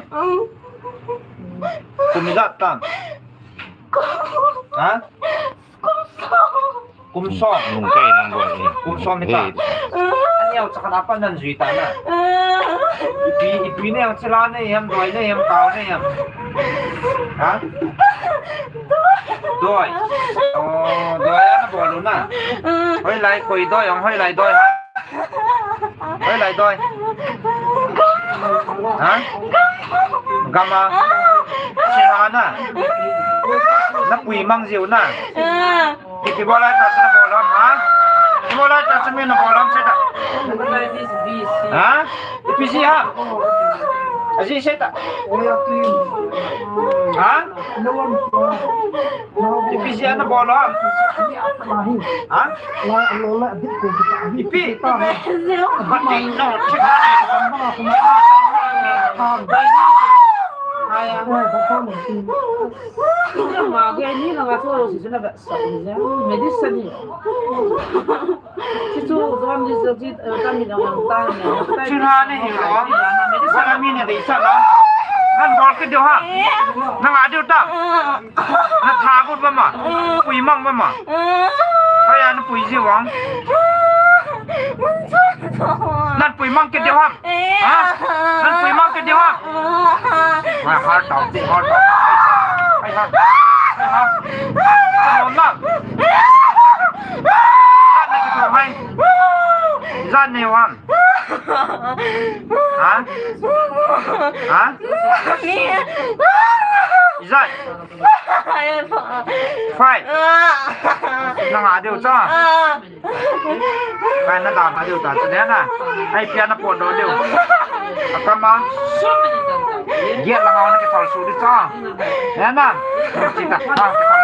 Kum ijat ta. Ha? Kum som. Nung kai nang boi. Kum som ni ta. Ani au cha ka na pa nan jui ta na. Ipi, ipi ne yang chila ne yam doi ne yam kau ne yam. Ha? Doi. Oh, doi ana bol u na. Hoilai koi doi, ang hoilai doi ha. Hoilai doi. Ha? Gam a. Chila na. Na pui mang jiu na. Ipi bolai ta chu na bol ham, ha? Ipi bolai ta chu mi na bol ham, che ta. Ha? Ipi ji ham? Aji che ta. Ha? Ipi ji na bol ham? Ha? Ipi? Ipi no, che ta. Aya. Ina ma ge ni na ga so lo si na ba sa ni ja. Medicine ni. Si tu zon di so ji, eh, ka mi na ga ta ni. Chuna ni hi lo. Medicine mi ne de sa la. Nan bol ke do ha. Na nga do ta. Na tha ko ba ma. Pui mang ba ma. Aya na pui ji wang. Nan pui mang ke do ha. Ha? Nan pui mang ke ding ha? Hai, har tau, ti har tau. Hai, har. Hai, har. Hai, har. Jan ne ki tu hai. Jan ne wan. Ha? Ha? Jan. Five. Nang a deu cha. Kai na dan a deu ta, chule na. Ai pia na pon do deu. Akam a. Giat langa na kithal su di cha. Ya na. Chi ta. Ha, kithal.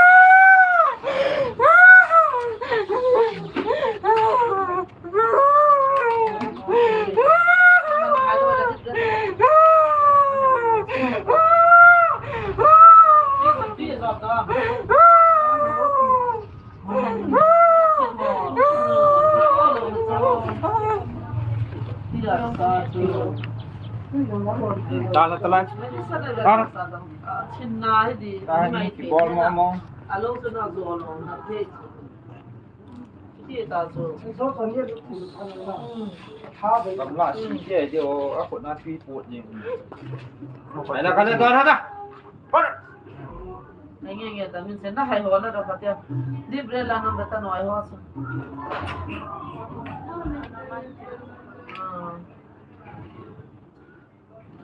Tala, tala. Tala. Tala, kibol mo mo. Gamla si ke de o, a khut na tui put ni. Ai la, ka le don ha da. Nge nge ta min se na hai ho na da patia. Di bre la na da ta noi ho su.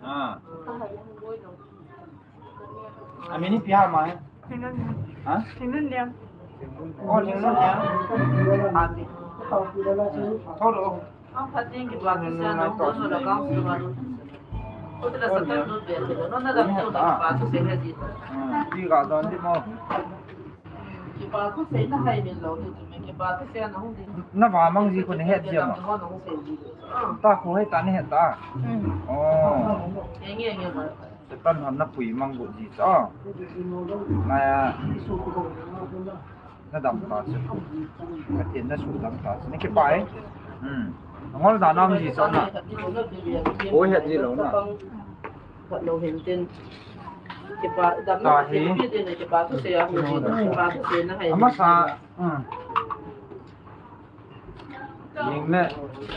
Ah. Ah. Amin ipi ham? Ha? Thingnunlian. Oh, Thingnunlian. Aunty. Tholo. Ang phating kipa thusei na hung don ho la kang su ma lu. Ko te la sa ta lu be te lo. No na da tu la kipa thusei he di. Hmm, ti ga don di mo. Kipa thusei na hai min lo ni tu me kipa thusei na hung di. Na va mang ji ko ne het ji ma. Ta ko hai ta ne het ta. Hmm. Oh. Nge nge nge ma. Satan hon na pui mang bu ji cha. Na ya. Na dam ta chu. Ka tin na su dam ta chu. Ni ke pai. Hmm. Ngol da nam ji sa na. Oi het ji lo na. Ka lo hen tin. Ke pa dam na ke ke tin ke pa tu se ya hu ji. Ke pa tu se na hai. Ama sa. Hmm. Ning le.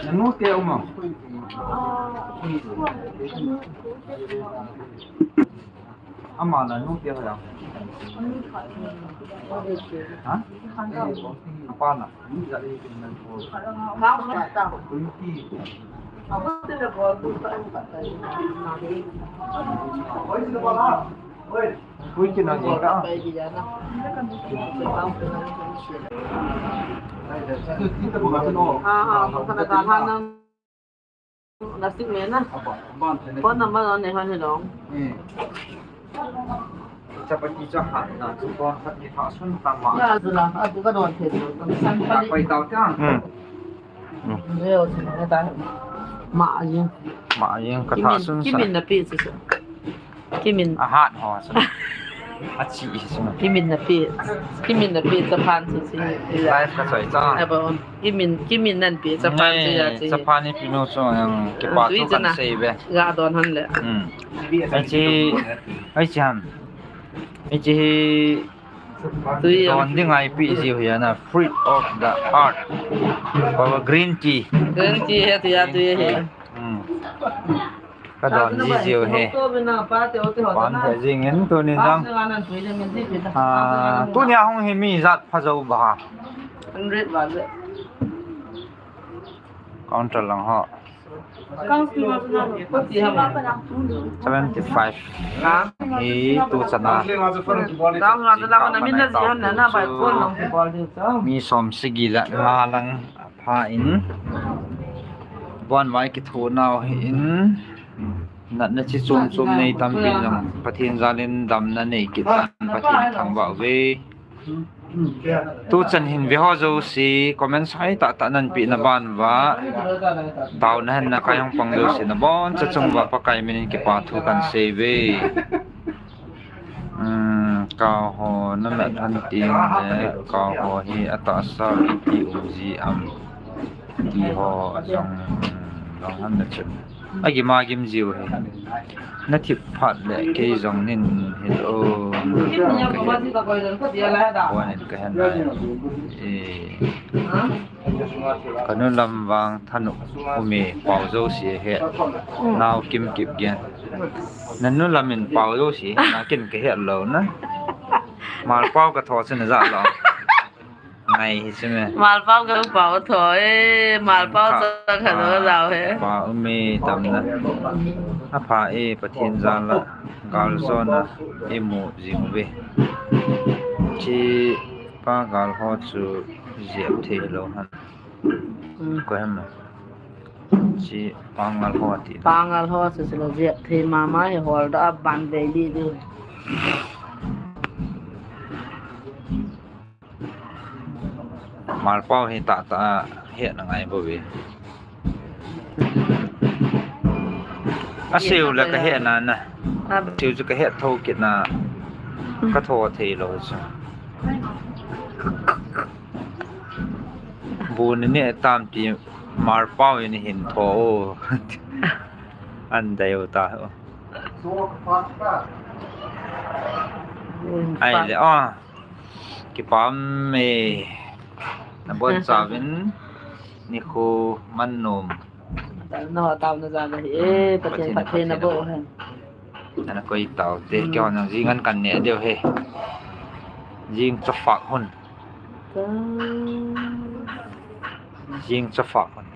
Na nu te uma. Ama la nu te ho ya. Ha? Apa na? Kui kina ni ka. Ha, ha, kana ka ha na. Nasik me na. Phone number on ne han long. Hmm. Chapati cha hat na chu phone khat ni pha sun tam ma. Ya, zu la, a tu ka don the tu. San pa ni. Pai tau ta. Hmm. Leo chu ka ta. Ma yin. Ma yin ka tha sun sa. Kimin na pi chu. Kimin. A hat ho sa. A chi hi sum. Kimin na pi. Kimin na pi chaphan chu chi. Live ka choi cha. Aba, kimin, kimin nan pi chaphan chu ya chi. Chaphan ni pi no chu yang kipa chu kan sei ve. Ga don han le. Hmm. Ai chi, ai chi ham. Ai chi hi. Tui ya. Don ding ai pi ji ho ya na, fruit of the earth. Or green tea. Green tea he tu ya tu ya he. Hmm. Ka don ji jiu he. Pan he jing in tuni jong. Ah, tuni a hung hi mi jat pha jo ba. Hundred ba le. Counter lang ho. Seventy five. Hi tu chana. Mi som sagi le nga lang. Pha in, bon vai kitho nau hi in, natna chi chom chom nei tampi jong, Pathen jal in damna nei kit tan, Pathen thangvah uve. Tu chan hin ve ho jouse, comment sai tah tah nan peh na ban uva, taona hen na kai hung pang jouse na boncha chung uva Pakai min in kipa thu kan sei uve. Um, kau ho na met han teng le, kau ho hi atahsa iti um ji am ti ho jong, jong han na chun. Agim agim jiu hi. Na thip phat le kei jong nin hi o. Ka hin. Ka hin. Eh. Ka nu lam vang thanop ume, pao jouse he. Nao kim kip gen. Na nu lam in pao jouse he, na kin ka het lou na. Mal pao ka tho chu na ja lou. Ngai hi chu me. Mal pao ka pao tho e, mal pao cha ka lo jao he. Pa ume tam na. A pha e, Pathen jal a gal jona i mu jing uve. Chi pa gal ho chu jep thei lou han. Hmm. Ko hem. Chi pangal ho ti. Pangal ho chu sila jep thei mama hi hol da ban ve li di. Malpau hi tah tah a het na ngai bou ve. A seu le ka het na na. A seu chu ka het tho kit na. Ka tho thei lou chu. Bu ni ne tam ti Marpau in hin tho o. An dai u ta o. Ai le a. Kipah e. Nabonchauvin nikho man nom. Na tao na ja na hi e, Pathen, Pathen, Pathen na Pathen bo na bo. Hen. Ana koi tao te. Hmm. Keiho nang jing an kan ne deu he. Jing chafak hun. Ka. Jing chafak hun.